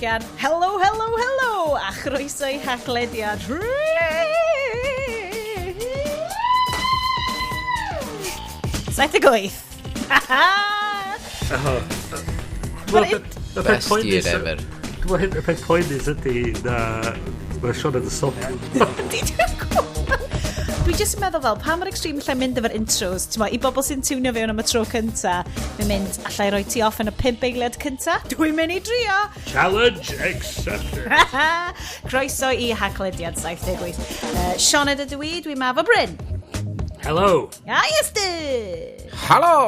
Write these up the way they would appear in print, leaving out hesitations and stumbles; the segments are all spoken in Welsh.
hogian, hello, hello, hello, a chroeso i Haclediad. 78. Best year ever. Dwi'n meddwl y peth poenus ydy na mae Sean yn y sop. Dwi jyst yn meddwl fel, pa mor extreme allai mynd efo'r intros, ti'n i bobl sy'n tiwnio fewn am y tro cynta, mae'n mynd, allai roi ti off yn y 5 eiliad cynta? Dwi'n mynd i drio! Challenge accepted! Croeso i Haclediad 78. Sioned ydw i, dwi'n maf o Bryn. Hello! A Iestyn! Hello!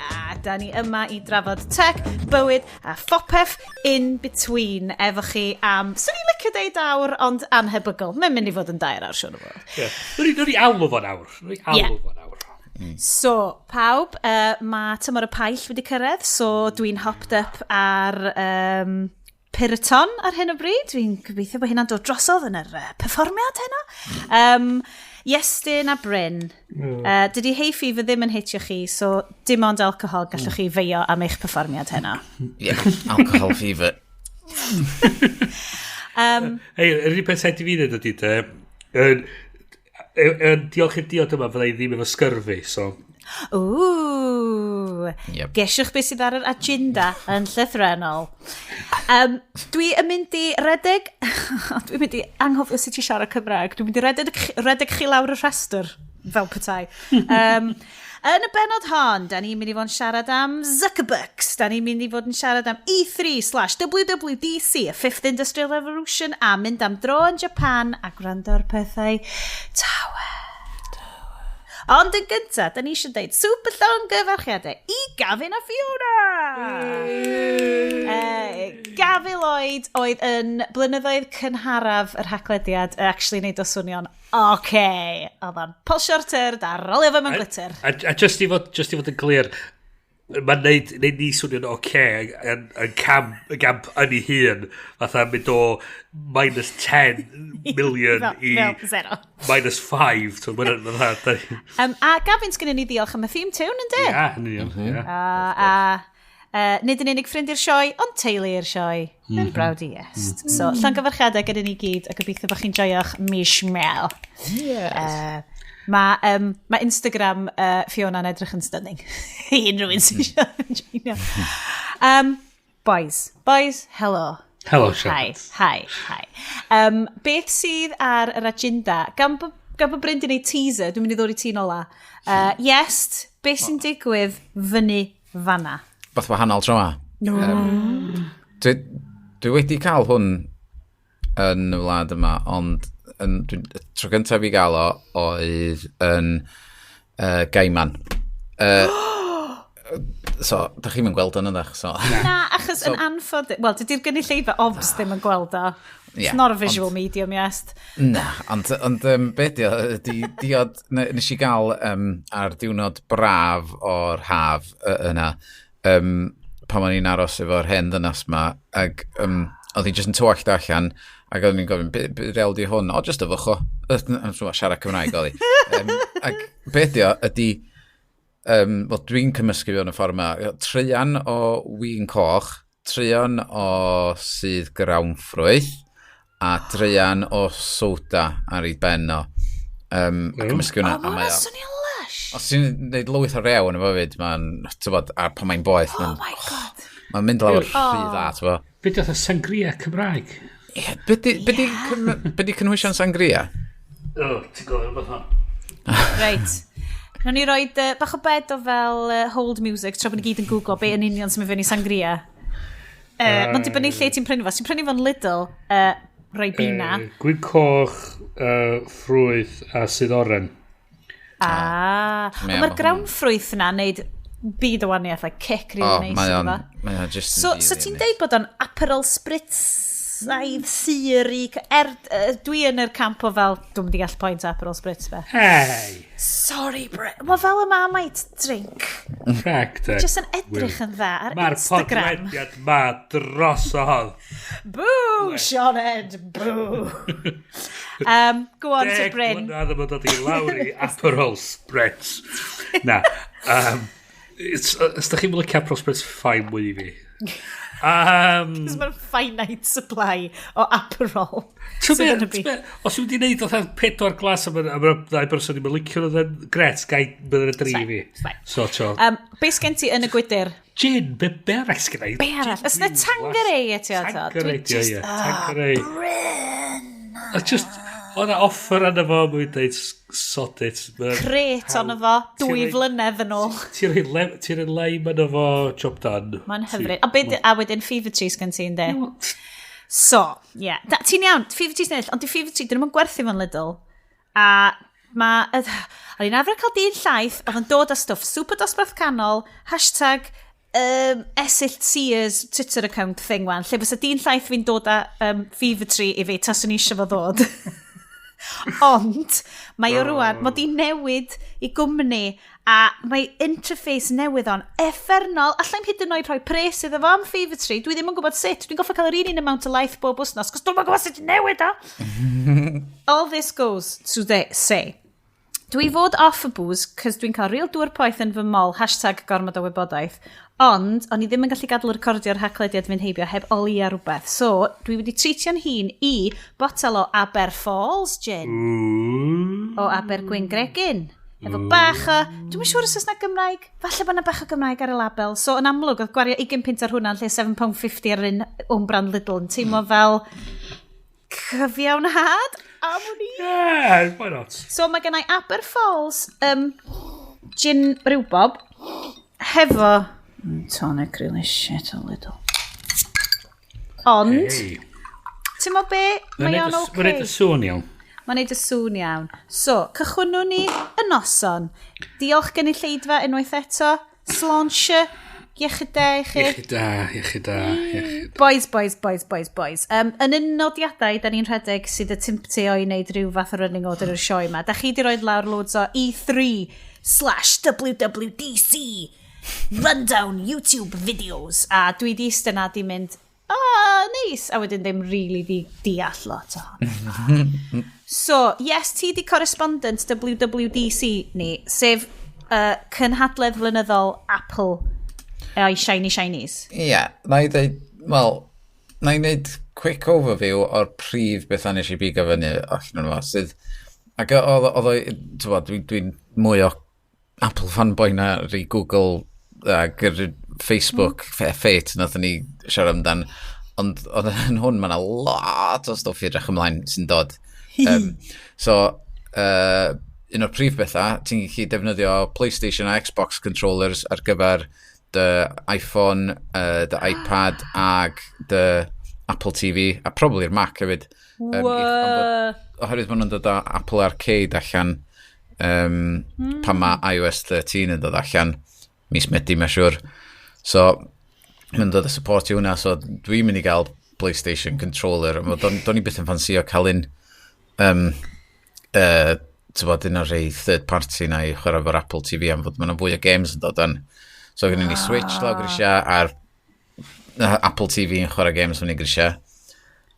A da ni yma i drafod tech, bywyd a phopeth in between efo chi am, swn i'n licio deud awr, ond anhebygol. Mae'n mynd i fod yn 2 awr, siŵr o fod. Yeah. Nw'n ni alw fo'n awr. Nw'n ni alw fo'n awr. So, pawb, mae tymor y paill wedi cyrraedd, so dwi'n hopped up ar Piriton ar hyn o bryd. Dwi'n gobeithio bod hynna'n dod drosodd yn yr perfformiad heno. Iestyn a Bryn, dydy hay fever ddim yn hitio chi, so dim ond alcohol gallwch chi feio am eich perfformiad heno. Yeah, alcohol fever. Hei, yr unig peth rhaid i fi ddweud ydy de, yn diolch i'r diod yma fydda i ddim efo scurvy, so... Ooh, Yep. Gesiwch beth sydd ar yr agenda yn llythrennol. Dwi yn mynd i redeg... Dwi'n mynd i anghofio sut i siarad Cymraeg. Dwi'n mynd i redeg chi lawr y rhestr, fel petai. Yn y bennod hon, da ni'n mynd i fod yn siarad am Zuckerbucks. Da ni'n mynd i fod yn siarad am E3/WWDC, y Fifth Industrial Revolution, a mynd am dro yn Japan a gwrando ar pethau tawel. Ond yn gyntaf, da ni eisiau dweud super llongyfarchiadau i Gavin a Fiona! Gavin Lloyd oedd yn blynyddoedd cynharaf yr Haclediad, actually neud o swnio'n oce. Oedd o'n polsio'r tyrd a rolio fo mewn glitter. A just i fod yn glir, mae'n neud ni swnio'n oce yn camp yn ei hun, fatha mynd o minus 10 million i Fel zero. minus 5. So, mae'n fatha... A Gavin, sgynnon ni ddiolch am y theme tune, yndi? Ia, hynny iawn. A nid yn unig ffrind i'r sioe, ond teulu i'r sioe. Yn brawd i Iest. So, llongyfarchiadau gyda ni gyd, a gobeithio bod chi'n joio'ch mis Mel. Yes. Mae Instagram Fiona'n edrych yn stunning. I unrhyw un sy'n eisiau joinio. Boys, hello. Hello, Sian. Hi, hi, hi. Beth sydd ar yr agenda? Gan bod Bryn di wneud teaser, dwi'n mynd i ddod i ti'n ola. Iest, beth sy'n digwydd fyny fanna? Beth wahanol tro ma. No. Dwi wedi cael hwn yn y wlad yma, ond tro gyntaf i gael o oedd yn Gaiman. So, da chi'm yn gweld o'n ydych, so. Na, achos yn anffodus... Wel, dydy'r gynulleidfa obs ddim yn gweld o. It's Yeah, not a visual medium, yes. Na, ond be di o, ydi diod, nes i gael ar diwrnod braf o'r haf yna, pan o'n i'n aros efo'r hen ddynas ma, ac oedd hi jyst yn tywallt allan, ac oedd ni'n gofyn, be reol di hwn? O, jyst yfwch o. Siarad Cymraeg oedd hi. Ac be di o, ydi, wel, dwi'n cymysgu fewn y ffordd yma, traean o win coch, traean o sydd grawnffrwyth, a traean o soda ar ei ben o. A cymysgu hwnna. O, mae hwnna'n swnio'n lush. Os ti'n gwneud lwyth o rew yn y fo fyd, mae'n, ti'n a pan mae'n boeth, Oh my god. mae'n mynd lawr rhy dda, ti'n bod. Be di oedd y sangria Cymraeg? Ie, be di cynhwysion sangria? O, ti'n gwybod rhywbeth hon. Reit. Nawn ni roed bach o bed o fel hold music, tra bod ni gyd yn googlo be yn union sy'n mynd fyny sangria. Mae'n dibynnu lle ti'n prynu fo. Os ti'n prynu fo'n Lidl, Ribena. Gwin coch, ffrwyth a sydd oren. Ond mae'r grawnffrwyth yna neud byd o waniaeth, like kick really nice. Mae o'n just So ti'n deud bod o'n Aperol Spritz-aidd siri, dwi yn yr camp o fel, dwi'n mynd i gall point Aperol Spritz fe. Hey! Sorry, Bryn. Wel, fel y Marmite drink. Rhag te. Just yn edrych yn dda ar Mae'r Instagram. podlediad ma drosodd. Boo, Sioned, boo. Go on to 10 Bryn. mlynedd yma dod i lawr i Aperol Spritz. Na. Os da chi'n mynd licio Aperol Spritz, fine mwy i fi. Cos mae'n finite supply o Aperol. Ti'n be, os yw'n wedi gwneud oedd pedwar glas am y ddau berson ddim yn licio nhw, then gret, gai bydd yn y dri fi. So, to. Be sgen ti yn y gwydyr? Gin, be arall sgen i? Be arall? Ys na Tanqueray eto? Tanqueray, ie, ie. Tanqueray. Bryn! Just, oedd na offer yna fo, mwyn dweud, sod it. Crate ono fo, 2 flynedd yn ôl. Ti'n rhoi lime yna fo, job done. Mae'n hyfryd. A wedyn Fever Tree sgan ti, ynddi? So, ie. Yeah. Ti'n iawn, Fever Tree's ennill, ond di Fever Tree, dyn nhw'n gwerthu fo'n Lidl. A mae... O'n i'n arfer cael dyn llaeth, oedd yn dod â stwff super dosbarth canol, #EsylltSears Twitter account thing wan, lle fysa dyn llaeth fi'n dod â Fever Tree i fi, taswn i eisiau fo ddod. Ond, mae o rwan, mae di newid i gwmni a mae interface newydd o'n uffernol. Allai'm hyd yn oed rhoi pres iddo fo am Fever Tree. Dwi ddim yn gwybod sut. Dwi'n goffa cael yr un un amount o laeth bob wythnos, cos dwi'n gwybod sut i newid o. All this goes to say, dwi fod off y booze, cos dwi'n cael real dŵr poeth yn fy mol, #gormodOwybodaeth, ond o'n i ddim yn gallu gadael recordio'r haclediad fynd heibio heb oli ar rhywbeth. So, dwi wedi treatio'n hun i botel o Aber Falls gin. O Abergwyngregyn. Efo bach o... Dwi'n siŵr os oes na Gymraeg. Falle bod na bach o Gymraeg ar y label. So, yn amlwg, oedd gwario 20 punt ar hwnna yn lle £7.50 ar un own brand Lidl yn teimlo fel cyfiawnhad. Am wn i. Yeah, why not? So, mae gennau Aber Falls gin rywbob hefo tonic really shit o Lidl. Ond, hey. Ti'n mo be? Mae o'n oce. Mae'n neud y sŵn iawn. Mae'n neud y sŵn iawn. So, cychwynnwn ni y noson. Diolch gynulleidfa unwaith eto. Sláinte, iechyd da i chi. Iechyd da, iechyd da, iechyd. Boys, boys, boys, boys, boys. Yn y nodiadau, da ni'n rhedeg sydd y timptio i wneud rhyw fath o running order o'r sioe yma. Da chi di roed lawr loads o E3/WWDC rundown YouTube videos. A dwi di eistedd na di mynd, "Oh, neis." A wedyn ddim really di deall lot ohono. So, yes, ti di correspondent WWDC ni, sef cynhadledd flynyddol Apple a'i shiny shinies. Ie, yeah, na i ddeud, wel, na i wneud quick overview o'r prif bethau nes i bigo fyny allan o'n fo, sydd, ac oedd o, ti'n dwi'n dwi mwy o Apple fanboy na ri Google ag yr Facebook Fate nathon ni siarad amdan, ond oedd yn hwn mae yna lot o stwff i edrych ymlaen sy'n dod. So, un o'r prif bethau, ti'n gallu defnyddio PlayStation a Xbox controllers ar gyfer dy iPhone, dy iPad ag dy Apple TV, a probably'r Mac hefyd. Oherwydd maen nhw'n dod â Apple Arcade allan pan mae iOS 13 yn dod allan, mis Medi mae'n siŵr. So, mae'n dod â support i hwnna, so dwi'n mynd i gael PlayStation controller. Do'n i byth yn ffansio cael un, ti'n un o'r rhai third party na i chwarae efo'r Apple TV am fod mae'n fwy o games yn dod yn. So, gen i ni Switch lawr grisiau a'r Apple TV yn chwarae games fyny grisiau.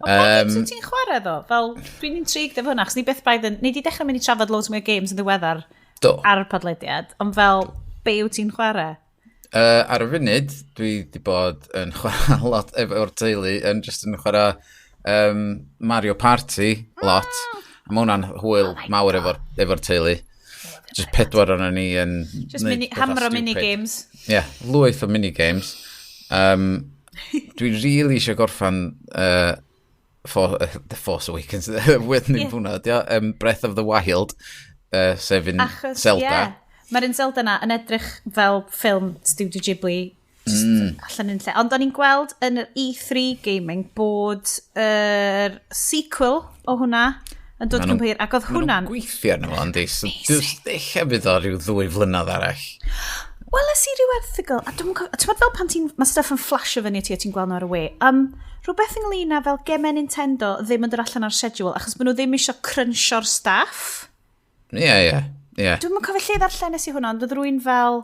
O, pa games wyt ti'n chwarae ddo? Fel, dwi'n intrigued efo hwnna, achos ni byth braidd yn... Ni di dechrau mynd i trafod loads mwy o games yn ddiweddar ar y podlediad, ond fel, be wyt ti'n chwarae? Ar y funud, dwi wedi bod yn chwarae lot efo'r teulu, yn just yn chwarae Mario Party lot. A mae hwnna'n hwyl Oh my mawr efo'r efo teulu. Just pedwar o'n ni yn Just neud mini, pethau hamro stupid. mini-games. Ie, yeah, lwyth o minigames. Dwi'n really eisiau gorffan The Force Awakens, with yeah. Hwnna, ydi o, Breath of the Wild, sef un Achos, Zelda. Ie, mae'r un Zelda na yn edrych fel ffilm Studio Ghibli just allan yn lle. Ond o'n i'n gweld yn yr E3 gaming bod yr sequel o hwnna yn dod cyn hir, ac oedd Ma' nhw'n hwnna'n gweithio arno fo, yndi. So, ella fydd o rhyw 2 flynedd arall. Wel, es i ryw erthygl, a dwi'n cofio, ti'n meddwl fel pan ti'n, mae stuff yn flasho fyny ti a ti'n gweld nhw ar y we. Rhywbeth ynglyn â fel gemau Nintendo ddim yn dod allan ar schedule, achos maen nhw ddim eisiau cruncho'r staff. Ie. Dwi'n yn cofio lle ddarllen i hwnna, ond oedd rhywun fel,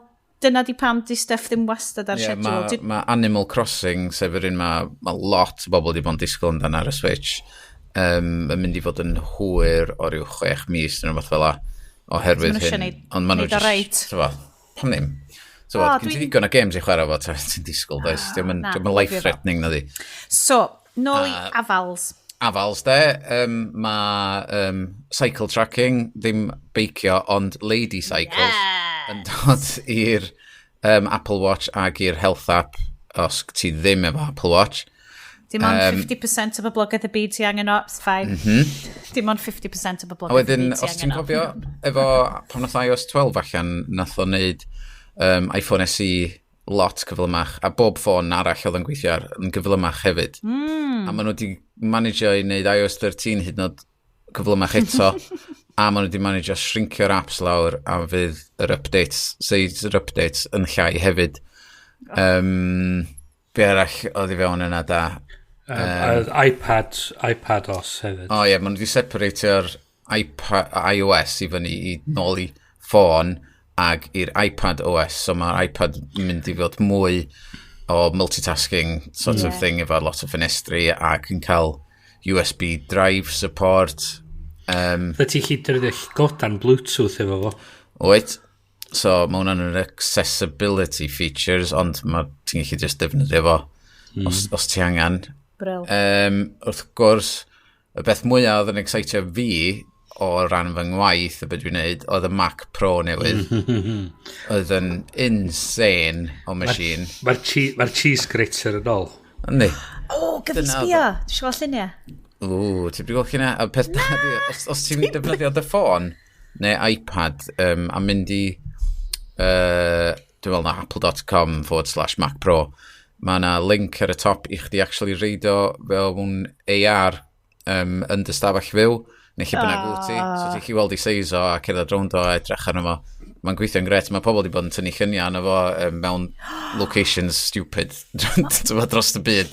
dyna di pam di stuff ddim wastad ar Ie, schedule. Ma Animal Crossing, sef yr un ma lot o bobl wedi bod yn disgwyl amdano ar y Switch, yn mynd i fod yn hwyr o ryw 6 mis neu rhywbeth fel 'a, oherwydd So ma' nhw isio hyn. Ond Ond maen nhw neud o just reit. T'bo, pam ddim? So, oh, gen ti ddigon o games i chwarae fo, ti'n disgwyl, does? Diolch yn life-threatening na di. So, nôl i afals. Afals, de. Mae cycle tracking, ddim beicio, ond lady cycles, yn dod i'r Apple Watch ag i'r Health app, os ti ddim efo Apple Watch. Dim ond 50% o boblogaeth y byd ti angen o, it's fine. Dim ond 50% o boblogaeth y byd ti angen o. Os ti'n cofio, efo pan nath iOS 12 allan, nath o wneud iPhone SE lot cyflymach, a bob ffôn arall oedd yn gweithio ar yn gyflymach hefyd. A maen nhw wedi managio i wneud iOS 13 hyd yn oed cyflymach eto, a maen nhw wedi managio shrinkio'r apps lawr, a fydd yr updates, size yr updates yn llai hefyd. Be arall oedd i fewn yna da? iPad OS hefyd. O ie, maen nhw wedi separatio'r iPad, iOS i fyny i nôl i ffôn ag i'r iPad OS, so mae'r iPad yn mynd i fod mwy o multitasking sort of thing efo lot o ffenestri ac yn cael USB drive support. Fydde ti'n gallu defnyddio llygodan Bluetooth efo fo. Wyt. So mae hwnna'n yr accessibility features, ond mae ti'n gallu just defnyddio fo os ti angen. Brill. Wrth gwrs, y beth mwyaf oedd yn excitio fi o ran fy ngwaith y beth dwi'n neud oedd y Mac Pro newydd. Oedd yn insane o machine. Mae'r ma cheese grater yn ôl. Yndi. O, gyda Dyna sbio. Dwi eisiau gweld lluniau. Ww, ti'n gweld hynna? A peth da ydi, os ti'n defnyddio dy ffôn neu iPad a mynd i, dwi'n meddwl na apple.com/MacPro, mae yna link ar y top i chdi actually reidio fel mewn AR yn dy stafell fyw, neu lle bynnag wyt ti. So ti'n gallu weld i seis o a cerdded rownd o a edrych arno fo. Mae'n gweithio'n gret. Mae pobl wedi bod yn tynnu lluniau arno fo mewn locations stupid ti'n dros y byd.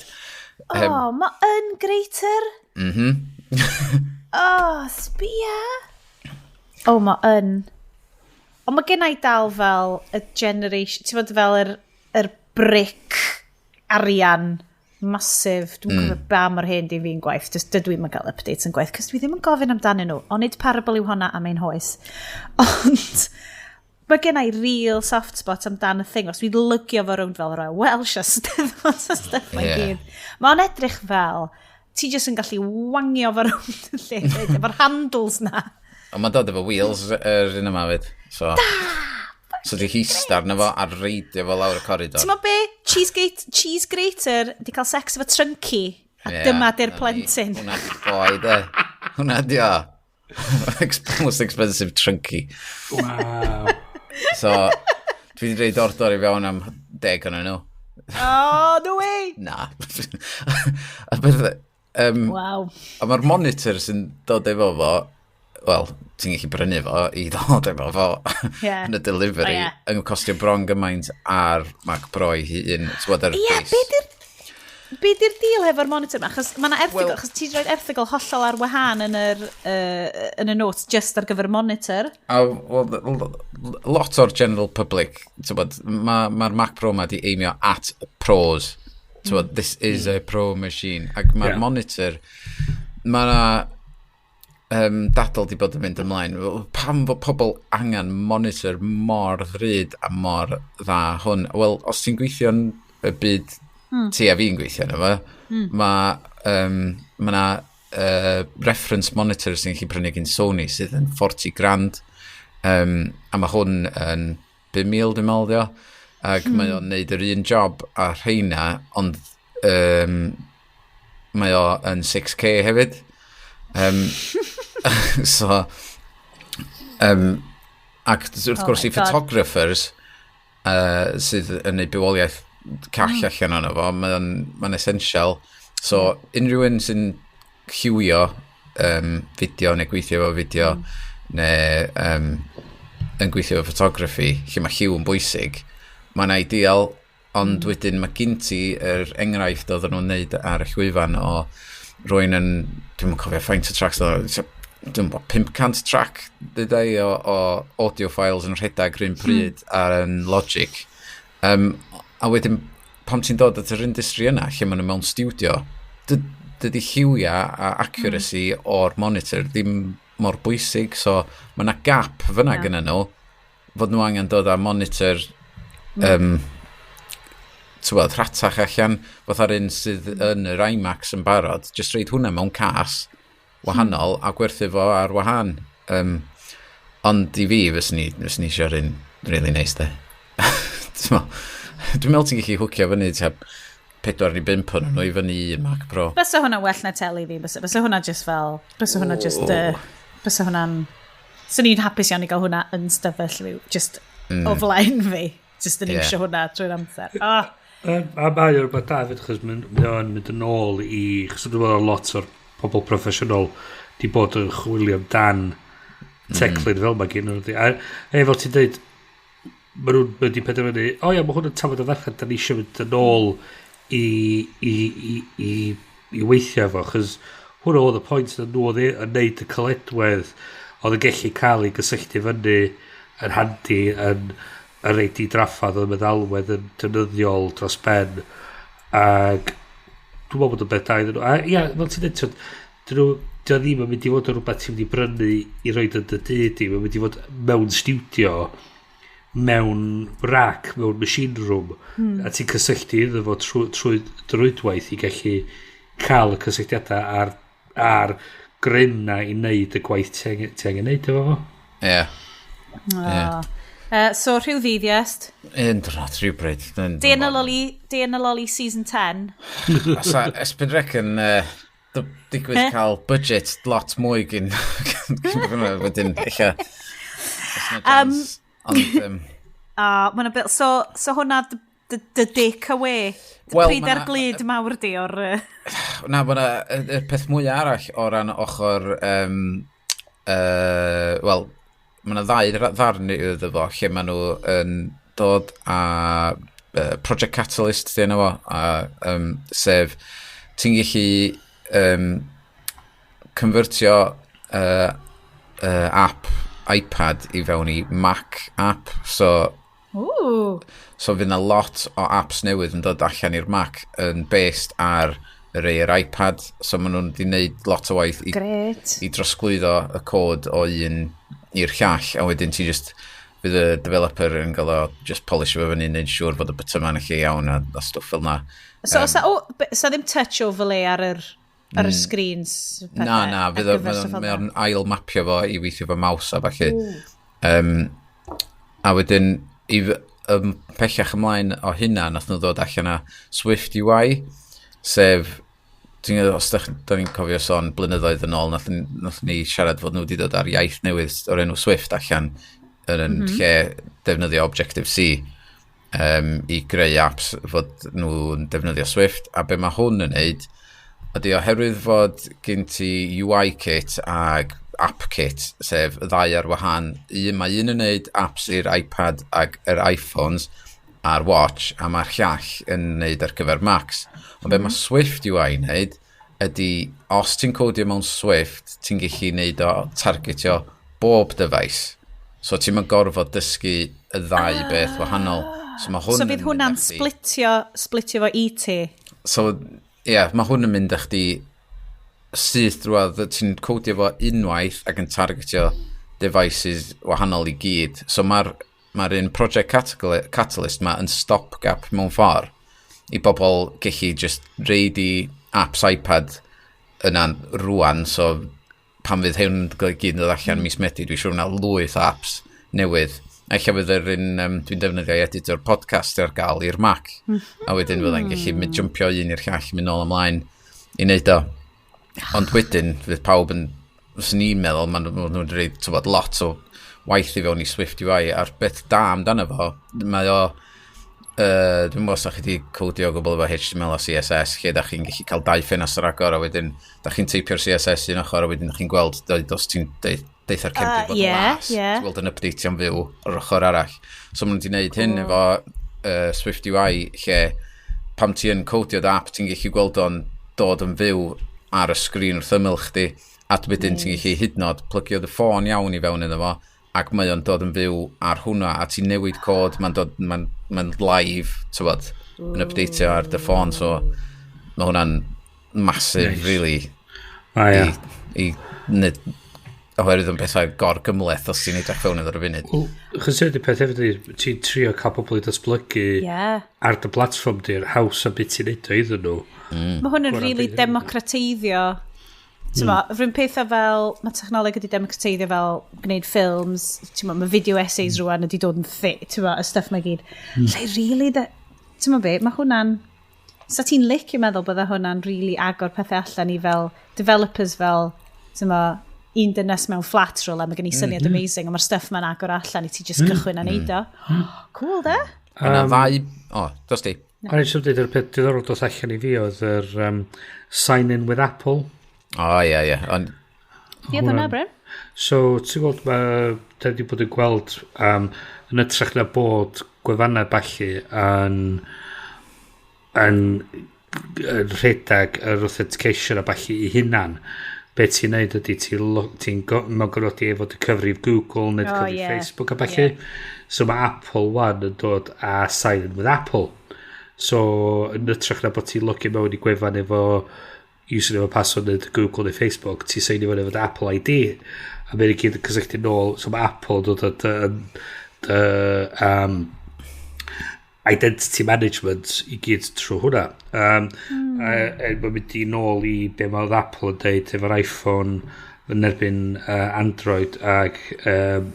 O, oh, mae yn grater. O, sbia. O, mae yn. Ond mae gen i dal fel y generation, ti'n fod fel yr brick arian massive. Dwi'n cofio ba mor hen di fi'n gwaith. Just dydw i'n cael updates yn gwaith, cos dwi ddim yn gofyn amdanyn nhw. Onid parabl yw honna am ein hoes. Ond mae gen i real soft spot amdan y thing. Os dwi'n lygio fo rownd fel Royal Welsh a Steddfod a stuff like gyd. Mae'n edrych fel, ti jyst yn gallu wangio fo rownd y lle, efo'r handles na. Ond mae'n dod efo wheels yr un yma fyd. So di hista arno fo a reidio fo lawr y corridor. Ti'n be? Cheese grater di cael sex efo Trunky. A dyma di'r plentyn. Hwna boi, de. Hwna di o. Most expensive Trunky. Wow. So, dwi wedi rhoid order i fewn am 10 o'n nhw. Oh, no way! Na. A beth, a mae'r monitor sy'n dod efo fo, wel, ti'n gallu brynu fo i ddod efo fo yn y delivery, O, ie. yn costio bron gymaint ar Mac Pro i hun. Ti'n gwbod, ar Ie, base. be di'r deal hefo'r monitor yma? Achos mae yna erthygl, achos ti 'di roid erthygl hollol ar wahân yn y notes just ar gyfer y monitor. A, well, lot o'r general public, ti'n gwbod, mae'r ma Mac Pro ma di aimio at pros. Ti'n gwbod, this is a pro machine. Ac mae'r monitor, mae yna dadl di bod yn mynd ymlaen. Wel, pam fod pobl angen monitor mor ddrud a mor dda hwn? Wel, os ti'n gweithio yn y byd ti a fi'n gweithio yno fo, mae ma 'na reference monitor sy'n gallu prynu gen Sony sydd yn 40 grand. A mae hwn yn 5,000 dwi'n meddwl dio. Ac mae o'n neud yr un job a rheina, ond mae o yn 6K hefyd. So, ac wrth Oh gwrs my i God. photographers sydd yn neud bywoliaeth call allan ono fo, mae'n ma essential. So, unrhyw un sy'n lliwio fideo neu gweithio efo fideo neu yn gweithio efo photography, lle mae lliw yn bwysig, mae'n ideal, ond wedyn mae gyn ti yr enghraifft oedden nhw'n neud ar y llwyfan o rwy'n yn, dwi'n cofio faint o tracks, oedd o, dwi'n gwybod, 500 track, dweud i, o audio files yn rhedeg rhywun pryd ar yn Logic. A wedyn, pam ti'n dod at yr industry yna, lle maen nhw mewn studio, dydy lliwiau a accuracy o'r monitor ddim mor bwysig, so mae yna gap fyna gyda nhw, fod nhw angen dod â monitor Tywod, rhatach allan, fatha'r un sydd yn yr iMacs yn barod, just reid hwnna mewn cas wahanol a gwerthu fo ar wahân. Ond i fi, fyswn ni eisiau'r un really nice, de. Dwi'n meddwl ti'n gallu hwcio fyny tua pedwar neu bump o'n nhw i fyny i un Mac Pro. Bysa hwnna well na teli fi, bysa, bysa hwnna just fel, bysa hwnna just, bysa hwnna'n, swn i'n hapus iawn i gael hwnna yn stafell fi, just o flaen fi. Just yn iwsio hwnna trwy'r amser. Oh. A mae o'r rhywbeth da hefyd, chos mae o'n mynd yn ôl i... Chos dwi'n meddwl lot o'r pobl proffesiynol di bod yn chwilio amdan teclyn fel mae gen nhw. A fel ti'n dweud, maen nhw'n mynd i penderfynu, o ia, mae hwn yn tafod y farchnad, da ni eisiau mynd yn ôl i weithio efo, chos hwnna oedd y pwynt yn nhw oedd yn neud y caledwedd oedd yn gallu cael ei gysylltu fyny yn handi yn yn reit i draffadd, oedd y meddalwedd yn defnyddiol dros ben, ac dwi'n meddwl bod yn beth da iddyn nhw. A ia, fel ti'n dweud, t'wod, dyn nhw, dio ddim yn mynd i fod yn rhywbeth ti'n mynd i brynu i roed yn dy dŷ di, mae'n mynd i fod mewn studio, mewn rack, mewn machine room, a ti'n cysylltu iddo fo trwy dy rwydwaith i gallu cael y cysylltiadau ar grym na i wneud y gwaith ti angen neud efo fo. Ie. Oh. So, rhyw ddydd, yes. Un diwrnod, rhywbryd. Day in the Lolly, Day in the Lolly Season 10. Osa, S4C yn digwydd cael budget lot mwy gyn hwnna wedyn, eich Ond, A uh, bit, so hwnna dy take away. Wel, Pryd ma' ar glud mawr di o'r Na, bod na, y peth mwy arall o ran ochr, wel, mae yna ddau ddarn iddo fo, lle maen nhw yn dod â Project Catalyst, di enw fo, a, sef, ti'n gallu convertio app iPad i fewn i Mac app, so Ooh. So fydd 'na lot o apps newydd yn dod allan i'r Mac yn based ar y rei yr iPad. So maen nhw'n wedi gwneud lot o waith i drosglwyddo y cod o un i'r llall. A wedyn ti just, fydd y developer yn gael o just polish fo fyny, neud siŵr fod y bytyma yn y lle iawn a stwff fel na. So, so ddim touch overlay ar y screens? Na, pethau, fydd ar gyfer stwff fel mae 'na? o'n ail mapio fo i weithio fo mouse a falle. A wedyn, pellach ymlaen o hynna, nath nhw ddod allan â Swift UI, sef, ti'n gwybod, os da ni'n cofio sôn blynyddoedd yn ôl, nath ni siarad fod nhw wedi dod ar iaith newydd o'r enw Swift allan yn lle defnyddio Objective-C i greu apps fod nhw'n defnyddio Swift. A be mae hwn yn neud ydy oherwydd fod gen ti UI kit ag app kit, sef y ddau ar wahân. Mae un yn neud apps i'r iPad ag yr iPhones a'r Watch, a mae'r llall yn neud ar gyfer Macs. Ond be mae Swift UI yn neud ydy, os ti'n codio mewn Swift, ti'n gallu neud o targetio bob device. So ti'n mynd gorfod dysgu y ddau beth wahanol. So mae hwn So fydd yn mynd hwnna'n â chdi- splitio fo i ti? So, ie, yeah, mae hwn yn mynd â chdi syth drwodd, ti'n codio fo unwaith ac yn targetio devices wahanol i gyd. So mae'r un Project Catalyst ma yn stopgap mewn ffordd i bobl gallu just reid i apps iPad yna'n rwan, so pan fydd hyn yn gyd yn dod allan mis Medi, dwi'n siŵr yna lwyth o apps newydd. Ella fydd yr un dwi'n defnyddio i editor podcast ar gael i'r Mac. A wedyn fyddai'n gallu mynd jumpio un i'r llall, mynd nôl ymlaen i wneud o. Ond wedyn, fydd pawb yn, fyswn i'n meddwl, maen nhw'n rhaid, tywod, lot o waith i fewn i Swift UI, a'r beth da amdano fo, mae o, dwi'n meddwl os da chi wedi codio o gwbl efo HTML a CSS, lle da chi'n gallu cael dau ffenast ar agor, a wedyn da chi'n teipio'r CSS un ochr, a wedyn da chi'n gweld, dweud, os ti'n deud, deutha'r cefndir fod yn las, ti'n gweld yn updateio'n fyw o'r ochr arall. So maen nhw wedi gwneud hyn efo Swift UI, lle pam ti yn codio dy app, ti'n gallu gweld o'n dod yn fyw ar y sgrin wrth ymyl chdi, a wedyn ti'n gallu hyd yn oed plygio dy ffôn iawn i fewn iddo fo, ac mae o'n dod yn fyw ar hwnna, a ti'n newid cod, mae'n dod, mae'n live, tywod, yn updateio ar dy ffôn, so mae hwnna'n massive, Nice. really, A ia. i wneud Oherwydd yn pethau gorgymleth os ti'n edrych fewn iddo ar y funud. Wel, chos ydy'r peth hefyd ydy, ti'n trio cael pobl i datblygu ar dy platfform di'r haws am beth ti'n neud o iddyn nhw. Mae hwn yn really democrateiddio. Ti'n rhywun pethau fel, mae technoleg wedi democrateiddio fel gwneud ffilms, ti'n mae video essays rwan wedi dod yn thick, ti'n y stuff mae gyd. Lle really, ti'n be, mae hwnna'n, sa ti'n licio meddwl bydde hwnna'n really agor pethau allan i fel developers fel, ti'n un dynes mewn flat rôl a mae gen i syniad amazing, a mae'r stuff ma'n agor allan i ti just cychwyn a neud o. Cool, de? Yna ddau. O, dos di. O'n i eisiau dweud, yr peth diddorol dos allan i fi oedd yr sign in with Apple. O, ie, ie. Ond Ie, hwnna, Bryn. So, ti'n gweld, mae, da ni wedi bod yn gweld yn ytrach na bod gwefannau ballu yn rhedeg yr authentication a ballu i hunan. Be ti'n neud ydy ti'n mewn gorfodi efo dy cyfrif Google neu dy cyfrif Facebook a ballu. So mae Apple One yn dod a sign in with Apple. So yn ytrach na bod ti'n logio mewn i gwefan efo username a password neu dy Google neu Facebook, ti'n seinio fewn efo dy Apple ID a mae'n i gyd yn cysylltu nôl. So mae Apple yn dod â dy identity management i gyd trwy hwnna. A mae'n mynd i nôl i be mae oedd Apple yn deud efo'r iPhone yn erbyn Android ac yn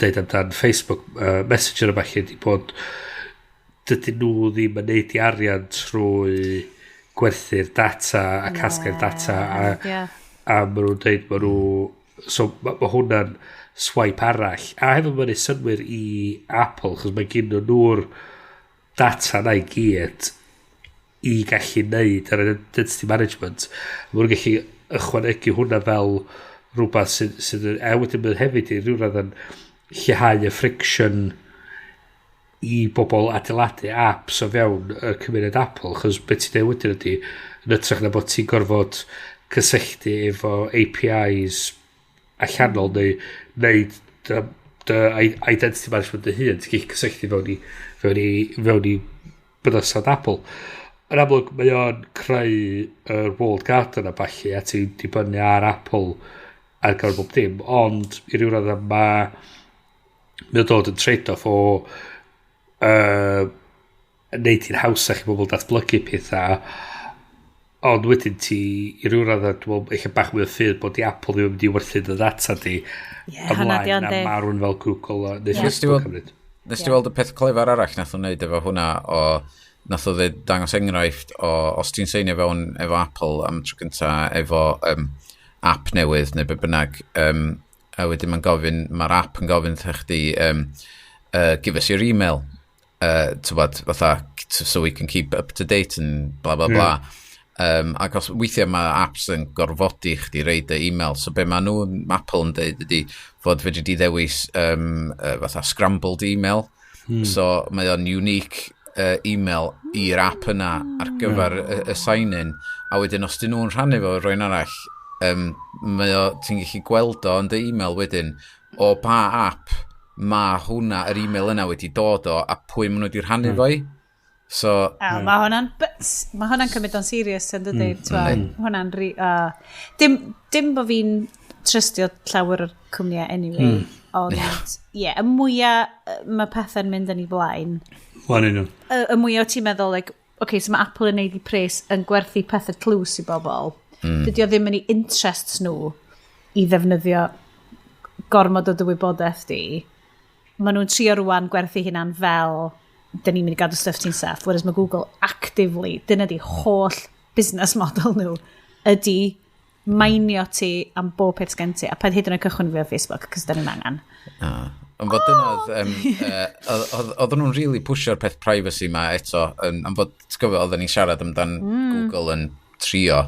deud amdan Facebook Messenger a ballu di bod dydyn nhw ddim yn neud i arian trwy gwerthu'r data a casglu'r data a, a maen nhw'n deud maen nhw, so ma hwnna'n swipe arall a hefyd mae'n neud synnwyr i Apple chos mae gen nhw'r data na i gyd i gallu neud yr identity management. Maen nhw'n gallu ychwanegu hwnna fel rhywbeth sydd a wedyn mae'n hefyd i ryw radd yn lleihau y friction i bobl adeiladu apps o fewn y cymuned Apple, chos beth ti'n dweud wedyn ydy, yn ytrach na bod ti'n gorfod cysylltu efo APIs allanol neu neud dy identity management dy hun, ti'n gallu cysylltu fewn i bydysawd Apple. Yn amlwg, mae o'n creu yr walled garden a ballu, a ti'n dibynnu ar Apple ar gyfer bob dim, ond i ryw raddau mae o'n dod yn trade-off o neud hi'n hawsach i bobl datblygu pethau, ond wedyn ti i ryw raddau, dwi'n meddwl, eich bach mwy o ffydd bod i Apple ddim yn mynd i werthu dy ddata di Ie, hwnna di ymlaen o'n a di. marw'n fel Google a neu Nes ti Facebook weld- cymryd. Nes ti weld y peth clefar arall nath o'n neud efo hwnna o nath o ddeud dangos enghraifft o os ti'n seinio fewn efo Apple am tro cynta efo app newydd neu be bynnag, a wedyn mae'n gofyn, mae'r app yn gofyn wrtha chdi "Give us your email," tywod, fatha "so we can keep up to date" and bla bla bla. Ac os weithiau mae apps yn gorfodi chdi roid y email, so be mae nhw, Apple yn deud ydy fod fedri di ddewis fatha scrambled email, so mae o'n unique email i'r app yna ar gyfer y sign-in, a wedyn os dyn nhw'n rhannu fo efo rhywun arall, mae o, ti'n gallu gweld o yn dy email wedyn o pa app mae hwnna, yr email yna wedi dod o a pwy maen nhw wedi rhannu fo i. So, A mae hwnna'n mae hwnna'n cymryd o'n serious yn dydy. Mm. Hwnna'n dim bo fi'n trystio llawer o'r cwmnïau anyway. Ond, ie, yeah, y mwyaf mae pethau'n mynd yn ei blaen, Wan un nhw. y mwyaf ti'n meddwl, like, okay, so mae Apple yn neud i pres yn gwerthu pethau tlws i bobl. Dydy o ddim yn ei interests nhw i ddefnyddio gormod o dy wybodaeth di. Maen nhw'n trio rwan gwerthu hynna'n fel dyn ni'n mynd i gadw stuff ti'n saff, whereas mae Google actively, dyna di holl business model nhw, ydy mainio ti am bob peth sgen ti, a paid hyd yn oed cychwyn fi ar Facebook, cos dyn ni'n angen. Ah. Ond fod dyna, oedden nhw'n really pwsio'r peth privacy ma eto, am fod, ti'n gofio, oedden ni'n siarad amdan Google yn trio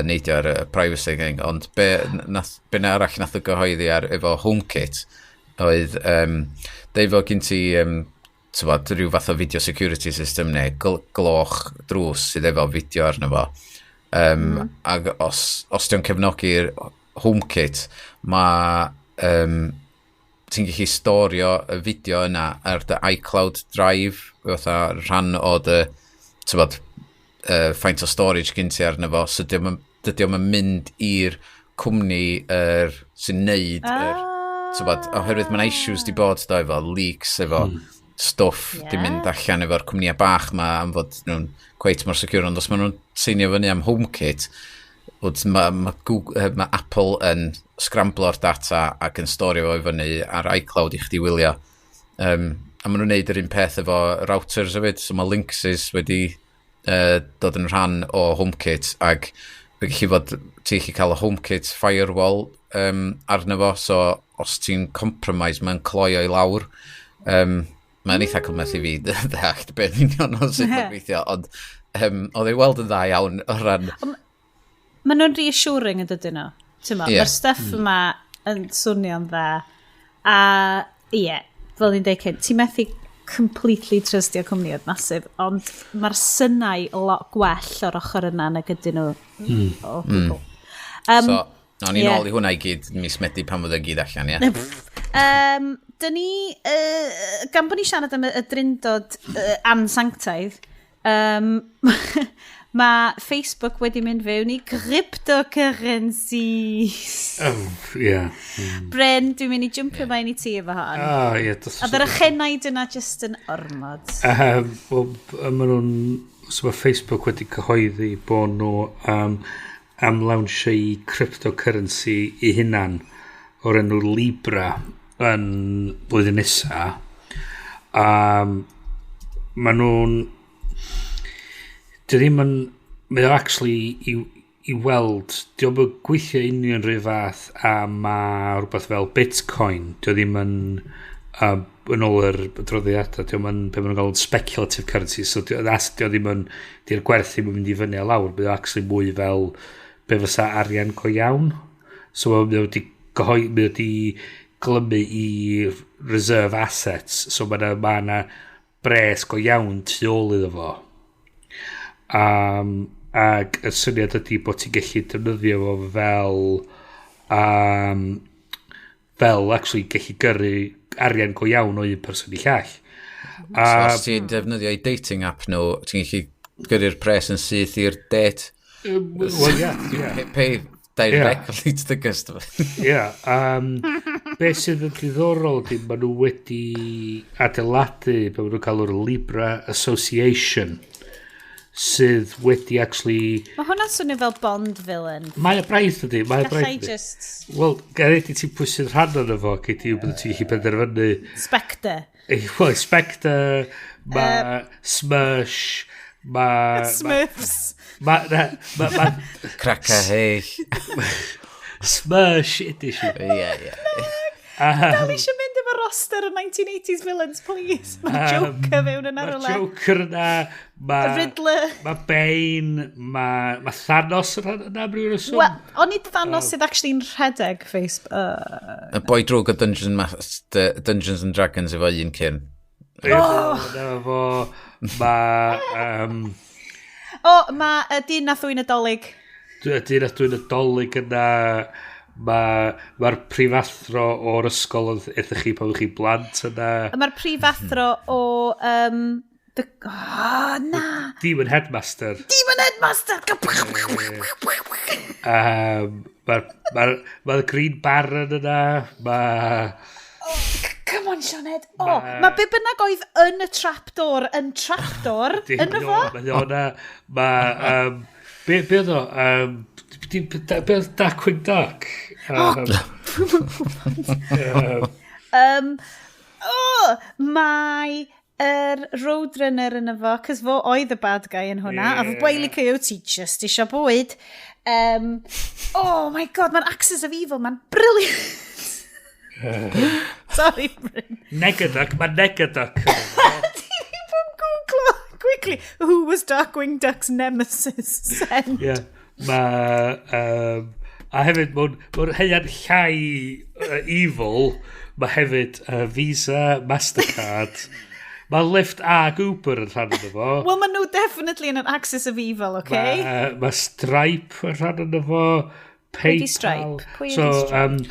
neidio ar y privacy thing, ond be na arall nath o gyhoeddi ar efo HomeKit oedd, deud fod gen ti, t'bod, rhyw fath o video security system neu gloch drws sydd efo fideo arno fo. Ac os di'n cefnogi'r HomeKit, mae ti'n gallu storio y fideo yna ar dy iCloud Drive, fatha rhan o dy, t'bod, faint o storage gen ti arno fo, so dydy o'm yn mynd i'r cwmni sy'n neud yr, tybod, oherwydd mae'n issues di bod do efo leaks, efo stwff di mynd allan efo'r cwmnïau bach ma am fod nhw'n cweit mor secure, ond os maen nhw'n seinio fyny am HomeKit, fod ma Google, ma Apple yn scramblo'r data ac yn storio fo i fyny ar iCloud i chdi wylio. A maen nhw'n neud yr un peth efo routers hefyd, so mae Linksys wedi dod yn rhan o HomeKit ac fe gallu fod, ti'n gallu cael y HomeKit firewall arno fo, so os ti'n compromise, mae'n cloio i lawr. Mae'n eitha cymhleth i fi ddallt beth union o sut mae'n gweithio, ond oedd ei weld yn dda iawn o ran. Maen nhw'n reassuring yn dydyn nhw. Ti'n Ie. Mae'r stuff yma yn swnio'n dda. A ie, yeah, fel ni'n deud cyn, ti'n methu completely trystio cwmnioedd massive, ond mae'r synau lot gwell o'r ochr yna nag ydyn nhw o Google. So, nawn ni nôl i hwnna i gyd mis Medi pan fod e gyd allan, ie. Dyn ni, gan bod ni siarad am y drindod ansanctaidd, mae Facebook wedi mynd fewn i cryptocurrencies. Oh, yeah. Bryn, dwi'n mynd i jumpio yeah. i ti efo hon. Ah, ie. A dy'r chenaid yna just yn ormod. Wel, ma' nhw'n... So mae Facebook wedi cyhoeddi bod nhw am launchio i cryptocurrency i hunan o'r enw Libra yn blwyddyn nesa. Ma nhw'n... Di ddim yn... Mae o actually i weld, di o'm yn gweithio union rhyw fath a ma rhywbeth fel Bitcoin. Di o ddim yn ôl yr adroddiadau, di o'm yn, be maen nhw'n galw'n speculative currency, so di o ddim yn, di'r gwerth ddim yn mynd i fyny a lawr, mae o actually mwy fel be fysa arian go iawn. So mae o wedi mae o wedi glymu i reserve assets, so mae 'na bres go iawn tu ôl iddo fo. Ac y syniad ydy bod ti'n gallu defnyddio fo fel actually gallu gyrru arian go iawn o un person i llall. So os ti'n defnyddio i dating app nhw, ti'n gallu gyrru'r pres yn syth i'r date. Wel, ie, ie. Pay directly to the customer. Ie. Be sydd yn diddorol ydy, maen nhw wedi adeiladu be maen nhw'n cael o'r Libra Association sydd wedi actually. Mae hwnna'n swnio fel Bond villain. Mae y braidd ydy, mae y Gallai braidd ydy. just. Wel, gan ydy ti pwy sydd rhan o'n efo, gei di wybod ti'n gallu penderfynu. Spectre. Wel, Spectre, mae Smush, mae Smurfs. Mae... Na, ma, Craca heill. Smush ydy si. Ie, ie. Dal eisiau mynd efo roster y 1980s villains, please. Mae Joker fewn yn Mae rhywle. Joker yna, mae Riddler. Mae Bane, mae Thanos yn rhan yna am ryw reswm. Wel, onid Thanos sydd actually'n rhedeg Facebook. Y boi drwg o Dungeons and Dragons efo un cyn. Oh! Efo, mae O, oh, mae y dyn nath ddwyn y Dolig. Dyn a dwi'n Nadolig yna, mae'r prifathro o'r ysgol oedd eitha chi pan o'ch chi blant yna. Mae'r prifathro o... Oh, na! Demon Headmaster. Demon Headmaster! Mae'r ma Green Baron yna. Mae Come on, Sioned. O, oh, mae be bynnag oedd yn y trapdoor, yn trapdoor, yn y fo? Mae o yna. Mae be oedd o? Be oedd Darkwing Duck? Oh, mae yr Roadrunner yn y fo, cos fo oedd y bad guy yn hwnna, yeah. A fo Wile E. Coyote just isio bwyd. Oh my God, mae'n Axis of Evil, mae'n brilliant. Sorry, Bryn. Negaduck, mae Negaduck. Ti wedi bod yn googlo quickly. Who was Darkwing Duck's nemesis? Send. Ie. Mae a hefyd, mae'n heian llai evil, mae hefyd Visa, Mastercard, mae Lyft ag Uber yn rhan yno fo. Wel, maen nhw definitely yn an Axis of Evil, okay? Mae Stripe yn rhan yno fo. Pwy PayPal. 'di Stripe? Pwy ydi So, Stripe?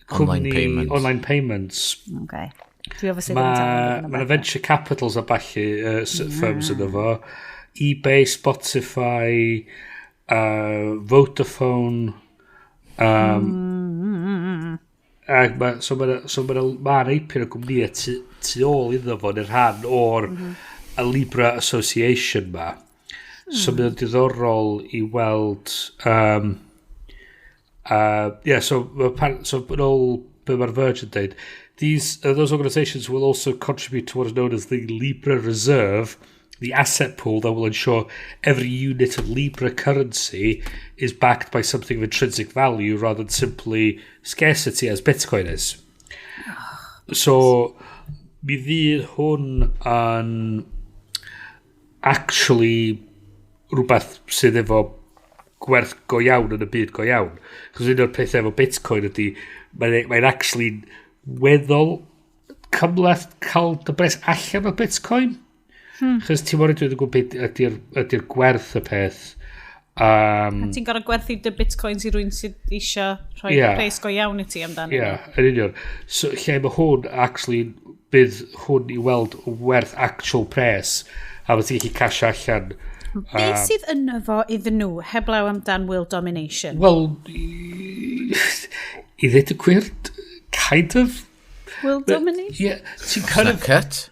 Online cwmni payments. Online payments. Okay. Dwi obviously ddim yn Mae talu ma venture capitals a ballu firms yno fo. eBay, Spotify, Vodafone, Ac ma, so mae'n so ma, ma eipyn o gwmnïau tu ôl iddo fo yn rhan o'r y Libra Association ma. So mae'n diddorol i weld yeah, so, so yn ôl be mae'r Verge yn dweud, those organisations will also contribute to what is known as the Libra Reserve, the asset pool that will ensure every unit of Libra currency is backed by something of intrinsic value rather than simply scarcity as Bitcoin is. So, mi fydd hwn yn actually rhywbeth sydd efo gwerth go iawn yn y byd go iawn. Chos un o'r pethau efo Bitcoin ydy, mae'n actually weddol cymhleth cael dy bres allan o Bitcoin. Chos ti'n mor edrych yn gwybod beth ydy'r gwerth y peth. A ti'n gorfod gwerthu dy bitcoins i rywun sydd eisiau rhoi pres go iawn i ti amdano. Ie, yeah, yn union. So, lle mae hwn, actually, bydd hwn i weld werth actual pres, a mae ti'n gallu casio allan. Be sydd yno fo iddyn nhw, heblaw amdan world domination? Wel, i ddweud y gwir, kind of. World domination? Yeah, ti'n kind of Cut.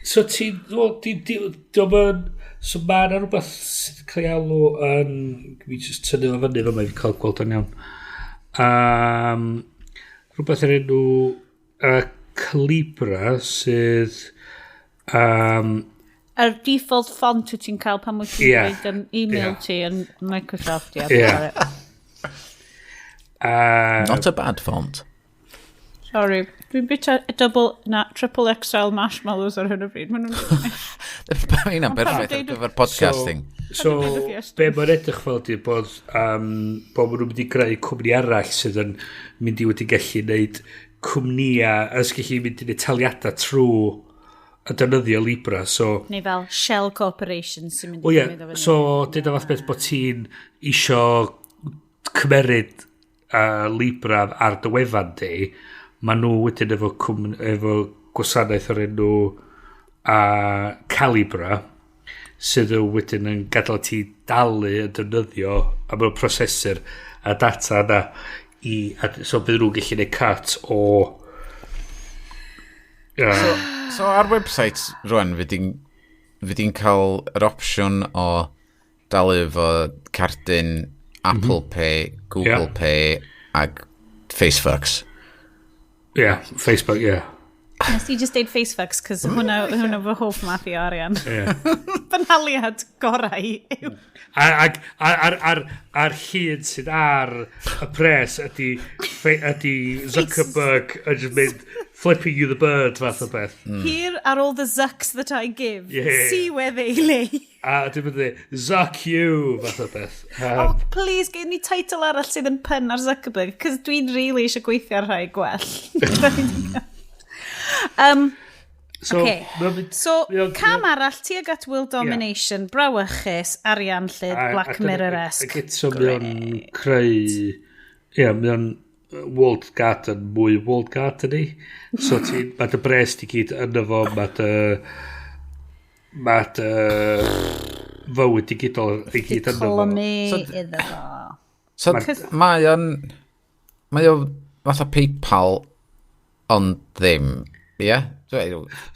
So ti'n, wel, diolch yn, so mae yna rhywbeth sydd yn cael ei alw yn, mi just tynnu fo fyny fyma i fi cael gweld o'n iawn. Rhywbeth yr enw Calibra sydd Yr default font wyt ti'n cael pan wyt ti'n dweud email ti yn Microsoft. Yeah, got it. Not a bad font. Sorry, dwi'n bita double, na, triple XL marshmallows ar hyn o bryd. Maen nhw'n Mae hynna'n berffaith ar gyfer podcasting. So, Kind of yes. be mae'n edrych fel di bod maen nhw'n mynd i greu cwmni arall sydd yn mynd i wedi gallu gwneud cwmnïau, ys gallu mynd i wneud taliadau trwy y defnyddio Libra. So, Neu fel Shell Corporation sy'n mynd o i ie, gymryd o fyny. So dyna fath beth bod ti'n isio cymeryd Libra ar dy wefan di, maen nhw wedyn efo gwasanaeth o'r enw Calibra, sydd yn wedyn yn gadael ti dalu yn defnyddio a maen nhw'n prosesu'r a data yna a, so bydd nhw'n gallu gwneud cut o So ar website rwan, fy di'n cael yr opsiwn o dalu efo cardyn Apple Pay, Google Pay ag Facefucks. Yeah, Facebook, yeah. Nes ti just deud facefucks, cos hwnna fy hoff math i o arian. Fy nhaliad gorau yw Ac ar llun sydd ar y pres ydy Zuckerberg yn just mynd flipping you the bird fath o beth. Here are all the Zucks that I give. Yeah. See where they lay. A dwi'n mynd Zuck you fath o beth. Oh, please, gei ni title arall sydd yn pun ar Zuckerberg, cos dwi'n really eisiau gweithio ar rhai gwell. So, Okay. So, cam arall tuag at world domination, brawychus, arianllyd, Black Mirror-esque. Ac eto mae o'n creu. Ie, mae o'n walled garden mwy walled garden i. So ti, mae dy bres di gyd yno fo, mae dy fywyd digidol i gyd yno fo. Clymu iddo fo. So mae o'n... Mae o fatha PayPal, ond ddim. Ie? Yeah? So, Yes,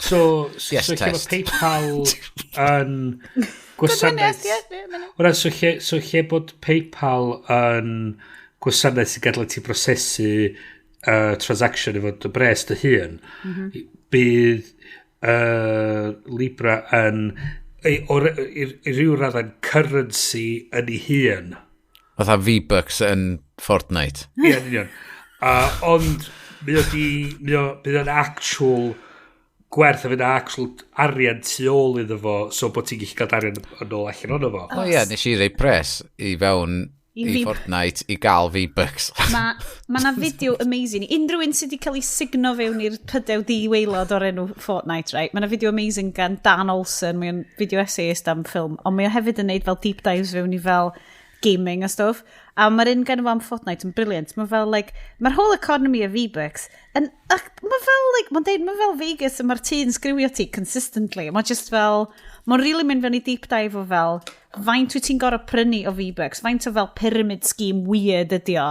so lle mae test. PayPal yn gwasanaeth. Wrach, so lle bod PayPal yn gwasanaeth sy'n gadael i ti prosesu transaction efo dy bres dy hun, bydd Libra yn i ryw raddau'n currency yn ei hun. Fatha V-Bucks yn Fortnite. Ie, yn union. Ond mae o di, mae o, bydd o'n actual gwerth a fydd actual arian tu ôl iddo fo, so bod ti'n gallu cael arian yn ôl allan ono fo. O ie, nes i roi pres i fewn I i Fortnite i gael V-Bucks. Mae ma 'na fideo amazing. Unrhyw un sydd wedi cael ei sugno fewn i'r pydew di-waelod o'r enw Fortnite, right? Mae 'na fideo amazing gan Dan Olsen. Mae'n video essayist am ffilm. Ond mae o hefyd yn neud fel deep dives fewn i fel gaming a stuff. A mae'r un gen fo am Fortnite yn brilliant. Mae fel, like, mae'r whole economy of V-Bucks yn, ac mae fel, like, mae'n deud, mae fel Vegas a mae'r tŷ'n sgriwio ti consistently. Mae just fel, mae'n really mynd fewn i deep dive o fel, faint wyt ti'n gorfod prynu o V-Bucks, faint o fel pyramid scheme weird ydi o.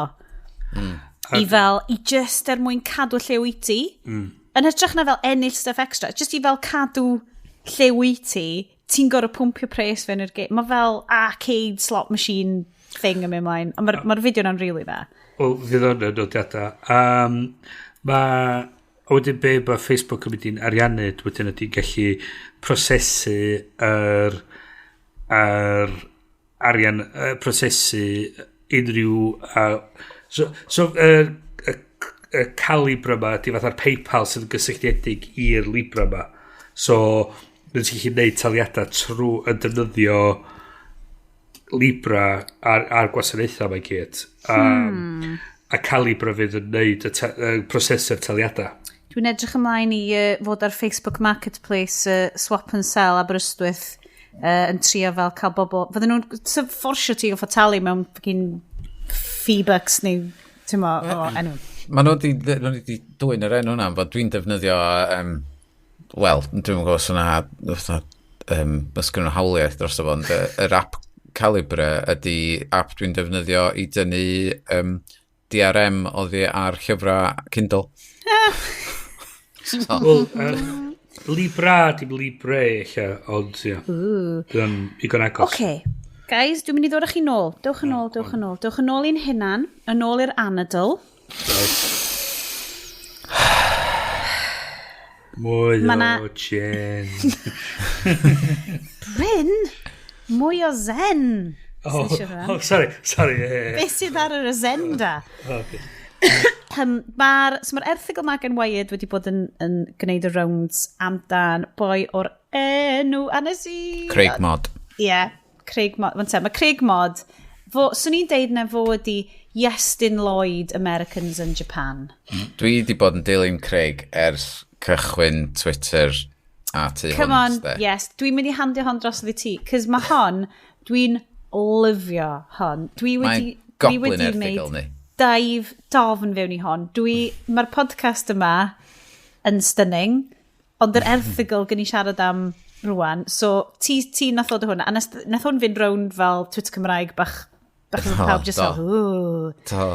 I fel, i just er mwyn cadw lle wyt ti. Yn hytrach na fel ennill stuff extra, just i fel cadw lle wyt ti, ti'n gorfod pwmpio pres fewn i'r game. Mae fel arcade slot machine thing yn mynd mlaen. Ond mae'r ma fideo na'n really dda. Wel, fydd o'n y nodiadau. A wedyn be mae Facebook yn mynd i'n ariannu wedyn ydy gallu prosesu yr arian, prosesu unrhyw... So y Calibra yma ydy fatha'r PayPal sydd yn gysylltiedig i'r Libra yma. So, dwi'n ti'n gallu gwneud taliadau trwy yn defnyddio Libra ar gwasanaethau yma i gyd. A Calibra fydd yn gwneud y prosesu'r taliadau. Dwi'n edrych ymlaen i fod ar Facebook Marketplace, Swap and Sell Aberystwyth, yn trio fel cael bobl... Fydden nhw'n fforsio ti goffo talu mewn fucking fee-bucks neu... Ti'n mo, o, enw. Mae nhw wedi dwyn yr enw hwnna, fod dwi'n defnyddio, wel, dwi'n gwybod os yna, fatha, os gynnu nhw hawliaeth dros o fo, ond yr app Calibre ydy app dwi'n defnyddio i dynnu DRM oddi ar llyfrau Kindle. So, Wel, Libra, dim Libre, eich, ond ie. Dwi'n igon agos. OK. Guys, dwi'n mynd i ddod â chi nôl. Dewch yn ôl, dewch yn ôl. Dewch yn ôl i'n hunan, yn ôl i'r anadl. Mwy o gin. Bryn, mwy o zen. Oh, Sy'n siŵr. Oh, sorry, sorry. Ie. Beth sydd ar yr agenda? Okay. So mae'r erthygl ma gan Wired wedi bod yn gwneud y rounds amdan boi o'r enw, a nes i... Craig Mod. Ie, yeah, Craig Mod. Fan te, mae Craig Mod, fo, swn i'n deud na fo ydi Iestyn Lloyd, Americans in Japan. Dwi wedi bod yn dilyn Craig ers cychwyn Twitter a tu Come on, hwnt, de. Yes, dwi'n mynd i handio hon drosodd i ti, cos mae hon, dwi'n lyfio hon. Dwi wedi, Mae'n dwi goblin wedi erthygl wneud ni. dive dofn fewn i hon. Mae'r podcast yma yn stunning, ond yr erthygl gen i siarad am rwan, so ti nath ddod o hwnna, a nath hwn fynd rownd fel Twitter Cymraeg bach, bach Do, pawb just do. fel, ooh. Do.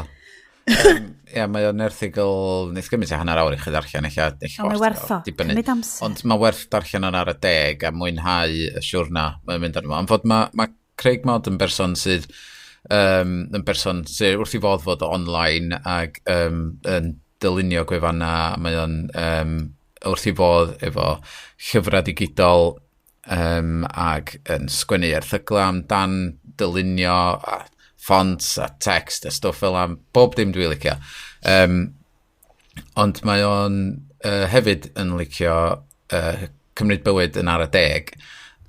Ie, mae o'n erthygl, wneith gymryd tua hanner awr i chi ddarllen, eich eich O, mae werth o. dibynnu. Cymryd amser. Ond mae werth darllen o'n ar y deg a mwynhau y siwrna mae'n mynd arno fo. Ond fod mae Craig Mod yn berson sydd yn berson sydd wrth i fodd fod online ac yn dylunio gwefanna, mae o'n wrth i fodd efo llyfrau digidol ac yn sgwennu erthyglau amdan dylunio a fonts a text a stwff fel am bob dim dwi'n licio. Ond mae o'n hefyd yn licio cymryd bywyd yn ar y deg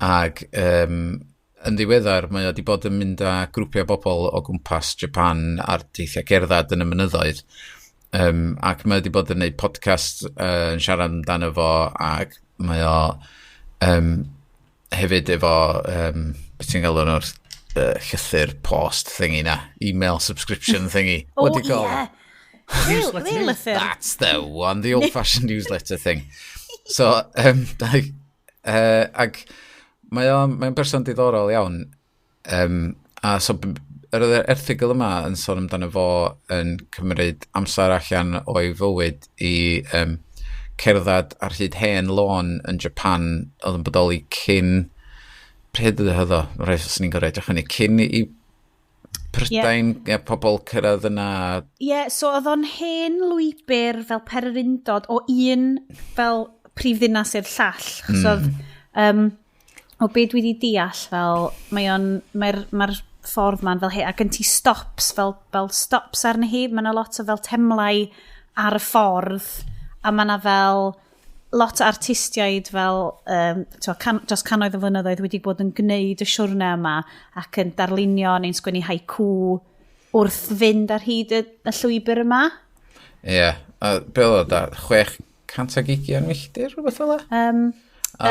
ac yn ddiweddar mae o wedi bod yn mynd â grwpiau bobl o gwmpas Japan ar deithiau cerdded yn y mynyddoedd, ac mae wedi bod yn gwneud podcast yn siarad amdano fo ac mae o hefyd efo beth ti'n galw nhw'r llythyr post thingy na, email subscription thingy. Oh, What do you call yeah. it? Real lythyr. That's the one, the old-fashioned newsletter thing. So, ag mae'n berson diddorol iawn. A so, yr oedd yr erthygl yma yn sôn amdano fo yn cymryd amser allan o'i fywyd i cerdded ar hyd hen lôn yn Japan oedd yn bodoli cyn pryd oedd o? Rhaid os ni'n gorau edrych hynny. Cyn i Prydain, yeah, pobl cyrraedd yna. Ie, yeah, so oedd o'n hen lwybr fel pererindod o un fel prif ddinas i'r llall. Chos oedd, o be dwi wedi deall fel, mae'r ffordd ma'n fel he, ac yn ti stops, fel stops arni hi, mae yna lot o fel temlau ar y ffordd, a mae yna fel lot o artistiaid fel dros cannoedd o flynyddoedd wedi bod yn gwneud y siwrne yma ac yn darlunio neu'n sgwennu haiku wrth fynd ar hyd y llwybr yma. Ie, yeah. A be oedd o da? 620 milltir, rhywbeth fel 'na? A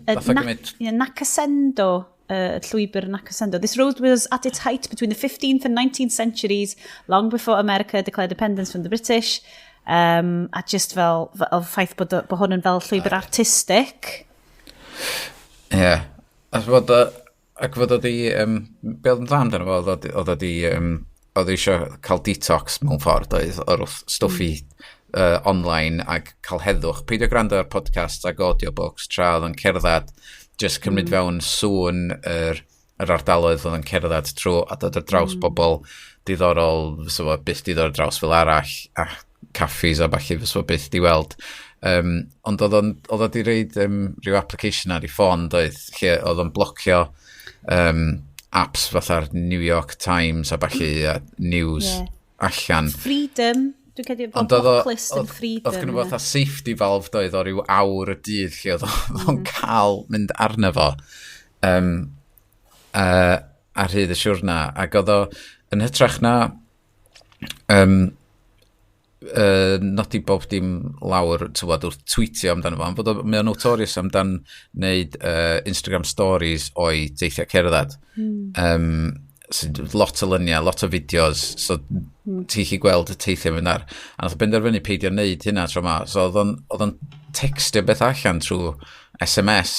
nath o gymryd Ie, Nakasendo, llwybr Nakasendo. This road was at its height between the 15th and 19th centuries, long before America declared independence from the British. A just fel ffaith bod hwn yn fel llwybr artistic. Ie. Yeah. A fod o, ac fod o di, be oedd yn dda amdano fo, oedd o di oedd eisiau cael detox mewn ffordd oedd o'r wrth stwff i online ac cael heddwch. Peidio gwrando ar podcast ac audiobooks tra oedd o'n cerdded, just cymryd fewn sŵn yr ardaloedd oedd yn cerdded trwy a dod ar draws bobl diddorol, fysa fo byth di ddod ar draws fel arall, a caffis a ballu fysa fo byth di weld. Ond oedd o di roid rhyw application ar ei ffôn, doedd, lle oedd o'n blocio apps fatha'r New York Times a ballu a news allan. Freedom. Dwi'n credu bod Ond oedd o, blocklist yn freedom. Oedd gynno fo fatha safety valve doedd o ryw awr y dydd lle oedd o'n cael mynd arno fo ar hyd y siwrna. Ac oedd o yn hytrach na nodi bob dim lawr, tywod, wrth tweetio amdano fo, ond fod o, mae o'n notorious amdan wneud Instagram stories o'i teithiau cerdded. So, lot o luniau, lot o fideos, so ti'n gallu gweld y teithiau mynd ar. A nath o benderfynu peidio wneud hynna tro ma. So oedd o'n textio beth allan trwy SMS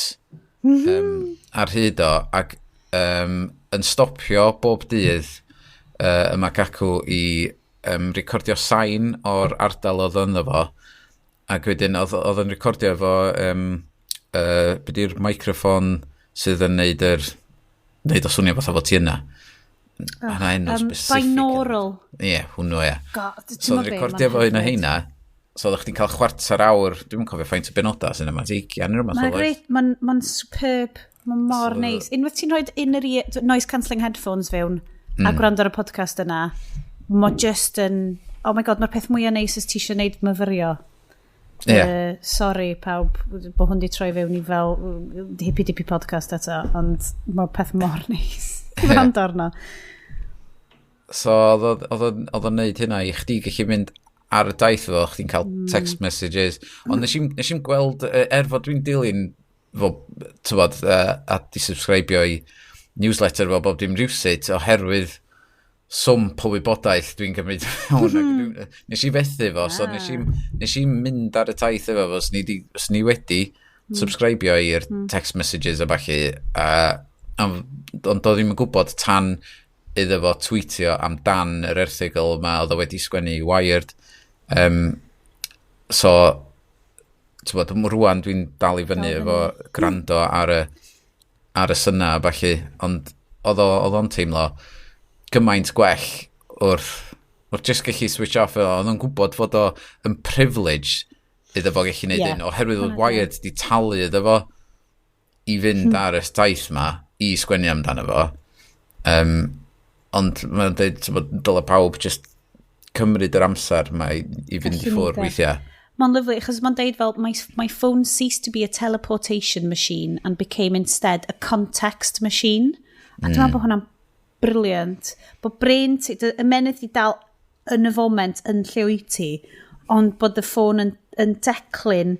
ar hyd o, ac yn stopio bob dydd yma gacw i recordio sain o'r ardal oedd ynddo fo, ac wedyn oedd yn recordio efo be di'r microffon sydd yn neud o swnio fatha fod ti yna. Oh, yna enw specific. Binaural. Ie, yeah, hwnnw ie. God, ti'n So gwbod oedd be, recordio ma'n fo un o hyfryd. heina, so oeddech chdi'n cael chwarter awr, dwi'n cofio faint o benodau sy'n yma, 20 neu rhywbeth Mae'n oedd. great, mae'n superb, mae'n mor neis. Unwaith ti'n rhoi in-ear noise cancelling headphones fewn a gwrando ar y podcast yna, mae just yn, oh my God, mae'r peth mwyaf neis ys ti eisiau gwneud myfyrio. Ie. Sorry pawb, bod hwn di troi fewn i fel hippy dippy podcast eto, ond mae'r peth mor neis i wrando arno. So oedd o'n neud hynna i chdi gallu mynd ar y daith efo, chdi'n cael text messages. Ond nes i'm gweld, er fod dwi'n dilyn fo, tywod, a di subscribio i newsletter fo bob dim rhywsut, oherwydd swmp o wybodaeth dwi'n cymryd fewn. Ac nes i fethu fo, so nes i mynd ar y taith efo fo, os ni wedi subscribio i'r text messages a ballu, a, ond doedd ddim yn gwybod tan iddo fo tweetio amdan yr erthygl yma oedd o wedi sgwennu i Wired. So, ti'n bod, rwan dwi'n dal i fyny efo gwrando ar y syna a ballu, ond oedd o'n teimlo gymaint gwell wrth just gallu switch off efo, oedd o'n gwybod fod o yn privilege iddo fo gallu neud hyn, oherwydd oedd Wired di talu iddo fo i fynd ar y taith ma i sgwennu amdano fo. Ond mae'n dweud, ti'n dyle pawb just cymryd yr amser ma i fynd i Gallu ffwrdd neud e. weithiau. Mae'n lyfli, achos mae'n deud fel, my phone ceased to be a teleportation machine and became instead a context machine. A dwi'n meddwl bod hwnna'n brilliant. Bod brain ti, dy ymennydd di dal yn y foment yn lle wyt ti, ond bod y ffôn yn declyn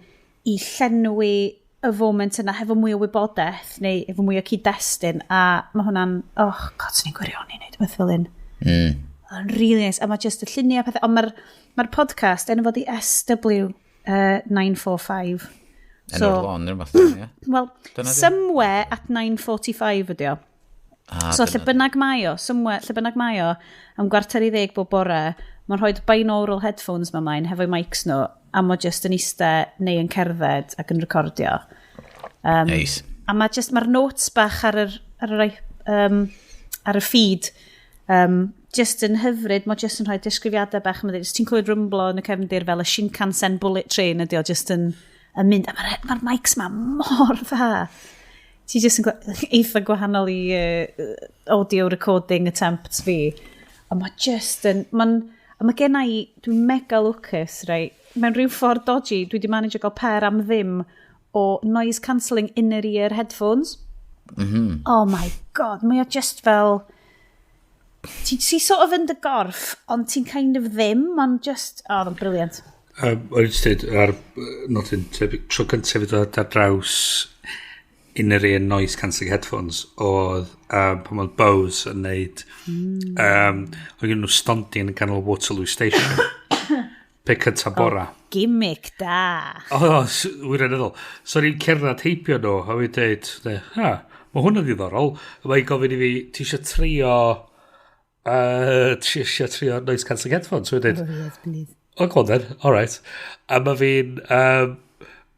i llenwi y foment yna hefo mwy o wybodaeth neu efo mwy o cyd-destun, a mae hwnna'n, oh God, swn i'n gwirioni wneud beth fel un. Yn really nice. A mae just y lluniau a pethau. Ond mae'r ma podcast, enw fo di SW 945. Enw'r lon, neu rhywbeth, ie? Wel, Dyna di? somewhere at 9:45 ydi o. Ah, So lle dyna di. bynnag mae o, somewhere, lle bynnag mae o, am 9:45 bob bore, mae'n rhoi binaural headphones ma mlaen hefo'i mics nhw, a mae just yn iste neu yn cerdded ac yn recordio. Neis. A mae just, mae'r notes bach ar y feed, just yn hyfryd, mae just yn rhoi disgrifiadau bach. Mae'n dweud, ti'n clywed rumblo yn y cefndir fel y Shinkansen bullet train ydi o, just yn mynd, a mae'r ma mics ma mor dda. Ti just yn eitha gwahanol i audio recording attempts fi. A mae just yn, mae'n, a mae gen i, dwi'n mega lwcus, right? Mewn rhyw ffordd dodgy, dwi wedi manage gael pair am ddim o noise cancelling inner ear headphones. Oh my God, mae o just fel... Ti sort of yn dy gorff, ond ti'n kind of ddim, ond just... Oh, mae'n brilliant. O'n i'n dweud, ar nodyn tebyg, tro cyntaf i ddod ar draws in-ear noise cancelling headphones oedd pan oedd Bose yn neud oedd gen nhw stondin yn ganol Waterloo Station pe cyntaf bora. Oh, gimmick da. O, oh, wirioneddol. So ni'n cerdded heibio nhw, a fi'n dweud, ha, mae hwn yn ddiddorol. A mae'n gofyn i fi, ti eisiau trio Ti eisiau trio noise cancelling headphones? So dweud, Oh, yes, please. "Oh, go on then, alright." A mae fi'n,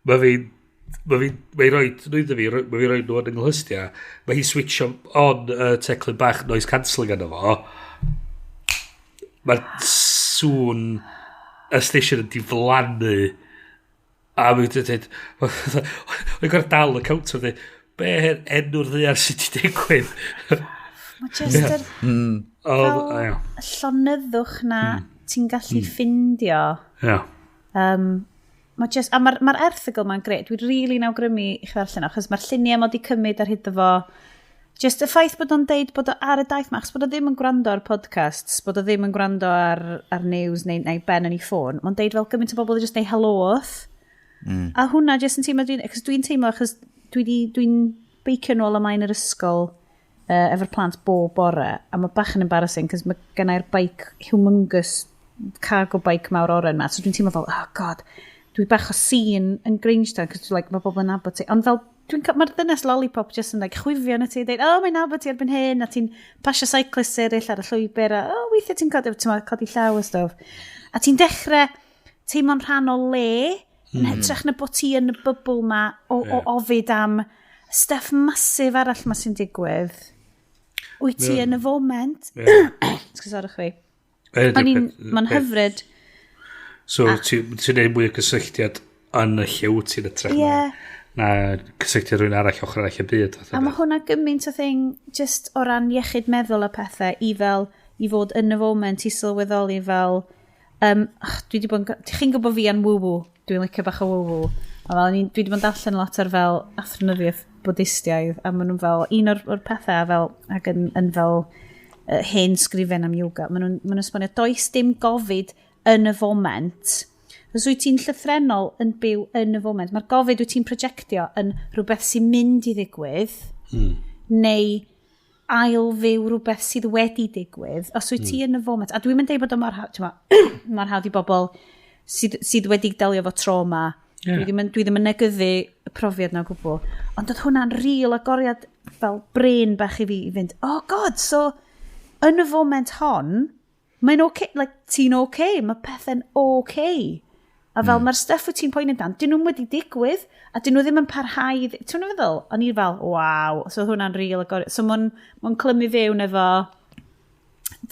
mae fi'n rhoi nhw iddo fi, mae fi'n rhoi nhw yn yng nghlustia. Mae hi'n switcho on teclyn bach noise cancelling yno fo. Mae'r sŵn y station yn diflannu. A mae'n dweud, mae'n gorau dal y counter, dweud, "Be enw'r ddaear sydd wedi digwydd?" Mae just yr Oedd, fel ie. llonyddwch na ti'n gallu ffindio. Mae just, a mae'r ma erthygl ma'n grêt. Dwi'n really awgrymu i chi ddarllen o, achos mae'r lluniau mod i cymryd ar hyd fo. Just y ffaith bod o'n deud bod o ar y daith ma, achos bod o ddim yn gwrando ar podcasts, bod o ddim yn gwrando ar news neu ben yn ei ffôn. Mae'n deud fel gymaint o bobl yn just neud hello wrth. A hwnna just yn teimlo, achos dwi'n teimlo, achos dwi'n beicio nôl ymlaen yr ysgol efo'r plant bob bore, a mae bach yn embarrassing, cos mae gennai'r bike humongous cargo bike mawr oren ma, so dwi'n teimlo fel, "Oh God, dwi bach o scene yn Grangetown," cos like, mae bobl yn nabod ti. Ond fel, mae'r ddynes lollipop just yn like, chwifio yn y ti, a dweud, "Oh, mae'n nabod ti erbyn hyn," a ti'n pasio cyclists eraill ar y llwybr, a oh, weithiau ti'n codi, ti'n codi llaw a stwff. A ti'n dechrau teimlo'n rhan o le, yn hytrach na bod ti yn y bubble ma o ofid am stuff massive arall ma sy'n digwydd. Wyt ti yn y foment. Excuse fi. Mae'n hyfryd. So ti'n neud mwy o gysylltiad yn y lle wyt ti'n ytrach na cysylltiad rhywun arall ochr arall y byd, fath o A mae beth. hwnna gymaint o thing just o ran iechyd meddwl a pethau i fel i fod yn y foment i sylweddoli fel och, dwi wedi bod yn, chi'n gwybod fi yn woo-woo, dwi'n licio bach o woo-woo, a fel, dwi wedi bod yn darllen lot ar fel athronyddïaeth Bwdistiaidd, a maen nhw'n fel un o'r pethau fel ac yn fel hen sgrifen am yoga, maen nhw'n esbonio does dim gofid yn y foment. Os wyt ti'n llythrennol yn byw yn y foment, mae'r gofid wyt ti'n projectio yn rhywbeth sy'n mynd i ddigwydd, neu ail-fyw rhywbeth sydd wedi digwydd, os wyt ti yn y foment, a dwi'n mynd deud bod o mor hawdd, t'mo', mor hawdd i bobl sydd wedi delio efo trauma. Dwi ddim yn negyddu y profiad na o gwbl. Ond oedd hwnna'n real agoriad fel brain bach i fi i fynd, "Oh God, so yn y foment hon, mae'n okay, like, ti'n okay, mae pethau'n okay." A fel mae'r stuff wyt ti'n poeni amdan, dyn nhw'n wedi digwydd, a dyn nhw ddim yn parhau. Ti'n feddwl? O'n i fel, "Waw," so oedd hwnna'n real agoriad. So mae'n ma clymu fewn efo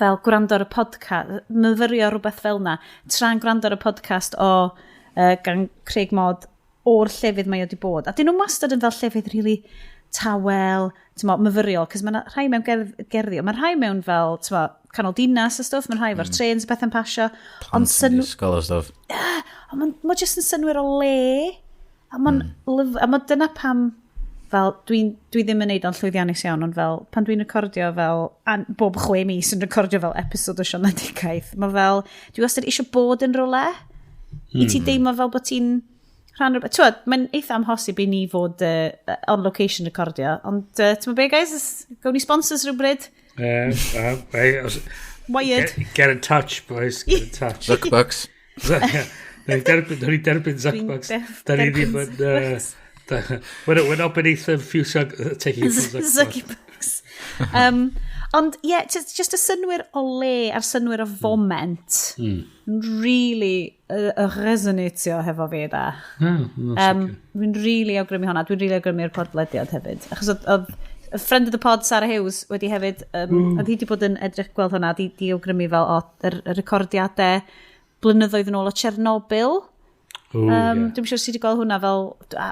fel gwrando ar y podcast, myfyrio rhywbeth fel na, tra'n gwrando ar y podcast o gan Craig Mod o'r llefydd mae o wedi bod. A dyn nhw'n wastad yn fel llefydd really tawel, t'mo, myfyriol, cos mae rhai mewn gerddi, ond mae rhai mewn fel, t'mo, canol dinas a stwff, mae rhai efo'r trains a bethau'n pasio. Ond syn... Ysgol o stwff. Ond mae'n ma jyst yn synnwyr o le. A mae'n mm. a ma dyna pam fel, dwi ddim yn neud o'n llwyddiannus iawn, ond fel, pan dwi'n recordio fel, bob 6 mis yn recordio fel episod o Sionedigaeth, mae fel, dwi wastad eisiau bod yn rhywle, i ti deimlo fel bod ti'n rhan o'r... T'wod, mae'n eitha amhosib i ni fod on location recordio, ond ti'n be, guys, gawn ni sponsors rhywbryd? Hey, Wired. Get in touch, boys. Get in touch. Zuckbucks. Nawn ni derbyn Zuckbucks. Da ni ddim yn Zuckbucks. We're not beneath a few taking a few Zuckbucks. Zucky Bucks. Ond ie, yeah, just y synnwyr o le a'r synnwyr o foment really resonatio hefo fi da. Dwi'n really awgrymu hwnna. Dwi'n really awgrymu'r podlediad hefyd. Achos oedd y friend of the pod, Sarah Hughes, wedi hefyd, oedd hi wedi bod yn edrych gweld hwnna, di awgrymu fel o, yr recordiadau blynyddoedd yn ôl o Chernobyl. Ooh, yeah. Dwi'n siŵr sydd wedi gweld hwnna fel,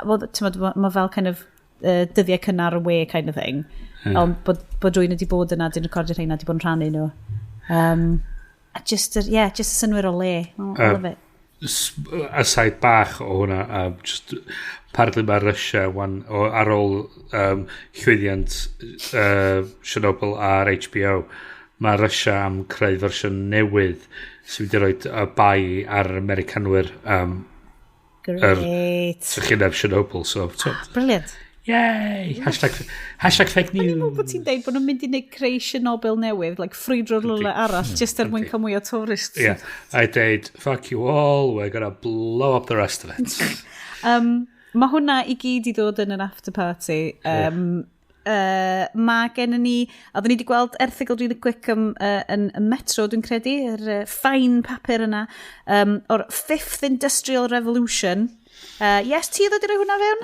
wel, ti'n ma, ma fel kind of dyddiau cynnar y we kind of thing. Ond bod rhywun wedi bod yna, di'n recordio rheina, wedi bod yn rhannu nhw. A just, yeah, just y synnwyr o le. Oh, I love it. Aside bach o hwnna, just apparently mae Russia wan, ar ôl llwyddiant Chernobyl ar HBO, mae Russia am creu fersiwn newydd sy'n mynd i roi y bai ar yr Americanwyr Great. trychineb Chernobyl. So Brilliant. Yay! #fake O'n i'n meddwl news. bod ti'n deud bod nhw'n mynd i wneud creu Chernobyl newydd, like ffrwydro rhywle arall, just er mwyn cael mwy o tourists. Yeah, I deud, "Fuck you all, we're gonna blow up the rest of it." Mae hwnna i gyd i ddod yn yr after party. Mae gen ni, oedden ni wedi gweld erthygl really quick yn y Metro, dwi'n credu, yr fine papur yna, o'r Fifth Industrial Revolution. Yes, ti ddod i roi hwnna fewn?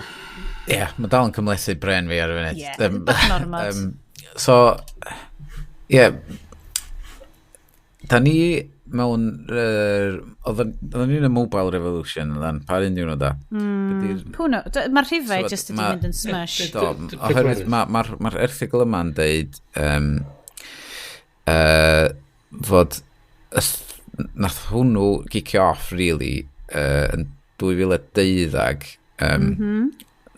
Ie, yeah, mae dal yn cymhlethu bren fi ar y funud. Ie, bach yn ormod. So, ie, yeah, da ni mewn... Oedden ni'n y Mobile Revolution, ydan, pa un diwrnod da? Pw no? Mae'r rhifau just wedi mynd yn smash. Do, oherwydd mae'r ma erthygl yma'n deud fod nath hwnnw gicio off, really, yn 2012.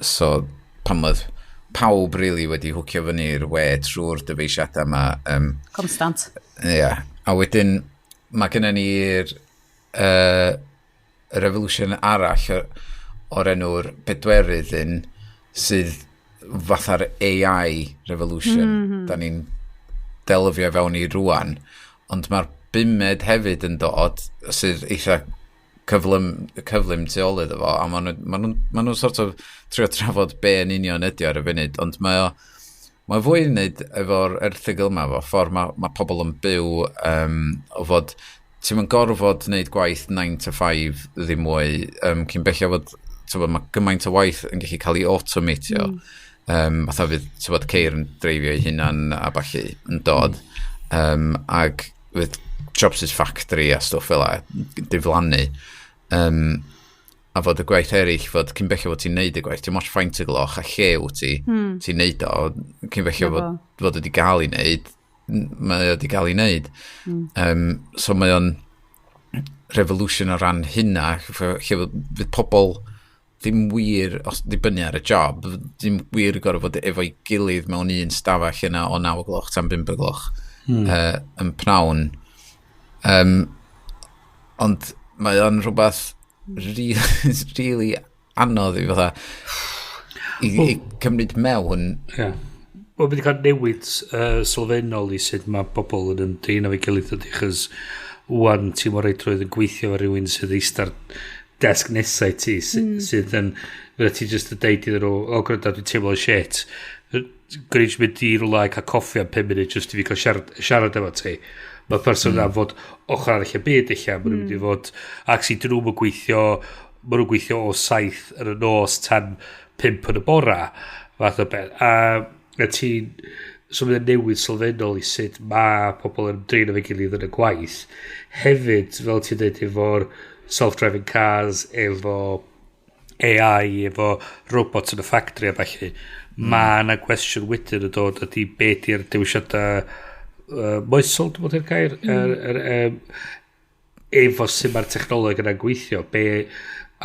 So, pan oedd pawb, really, wedi hwcio fyny'r we trwy'r dyfeisiadau yma. Constant. Ie. Yeah. A wedyn, mae gennym ni'r revolution arall o'r enw'r bedwerydd un sydd fatha'r AI revolution da ni'n delfio fewn i rwan. Ond mae'r bumed hefyd yn dod sydd eitha cyflym, cyflym tu ôl iddo fo, a ma nhw sort of trio trafod be yn union ydi ar y funud, ond mae fwy i wneud efo'r erthygl yma, efo ffordd mae pobl yn byw, o fod ti'n mynd gorfod wneud gwaith 9 to 5 ddim mwy, cyn belled fod, t'bod, mae gymaint o waith yn gallu cael ei automatio. Fatha fydd, t'bod, ceir yn dreifio ei hunan a ballu yn dod. Ag fydd Jobs' Factory a stwff fel 'a diflannu. A fod y gwaith eraill, fod cyn belled fod ti'n neud y gwaith, ti'n moch faint y gloch a lle wyt ti, ti'n neud o, cyn belled Na fod, fod wedi gael ei wneud, mae o wedi gael ei wneud. So mae o'n revolution o ran hynna, lle fydd pobl ddim wir, os dibynnu ar y job, ddim wir gorfod fod efo'i gilydd mewn un stafell yna o 9 o gloch tan 5 o gloch yn pnawn. Ond mae o'n rhywbeth really, really anodd i fatha i cymryd mewn. Ie. Yeah. Wel, wedi cael newid sylfaenol i sut mae bobl yn ymdrin efo'i gilydd ydy, chos wan ti'n mor reidrwydd yn gweithio efo rhywun sydd eista'r desg nesau ti, sydd yn, fydda ti just yn deud iddyn nhw, "O, gwrando, dwi'n teimlo shit. Gwneud mynd i rhywle i cael coffi am 5 munud just i fi cael siarad efo ti." Mae person yna fod ochr arall y byd eich, maen nhw'n mynd i fod, ac sy'n dyn nhw'n gweithio, maen nhw'n gweithio o 7 yn y nos tan 5 yn y bora, fath o beth. A ti'n, so mae'n newid sylfaenol i sut mae pobl yn ymdrin efo'i gilydd yn y gwaith. Hefyd, fel ti'n dweud, efo'r self-driving cars, efo AI, efo robots yn y factory a ballu, mae yna cwestiwn wedyn yn dod ydy be di'r dewisiadau moesol, dwi'n meddwl gair, efo sut mae'r technoleg yna'n gweithio,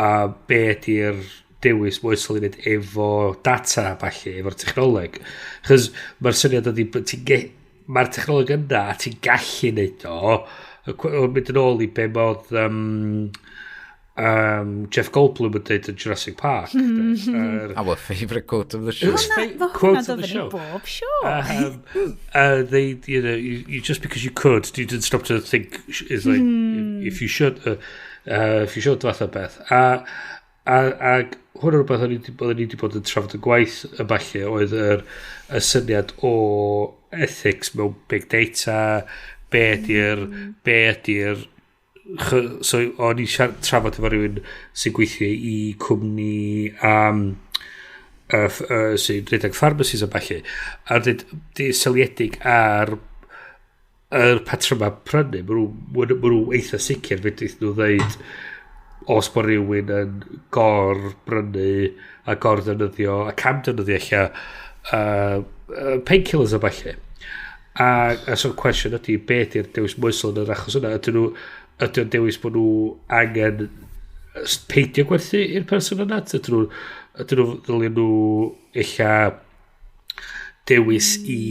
a be ydy'r dewis moesol i wneud efo data a ballu, efo'r technoleg. Chos mae'r syniad ydy, bod mae'r technoleg yna a ti'n gallu neud o, o'n mynd yn ôl i be modd Jeff Goldblum yn dweud yn Jurassic Park. Our favourite quote of the show. It's Hwnna quote hwnna of the dod fyny show. bob show. They, you, just because you could, you didn't stop to think, is like, if you should, if you should fath o beth. A hwn yn rhywbeth oedden ni 'di bod yn trafod y gwaith y falle oedd y syniad o ethics mewn big data, be ydy'r so o'n i trafod efo rhywun sy'n gweithio i cwmni sy'n rhedeg pharmacies a ballu a dweud di seiliedig ar yr patryma prynu ma nhw eitha sicr fedrith nhw ddeud os bod rhywun yn gor brynu a gor ddefnyddio a cam defnyddio ella painkillers a ballu a so'r cwestiwn ydy be ydy'r dewis moesol yn yr achos yna ydy o'n dewis bod nhw angen peidio gwerthu i'r person yna ydyn nhw ddylen nhw ella dewis i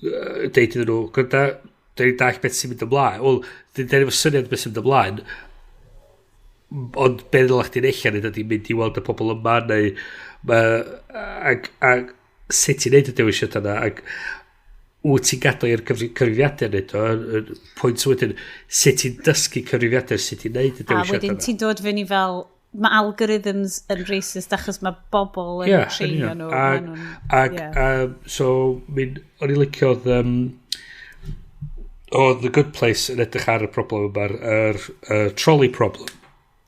deud iddyn nhw gyda da ni'n dall beth sy'n mynd ymlaen. Wel, da ni'n efo syniad beth sy'n mynd ymlaen, ond be ddylech chdi'n eich neud ydy mynd i weld y pobl yma neu ma, ag sut ti'n neud y dewisiad yna ac wyt ti'n gadael i'r cyfrifiadur neud o y pwynt wedyn sut ti'n dysgu cyfrifiadur sut ti'n neud y A dewisiad wedyn yna. ti'n dod fyny fel Mae algorithms yn racist achos mae bobl yn treinio nhw. Ag, so, o'n i'n liciodd, oedd The Good Place yn edrych ar y problem yma, yr trolley problem.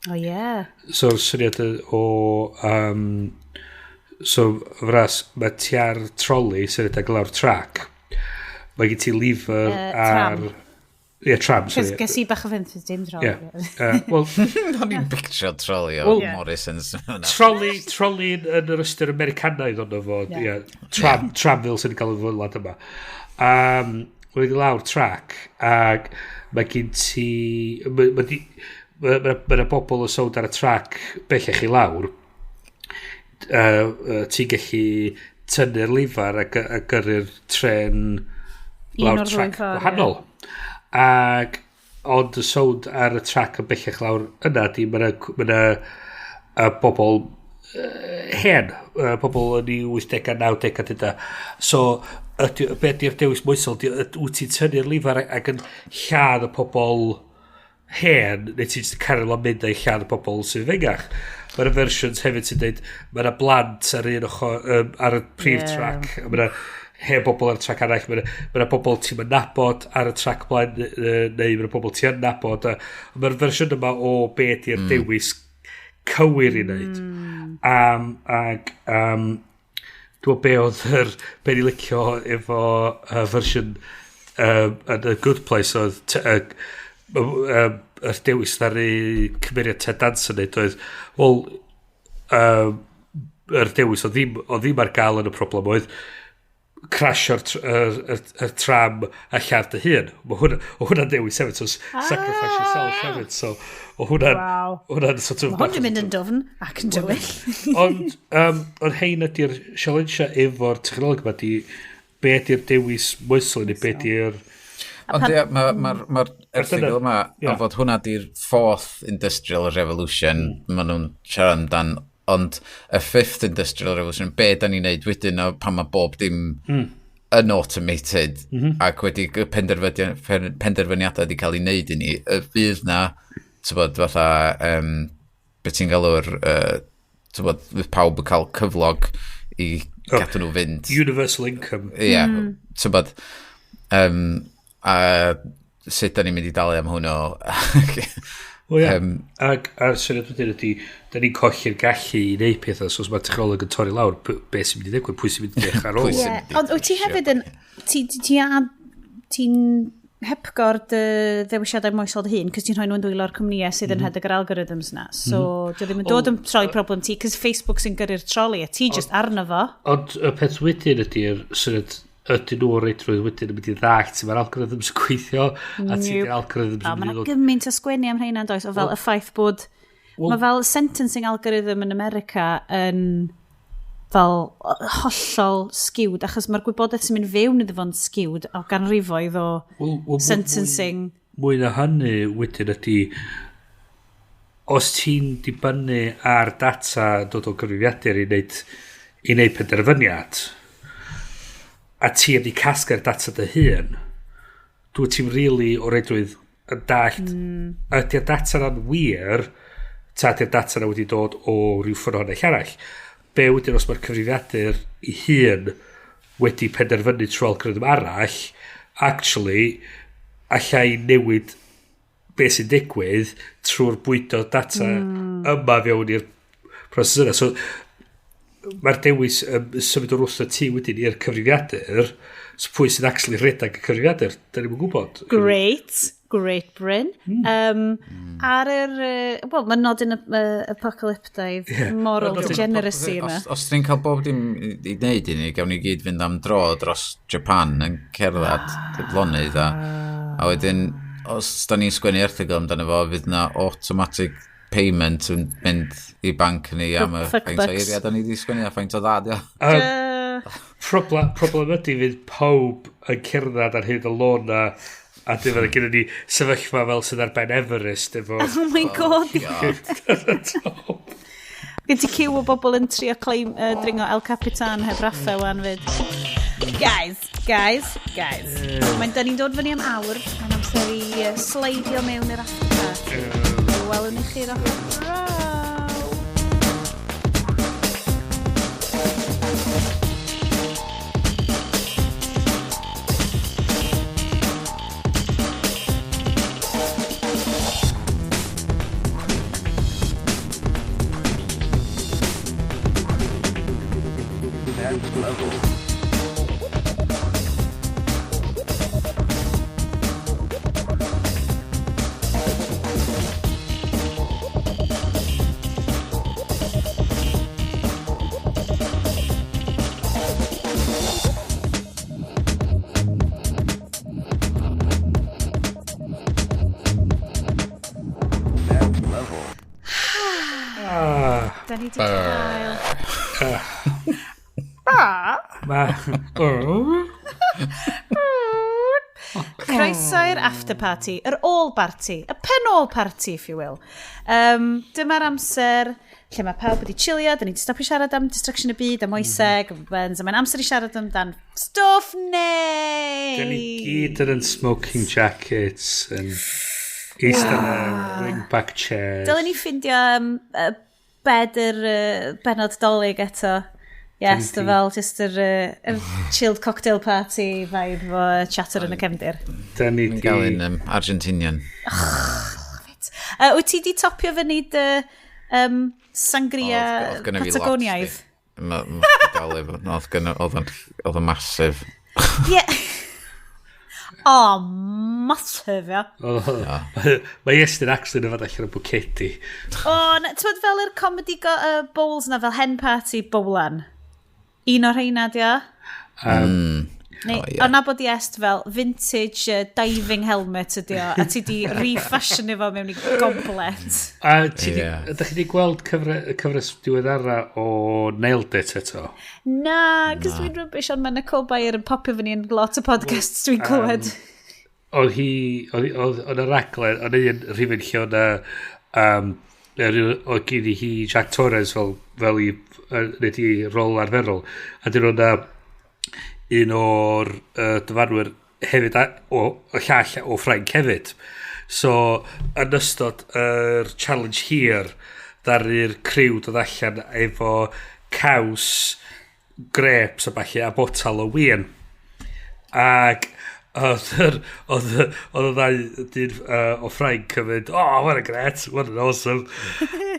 Oh, yeah. So'r syniad o... So, fras, mae ti ar trolley sy'n edrych lawr track. Mae gen ti lever ar... Tram. Ie, tram, sorry. Cos ges i bach o fynd dim trolley. Ie. Wel, O'n i'n picture trolley o Wel- Morrison's. Trolley yn yr ystyr Americanaidd ond fo. Ie. Tram, tram fel sy'n cael ei fod yma. Wedi lawr track ac mae gen ti... Mae bobl yn sownd ar y track bellach i lawr. Ti'n gallu tynnu'r lifar a gyrru'r tren Un lawr o'r ddwy track ffordd, gwahanol. Ac ond y sownd ar y track yn bellach lawr yna di mae yna bobl hen, pobl yn ei 80au, 90au dyda. So, be ydy'r dewis moesol? Wyt ti'n tynnu'r lifar ac yn lladd y pobl hen, neu ti'n just cario lan mynd a'i lladd y pobl sydd fengach? Mae'r versions hefyd sy'n dweud, mae yna blant ar un ochr, ar y prif track, a mae yna hen bobl ar y track arall, mae yna bobl ti'n mynd nabod ar y track blaen, neu mae yna bobl ti'n nabod. A mae'r fersiwn yma o be ydy'r dewis cywir i wneud. Ac dwi'n meddwl be oedd yr be ni licio efo fersiwn yn y Good Place oedd yr dewis ddaru cymeriad Ted Danson neud oedd, wel, yr dewis oedd ddim ar gael yn y problem oedd crashio'r y tram a lladd dy hun. Mae hwnna, o hwnna'n dewis hefyd, so sacrifice yourself hefyd, so o hwnna'n hwnna'n sort of Mae hwn yn mynd yn dwfn ac yn dywyll. Ond hein ydy'r challenge efo'r technoleg yma di be ydy'r dewis moesol neu be ydy'r Ond ie, mae'r ma erthygl yma, o fod hwnna di'r fourth industrial revolution, maen nhw'n siarad amdan, ond y fifth industrial revolution, be da ni'n neud wedyn o pan mae bob dim yn automated ac wedi penderfyniadau wedi cael ei wneud i ni, y fydd na, ti'n fatha, be ti'n galw'r, ti'n bod, fydd pawb yn cael cyflog i gadw nhw fynd. Universal income. Ie, ti'n bod, a sut da ni'n mynd i dalu am hwnnw? O ie. Ac a'r syniad wedyn ydy, da ni'n colli'r gallu i wneud pethau, so os mae technoleg yn torri lawr, be sy'n mynd i ddigwydd, pwy sy'n mynd i ddechrau ar ôl? Pwy sy'n Ie, mynd i ond wyt ti hefyd yn... Ti'n hepgor dy ddewisiadau moesol dy hun, cos ti'n rhoi nhw'n dwylo'r cwmnïau sydd yn rhedeg yr algorithms na. So, mm ddim yn dod yn troli problem ti, cos Facebook sy'n gyrru'r troli, a ti just arno fo. Ond y peth wedyn ydy'r syniad ydyn nhw o reidrwydd wedyn yn mynd i ddallt sut mae'r algorithms yn gweithio a ti Nope. di'r algorithms A yn mae mynd i yna ddod gymaint o sgwennu am rheina, does, o fel y ffaith bod... Mae fel sentencing algorithm yn America yn fel hollol skewed, achos mae'r gwybodaeth sy'n mynd fewn iddo fo'n skewed o ganrifoedd o Wel, sentencing. Mwy na hynny wedyn ydy os ti'n dibynnu ar data dod o gyfrifiadur i wneud penderfyniad a ti wedi casglu'r data dy hun, dwi ti'n really o reidrwydd yn dallt ydy'r data na'n wir ta ydy'r data na wedi dod o ryw ffynhonnell arall. Be wedyn os mae'r cyfrifiadur i hun wedi penderfynu trwy algorithm arall, actually, allai newid beth sy'n digwydd trwy'r bwydo data yma fewn i'r proses yna. So, mae'r dewis symud o'r wrth y ti wedyn i'r cyfrifiadur, so pwy sy'n actually rhedeg y cyfrifiadur, da ni'n gwybod. Great, great Bryn. Ar yr, wel, mae'n nodyn apocalyptaidd, moral Nodyn degeneracy yma. Os ni'n cael bob dim i wneud i ni, gawn ni gyd fynd am dro dros Japan yn cerdded lonydd a wedyn, os da ni'n sgwennu erthygl amdano fo, fydd na automatic payment yn mynd i banc ni am y Fuck faint o bucks. eiriau da ni wedi sgwennu a faint o dda, dio. Problem ydy fydd pawb yn cerdded ar hyd y lôn na a dy fydde gyda ni sefyllfa fel sydd ar ben Everest efo Oh my God. God. top. Gen ti ciw o bobl yn trio claim, dringo El Capitan heb raffau wan fyd. Guys, guys, guys. Mae'n da ni'n dod fyny am awr. Mae'n amser i sleidio mewn i'r after party. Welwn i chi'r ochr draw. Level. Da ni di cael... Ma... Croeso i'r after party, yr all party, y pen-ôl party, if you will. Dyma'r amser lle mae pawb wedi chilio, da ni wedi stopio siarad am destruction y byd, a moeseg, mm. a mae'n amser i siarad amdan stwff neu! Da ni gyd yn smoking jackets, yn eistedd yn ringback chairs. Dylen ni ffindio bed yr benod dolyg eto. Yes, dy fel just yr chilled cocktail party vibe o chatter yn y cefndir. Da ni di... Gael un Argentinian. Oh, love it. Wyt ti di topio fyny dy sangria Patagoniaidd? Oedd yn massive. Ie. Oh, massive, ia. Mae Iestyn actually yn yfad allan o bwcedi. O, ti'n fel yr comedy bowls na, fel hen party bowlan. Un o'r rheina, di o? Neu, oh, yeah. O nabod i est fel vintage diving helmet ydi o, a ti di refashionio fo mewn i goblet. A ti di, yeah. Ydych chi di gweld cyfres diweddara o Nailed It eto? Na, cos dwi'n rubbish, ond mae Nicole Byer yn popio fyny yn lot o podcasts dwi'n clywed. Oedd hi, oedd y raglen, oedd un rhifyn lle oedd oedd gen i hi Jack Torres fel i wneud i rôl arferol. A dyn nhw'n un o'r dyfarnwyr hefyd o llall o Ffrainc hefyd. So, yn ystod yr challenge hir, ddaru'r criw dod allan efo caws, grapes a ballu a botal o win. Ac oedd y ddau dyn o Ffrainc yn mynd, oh, what a great, what an awesome.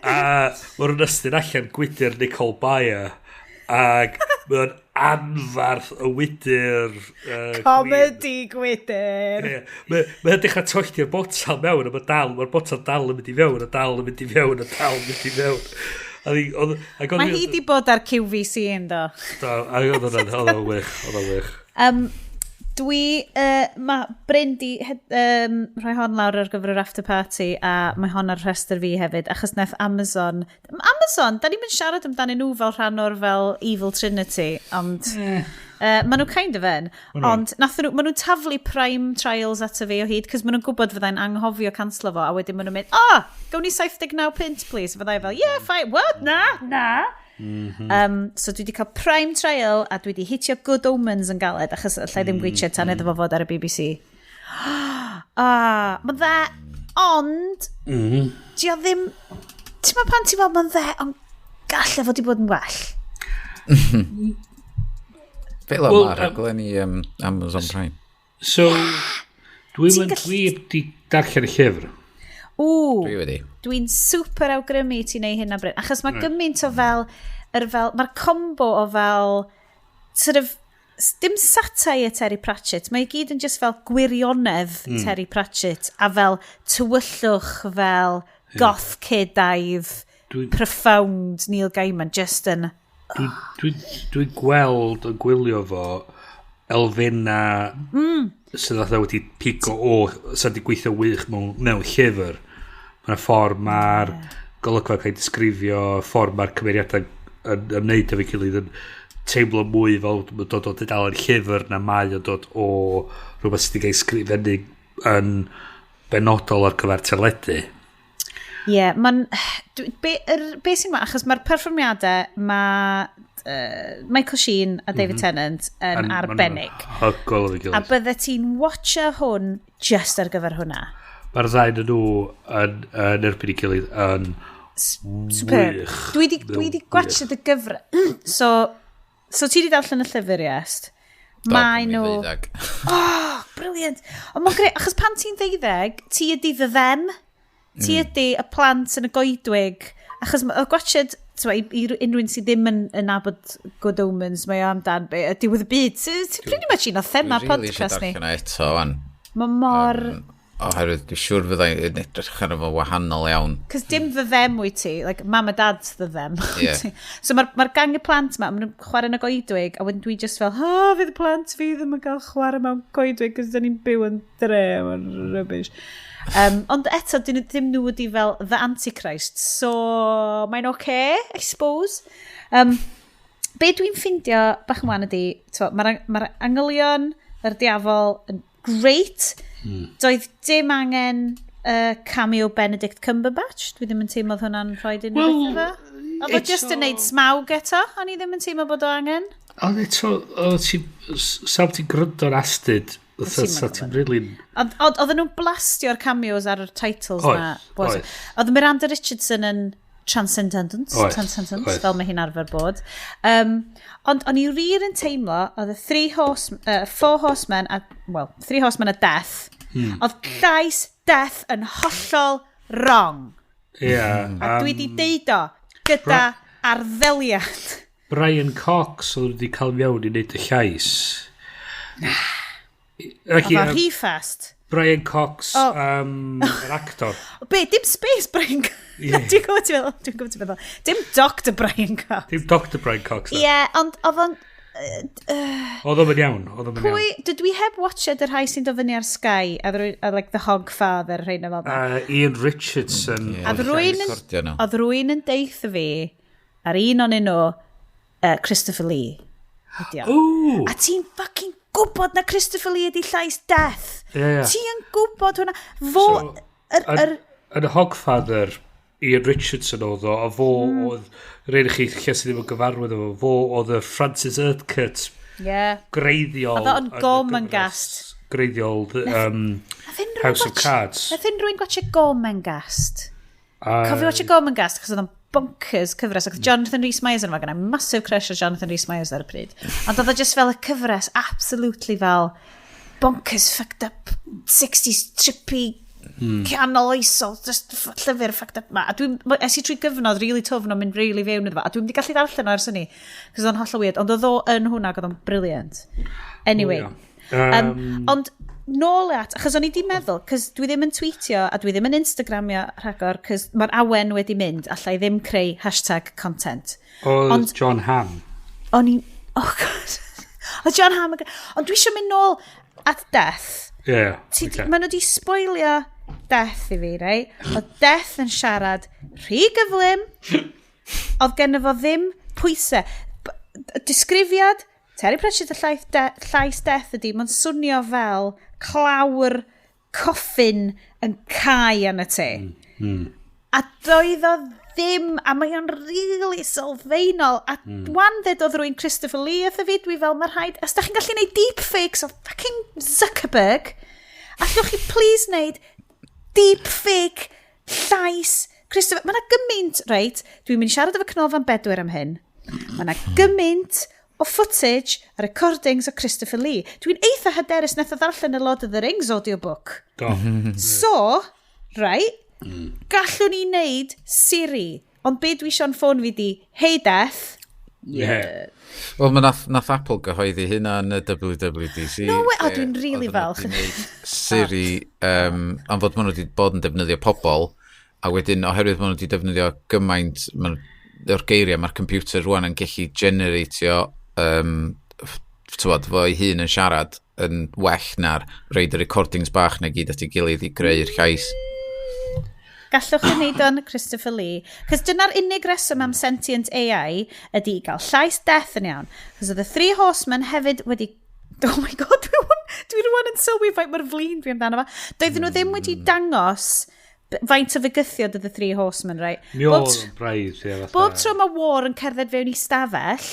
A maen nhw'n ystyn allan gwydr Nicole Byer. Ac mae'n anfarth y wydyr... Comedy gwydr! Yeah. Mae'n dechrau tollti'r botal mewn, a mae'r botal dal yn mynd i fewn, a dal yn mynd i fewn, a dal yn mynd i fewn. Mae hi di bod ar QVC yn do. Do, a oedd o'n wych, oedd o'n wych. Mae Bryn di rhoi hon lawr ar gyfer yr after party a mae hon ar rhestr fi hefyd, achos nath Amazon, da ni'n mynd siarad amdanyn nhw fel rhan o'r fel Evil Trinity, ond maen nhw kind of yn, ond nath nhw, maen nhw'n taflu Prime Trials ato fi o hyd, cos maen nhw'n gwybod fyddai'n anghofio canslo fo, a wedyn maen nhw'n mynd, oh, gawn ni 79 punt, please. Fyddai fel, yeah, fine, what, na. Mm -hmm. So dwi wedi cael Prime Trial a dwi wedi hitio Good Omens yn galed achos allai ddim gweithio tan iddo fo fod ar y BBC. Mae'n dde, ond di o ddim, ti'n meddwl pan ti'n meddwl mae'n dde, ond gallai fod i bod yn well. Fel well, mae'r rhaglen i Amazon Prime. So, dwi wedi darllen y llyfr. Ww, dwi'n super awgrymu i ti wneud hynna, Bryn. Achos mae gymaint o fel, mae'r combo o fel, sort of, dim satire Terry Pratchett, mae i gyd yn just fel gwirionedd Terry Pratchett, a fel tywyllwch, fel goth kid-aidd, profound Neil Gaiman, just yn... Dwi'n gweld yn gwylio fo elfenna sydd fatha wedi pigo o, sydd wedi gweithio wych mewn llyfr. Mae'n ffordd mae'r golygfa cael ei disgrifio, ffordd mae'r cymeriadau yn ymwneud efo'i gilydd yn teimlo mwy fel dod o dudalen llyfr na mae o'n dod o rhywbeth sydd wedi cael ei sgrifennu yn benodol ar gyfer teledu. Ie, yeah, mae'n... Be sy'n... Achos mae'r perfformiadau, mae Michael Sheen a David Tennant yn arbennig. Hygol efo'i gilydd. A bydde ti'n watcha hwn just ar gyfer hwnna. Mae'r ddau nhw yn erbyn ei gilydd yn superb. Wych. Dwi di gwachod y gyfra. So ti di darllen y llyfr, Iest? Mae nhw... Oh, brilliant. Ond mae'n greu, achos pan ti'n 12, ti ydi the them. Ti ydi y plant yn y goedwig. Achos o gwachod I unrhyw un sydd ddim yn nabod Good Omens, mae o amdan be, y diwedd y byd. Sy'n pretty much un o thema Dwi rili eisiau podcast ni. Darllen o eto, wan. Mae mor. Oherwydd dwi'n siŵr fyddai'n edrych arno fo wahanol iawn. Cos dim the them wyt ti, like mam a dad's the them. Ie. So mae'r ma gang y plant ma, maen nhw'n chwarae yn y goedwig, a wedyn dwi just fel, "Oh, fydd y plant fi ddim yn cael chwarae mewn goedwig, cos dyn ni'n byw yn dre, mae'n rubbish." Ond eto, dyn nhw ddim nhw wedi fel the Antichrist, so mae'n okay, I suppose. Be dwi'n ffindio bach yn wan ydi, mae'r ma angylion, yr diafol yn great. Doedd dim angen cameo Benedict Cumberbatch. Dwi ddim yn teimlo oedd hwnna'n rhoi unrhyw Wel, beth iddo. Oedd o just yn neud Smaug eto, o'n i ddim yn teimlo bod o angen. Ond eto, oedd ti, sam ti'n gryndo astud, Ti'm yn sa ti'n really. Ond oedden nhw'n blastio'r cameos ar y titles Oedd, na. Was oedd. Oedd Miranda Richardson yn transcendent, transcendent, oedd. fel mae hi'n arfer bod. Ond o'n i wir yn teimlo, oedd y three horse, four horsemen, a, well, three horsemen a Death, oedd llais Death yn hollol wrong. Ie. A dwi di deud o gyda arddeliad. Brian Cox oedd wedi cael mewn i wneud y llais. Oedd o rhy fast. Brian Cox, Oh. yr actor. Be, dim space Brian Cox. Ie. Dwi'n gwybod ti'n meddwl, dwi'n gwybod ti'n meddwl. Dim Dr Brian Cox. Dim Dr Brian Cox. Ie, na. yeah, ond oedd o'n. Oedd o'm yn iawn. Oedd o'm yn Pwy, iawn. dydw i heb watched y rhai sy'n dod fyny ar Sky, a like The Hogfather, rhain o fel na. Ian Richardson. Ie. Oedd rwy'n yn, Recordio nhw. oedd rwy'n yn deitha fi, ar un o'n nhw, Christopher Lee. Ydi o. Ooh! A ti'n fucking gwybod na Christopher Lee ydi llais Death. Ie, ie. Ti yn gwybod hwnna. Fo, So, yr, yr, Yn Hogfather, Ian Richardson oedd o, a fo oedd, rhaid i chi lle sydd ddim yn gyfarwydd efo, fo oedd y Francis Urquhart yeah. greiddiol. Oedd o yn yn y Gormenghast. gyfres Greiddiol, Nath unrhyw House of watch- Cards. Nath unrhyw un gwatchio Gormenghast? Cofio watchio Gormenghast, achos oedd o'n bonkers cyfres, ac oedd Jonathan Rhys Meyers yn fo, gyda massive crush o Jonathan Rhys Meyers ar y pryd. Ond oedd o just fel y cyfres, absolutely fel bonkers, fucked up, 60s trippy, canol oesol, just llyfr fucked up ma. A dwi'n, es i trwy gyfnod really tough o'n mynd really fewn iddo fo, a dwi'n wedi gallu darllen o ers hynny, cos oedd o'n hollol weird, ond oedd o yn hwnna, ac oedd o'n brilliant. Anyway. O, ie. Ond nôl at, achos o'n i di meddwl, cos dwi ddim yn tweetio a dwi ddim yn Instagramio rhagor, cos mae'r awen wedi mynd, allai ddim creu #content. Oedd Ond John Hamm. O'n i, oh God, oedd John Hamm, ond dwi eisiau mynd nôl at Death. Ie. Yeah, Ti, okay. Maen nhw wedi spoilio Death i fi, reit? Oedd Death yn siarad rhy gyflym, oedd genno fo ddim pwysau. Disgrifiad Terry Pratchett y llais Death ydy, mae'n swnio fel clawr coffin yn cau arna ti. A doedd o ddim, a mae o'n really sylfaenol. A wan ddedodd rwy'n Christopher Lee wrtho fi, dwi fel, mae rhaid, os da chi'n gallu neud deepfakes o fucking Zuckerberg, allwch chi please neud deepfake llais Christopher? Mae yna gymaint, reit, dwi'n mynd i siarad efo Canolfan Bedwyr am hyn. Mae yna gymaint o footage a recordings o Christopher Lee. Dwi'n eitha hyderus nath o ddarllen y Lord of the Rings audiobook. Do. So, right, gallwn ni wneud Siri, ond be dwi eisiau'n ffôn fi di, "Hey Death," Yeah. Wel, mae nath Apple gyhoeddi hynna yn y WWDC. No way, o, lle dwi'n really oedden nhw falch. 'di wneud Siri, am fod maen nhw wedi bod yn defnyddio pobl, a wedyn oherwydd maen nhw wedi defnyddio gymaint o'r geiriau, mae'r computer rwan yn gallu generatio tywod, fo ei hun yn siarad yn well na'r reid y recordings bach na gyd at ei gilydd i greu'r llais. Gallwch chi wneud o'n Christopher Lee. Cos dyna'r unig reswm am sentient AI ydy i gael llais Death yn iawn. Cos oedd y Three Horsemen hefyd wedi. Oh my God, dwi rwan yn sylwi faint mor flin dwi amdano fo. Doedden nhw ddim wedi dangos faint o fygythiad oedd y Three Horsemen, right? Mi oedd yn braidd, ie. Bob tro mae War yn cerdded fewn i stafell,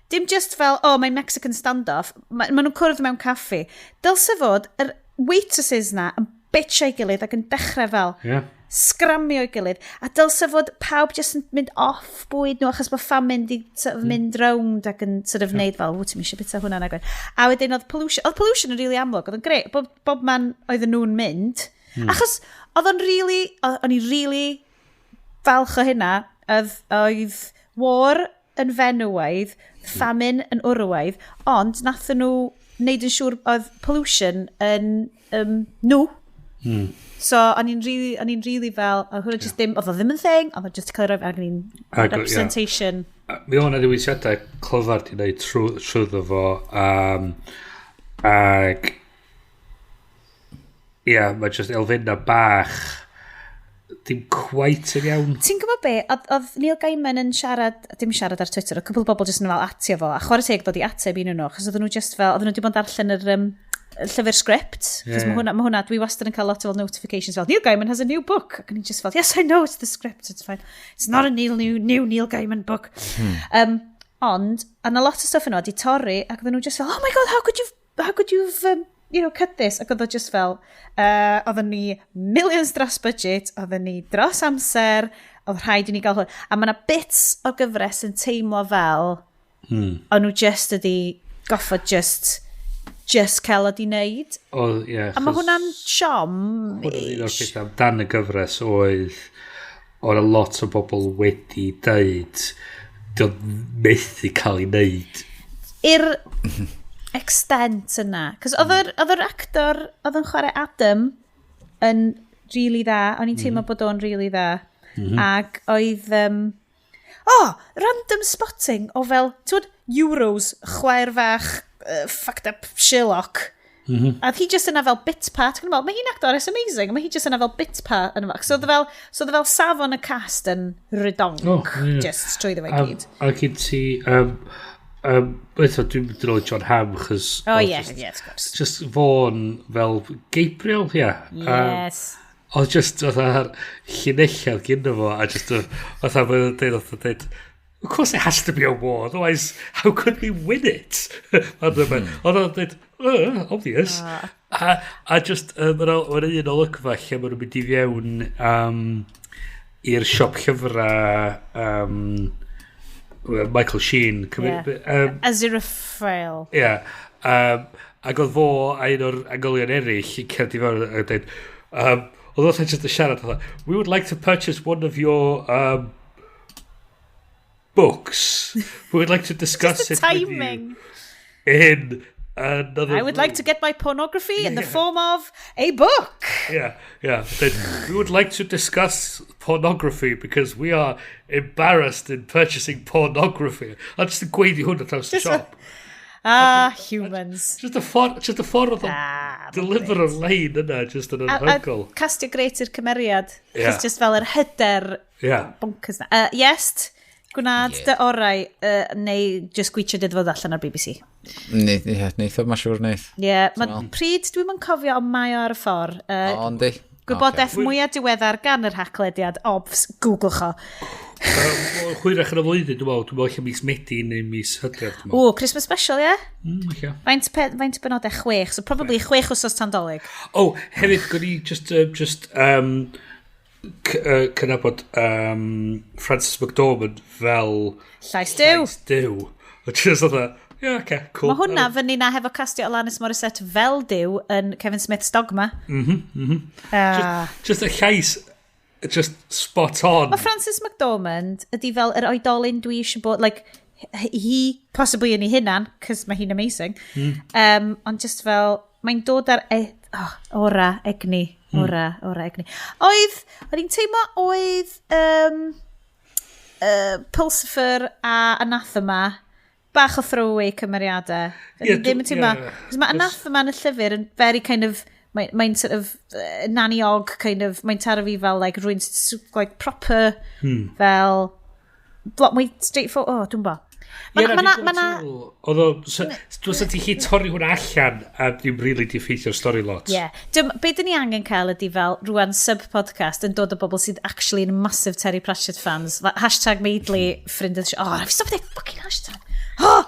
dim just fel, "Oh, mae'n Mexican standoff," ma nhw'n cwrdd mewn caffi. Dylse fod yr waitresses na yn bitch o'i gilydd ac yn dechrau fel sgramio o'i gilydd. A dylse fod pawb just yn mynd off bwyd nhw achos bod famine di sort of mynd rownd ac yn sort of wneud fel, "Ww, ti'n eisiau bita hwnna nag oedd?" A wedyn oedd pollution yn really amlwg, oedd yn grêt. Bob man oedden nhw'n mynd. Achos oedd o'n really, o'n i really falch o hynna, oedd War yn fenywaidd, famine yn wrywaidd, ond nathon nhw wneud yn siŵr oedd pollution yn nhw. So, o'n i'n really fel, oedd hwnna just ddim, oedd o ddim yn thing, oedd o just cael ei roi, ac o'n i'n representation. Mi o'n ddewisiadau clyfar di wneud trwyddo fo. Ag ia, mae just elfenna bach dim quite yn iawn. Ti'n gwybod be, oedd Neil Gaiman yn siarad, dim siarad ar Twitter, oedd cwpl o bobl jyst yn fel atio fo, a chwarae teg dod i ateb un o'n nhw, achos oedden nhw just fel, oedden nhw wedi bod yn darllen yr llyfr script, chos mae hwnna, dwi wastad yn cael lot o fel notifications fel, "Neil Gaiman has a new book," ac o'n i just fel, "Yes, I know, it's the script, it's fine. It's not a new Neil Gaiman book." Ond, a na lot o stuff yno di torri, ac oedden nhw just fel, "Oh my God, how could you cut this?" Ac oedd o just fel, oedden ni millions dros budget, oedden ni dros amser, oedd rhaid i ni gael hwn. A mae yna bits o'r gyfres yn teimlo fel, o'n nhw just ydi goffod just cael o di wneud. Oedd, ie. A mae hwnna'n siom. Hwnna'n un o'r pethau amdan y gyfres oedd a lot o bobl wedi deud dio'n methu cael ei wneud. I'r extent yna. Cos oedd yr actor oedd yn chwarae Adam yn really dda. O'n i'n teimlo bod o'n really dda. Ac oedd... Oh, random spotting o fel, ti'n Euros, chwaer fach, fucked up Sherlock. A oedd hi just yna fel bit part. Ac o'n i'n meddwl, mae hi'n actores amazing. Mae hi just yna fel bit part. Yna fel. So oedd fel safon y cast yn redonk. Oh, ie. Just trwy fe gyd. A gyd ti... Eto, dwi'n mynd yn ôl i John Hamm, chos Oh, oedd yeah, yeah, of course. Just fo'n fel Gabriel, ie. Yeah. Yes. Oedd just fatha'r llinelliad gyda fo, a just fatha mae'n dweud, fatha dweud, "Of course it has to be a war, otherwise how could we win it?" Oedd o'n dweud, "Obvious." A just, mae'n un olygfa lle maen nhw'n mynd i fewn i'r siop llyfrau Michael Sheen. Aziraphale. Ie. Yeah. Ac oedd fo a un o'r angylion eraill yn cerdded i fewn a dweud, oedd oedd just yn siarad, fatha, "We would like to purchase one of your books. We would like to discuss The it with you timing. in another "I would like room." to get my pornography in the form of a book." Yeah. Then, "We would like to discuss pornography because we are embarrassed in purchasing pornography." A just yn gweiddi hwn ar draws y siop. Ah, humans. Just y ffordd oedd o'n Ah, deliver o'r line yna, just yn A anhygoel. castio grêt i'r cymeriad. Yeah. Chos just fel yr hyder bonkers na. Yes, gwnaed dy orau, neu just gweithio dyd fod allan ar BBC. Neith, ie, neith o, mae'n siŵr neith. Ie, yeah, ma pryd dwi'n yn cofio, ond mae o ar y ffordd. O, yndi. Gwybodaeth mwyaf diweddar gan yr Haclediad, obvs, googlwch o. Hwyrach yn y flwyddyn, dwi'n meddwl, dwi'n meddwl lle mis Medi neu mis Hydref, dwi'n meddwl. O, Christmas special, ie? Yeah? Ella. Faint benodau? 6, so probably 6 wsos tan Dolig. Oh, hefyd, gwni just cynabod Frances McDormand fel Llais Duw. Llais Duw. A just oedd, yeah, okay, cool. Mae hwnna fyny na hefo castio Alanis Morissette fel Duw yn Kevin Smith's Dogma. Just y llais, just spot on. Mae Frances McDormand ydy fel yr oedolyn dwi eisiau bod, like, hi, possibly yn ei hunan, cos mae hi'n amazing, ond just fel, mae'n dod ar, oh, ora, egni, ora, ora, egni. Oedd hi'n teimlo oedd Pulsifer a Anathema, bach o throwaway cymeriadau. Ie, Yeah, ddim yn teimlo, cos mae Anathema yn y llyfr yn very kind of, mae'n sort of nanny og kind of, mae'n taro fi fel like, rwy'n like proper, fel, lot mwy straightforward, oh, dwi'n bo. Ie, Ma, na, ma, dwi'n ma, na, gwbod Oedd o, dwi'n sa ti chi torri hwnna allan a ddim really di effeithio'r stori lot. Ie. Yeah. Be dyn ni angen cael ydy fel rwan sub-podcast yn dod o bobl sydd actually yn massive Terry Pratchett fans. Like, #Maidley, ffrind y... Oh, I've stopped that fucking hashtag. Oh!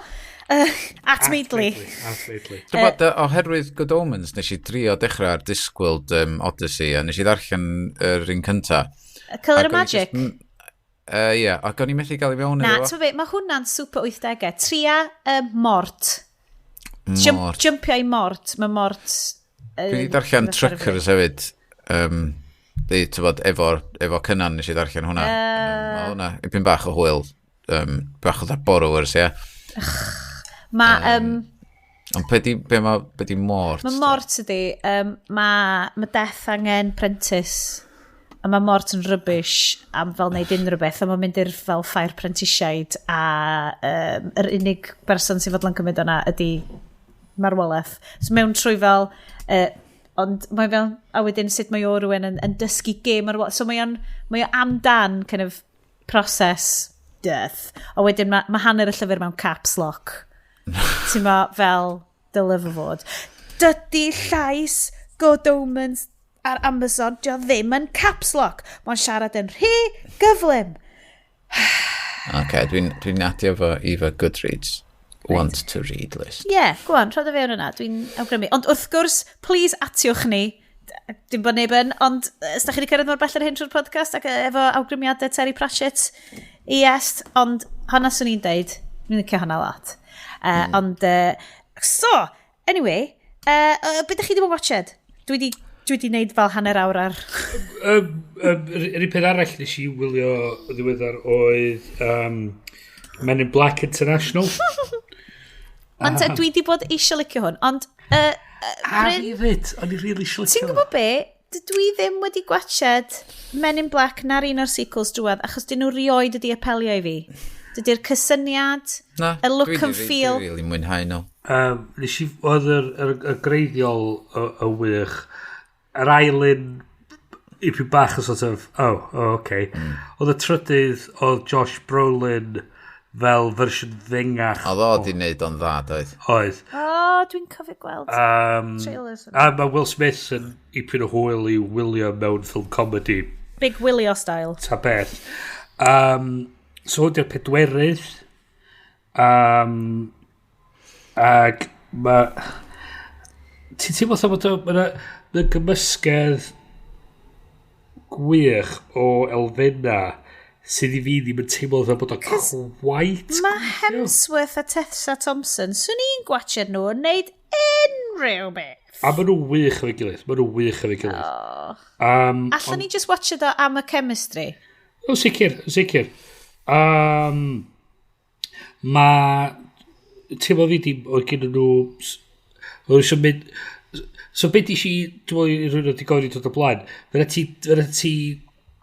@Maidley. @Maidley. Dwi'n bod, oherwydd Good Omens, nes i drio dechrau ar Discworld Odyssey, a nes i ddarllen yr un cynta. Colour Ac of o'n i Magic. Ie, ac o'n i methu gael i mewn Na, iddo fo. ti'n be, mae hwnna'n super 80au. Tria Mort. Jump, Mort. jumpio i Mort. Mae Mort... Dwi wedi darllen Truckers hefyd. Di, ti'n bod, efo Cynan nes i ddarllen hwnna. Mae hwnna, ipyn bach o hwyl. bach o borrowers, ie. Yeah. Mae... Ond be di, be ma, be di Mort? Mae Mort ydi, mae Death angen prentice, a mae Mort yn rubbish am fel wneud unrhyw beth, a mae'n mynd i'r fel ffair prentisiaid, a yr unig berson sy'n fodlon cymryd o'na ydy marwolaeth. So mewn trwy fel, ond mae fel, a wedyn sut mae o rhywun yn dysgu gêm marwolaeth. So mae o amdan kind of proses death. A wedyn mae hanner y llyfr mewn caps lock. Ti'n ma fel dyle fo fod. Dydy llais Good Omens ar Amazon, dio ddim yn caps lock. Mae'n siarad yn rhy gyflym. OK, dwi'n adio fo i fy Goodreads want to read list. Ie, yeah, go on, rhodd o fewn yna, dwi'n awgrymu. Ond wrth gwrs, please atiwch ni. Dim bod neb yn, ond os da chi wedi cyrraedd mor bell ar hyn trwy'r podcast ac efo awgrymiadau Terry Pratchett i est, ond honna swn i'n deud, dwi'n licio honna lot. Ond, so, anyway, be da chi wedi bod yn watched? Dwi wedi neud fel hanner awr ar. Yr un peth arall nes i wylio ddiweddar oedd Men in Black International. Ond dwi wedi bod eisiau licio hwn, ond A Bryn, fi fyd, o'n i really eisiau ti'n licio. gwybod be? Dwi ddim wedi gwatched Men in Black na'r un o'r sequels drwad, achos dyn nhw rioed wedi apelio i fi. Dydy'r cysyniad, Na, y look dwi and 'di feel. Dwi really mwynhau nhw. Nes i, oedd yr greiddiol y wych. Yr ail un, ipyn bach o sort of, oh, okay. Oedd y trydydd, oedd Josh Brolin fel fersiwn fengach. Oedd o di wneud o'n dda, doedd. Oedd. O, oh, dwi'n cofio gweld trailers. A mae Will Smith yn ipyn o hwyl i wylio mewn ffilm comedy Big Willio style. Ta beth. So hwn di'r pedwerydd. Ac mae... Ti'n teimlo fatha bod o... Mae 'na gymysgedd gwych o elfenna sydd i fi ddim yn teimlo fatha bod o quite. Mae Hemsworth a Tessa Thompson, swn i'n gwatchad nhw yn neud unrhyw beth. A maen nhw wych efo'i gilydd. Maen nhw wych efo'i gilydd. Oh. Allan ni just watchad o am y chemistry? O, sicr, yn sicr. Mae... Teimlo fi di, oedd gen nhw. Oedd eisiau mynd. So beth i, dwi'n meddwl i rhywun wedi gofyn i dod o blaen, fe ti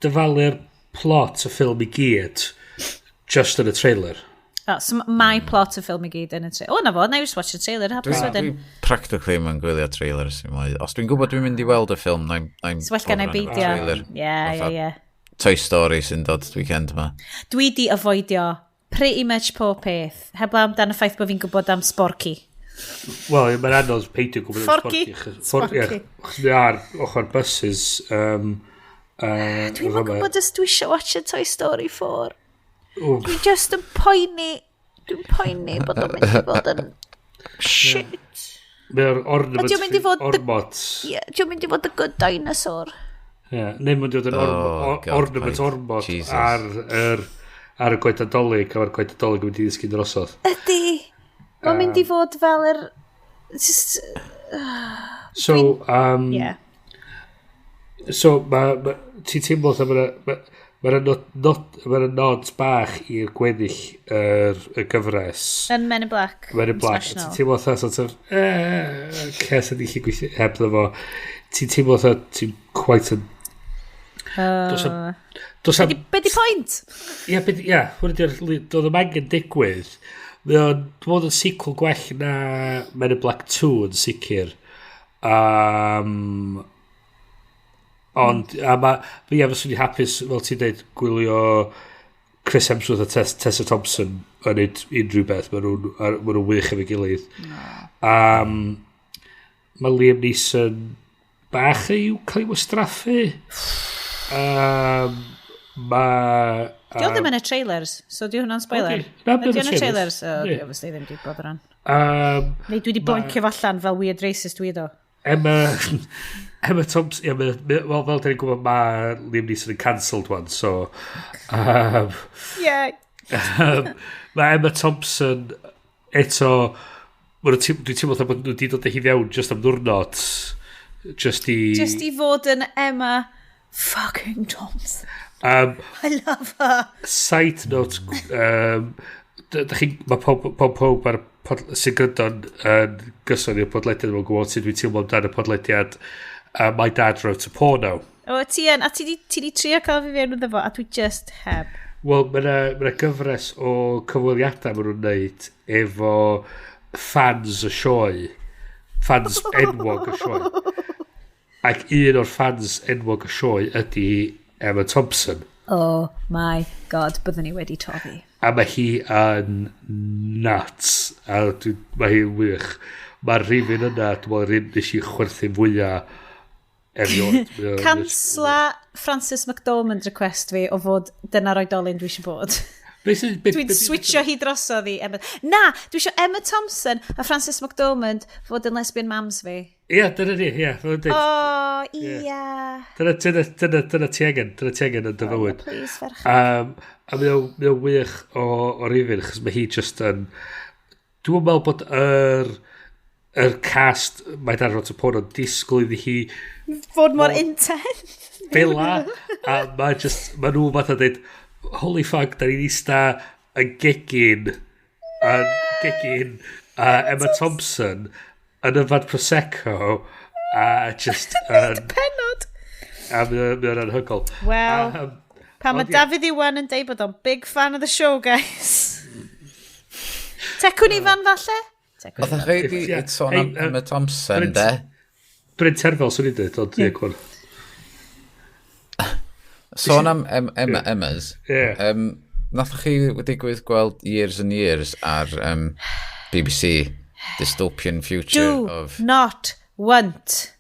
dyfalu'r plot y ffilm i gyd, just yn y trailer. Oh, so mae plot y ffilm i gyd yn y trailer. O, na fo, na i just watch the trailer, hapus wedyn. Dwi practically ddim yn gwylio trailers. Dim mwy. Os dwi'n gwybod dwi'n mynd i weld y ffilm, na'n So well gan i beidio. Trailer. Ie, ie, ie. Toy Story sy'n dod weekend yma. Dwi di avoidio pretty much pob peth. Heblaw amdan y ffaith bod fi'n gwybod am Sporky. Wel, mae'n anodd peidio gwybod am Fforci. Sporky. Sporky. Ie, achos mae ar ochr buses. Dwi'n yn gwybod os dwi eisiau watch Toy Story 4. Wff. Dwi just yn poeni. Dwi'n poeni bod o'n mynd i fod yn shit. Mae'r ornament... Ydi o'n mynd i fod Ormod. Ie, dwi'n mynd i fod y good dinosaur. Ie, neu mae'n dod yn Oh, God, ornament paid. ormod Jesus. ar y coed Nadolig, a mae'r coed Nadolig yn mynd i ddisgyn drosodd. Ydy. Mae'n mynd i fod fel yr... Just... So, Yeah. so ma, ti'n teimlo fatha mae'na nods bach i'r gweddill y gyfres. Yn Men in Black. Men in Black. Ti'n International. teimlo fatha sort of, ces ydi chi gweithio heb ddo fo. Ti'n teimlo fatha, ti'n quite yn... Does am... Be di point? Ie, ie, hwnna di'r... Doedd o'm angen digwydd. Mae o'n, dwi'n meddwl yn sequel gwell na Men in Black 2 yn sicr. Ond, a ma, ie, fyswn i hapus, fel ti'n dweud, gwylio Chris Hemsworth a Tessa Thompson yn neud unrhyw beth. Maen nhw'n wych efo'i gilydd. Mae Liam Neeson bach i'w cael ei wastraffu. Mae... Di o ddim yn y trailers, so di hwnna'n spoiler? Ydi. Na, Ydi o'n y trailers. trailers? O, Ydi. dwi obviously ddim di bod ran. Neu dwi di blancio fo allan fel weird racist weirdo. Emma Thompson, yeah, wel, fel dyn ni'n gwybod, mae Liam Neeson yn cancelled one, so... Mae Emma Thompson eto, dwi'n teimlo fatha bod nhw wedi dod â hi fewn just am ddwrnod, just i... Just i fod yn Emma Fucking Thompson. I love her. Side note, dych chi, mae pob ar sy'n gwrando'n yn gyson i'r podlediad yma'n gwybod sut dwi'n teimlo amdan y podlediad My Dad Wrote a Porno. O, ti yn, a ti di trio cael fi fewn iddo fo, a dwi just heb. Wel, mae yna ma gyfres o cyfweliadau maen nhw'n neud efo fans y sioe. Fans enwog y sioe. Ac un o'r fans enwog y sioe ydy Emma Thompson. Oh my God, byddwn ni wedi toddi. A mae hi yn nuts. A mae hi'n wych. Mae'r rhifyn yna, dwi'n meddwl, yr un nes i chwerthu fwyaf erioed. Cansla Frances McDormand request fi o fod dyna'r oedolyn dwi eisiau bod. Dwi'n switcho hi drosodd i Emma. Na, dwi eisiau Emma Thompson a Frances McDormand fod yn lesbian mams fi. Ie, dyna ni, ie. Fel dwi'n deud. O, ia. Dyna ti angen, dyna ti angen yn dy fywyd. Please, ferch. A mae o'n wych o rifyn, chos mae hi just yn. Dwi'n meddwl bod yr cast My Dad Wrote a Porno disgwyl iddi hi fod mor intense. Fela, a mae just, mae nhw fatha dweud, "Holy fuck, da ni'n eista yn gegin Emma Thompson yn yfad Prosecco a just yn Penod. A mae o'n anhygoel. Wel, pan mae Dafydd Iwan yn deud bod o'n big fan of the show, guys. Tecwn Ifan, falle? Tecwn. Oeddech chi wedi sôn am Emma Thompson, de? Bryn Terfel, swn i'n dweud, ond ie, gwan. Sôn am Emma Emmas. Ie. Nathoch chi digwydd gweld Years and Years ar BBC, dystopian future Do of not want.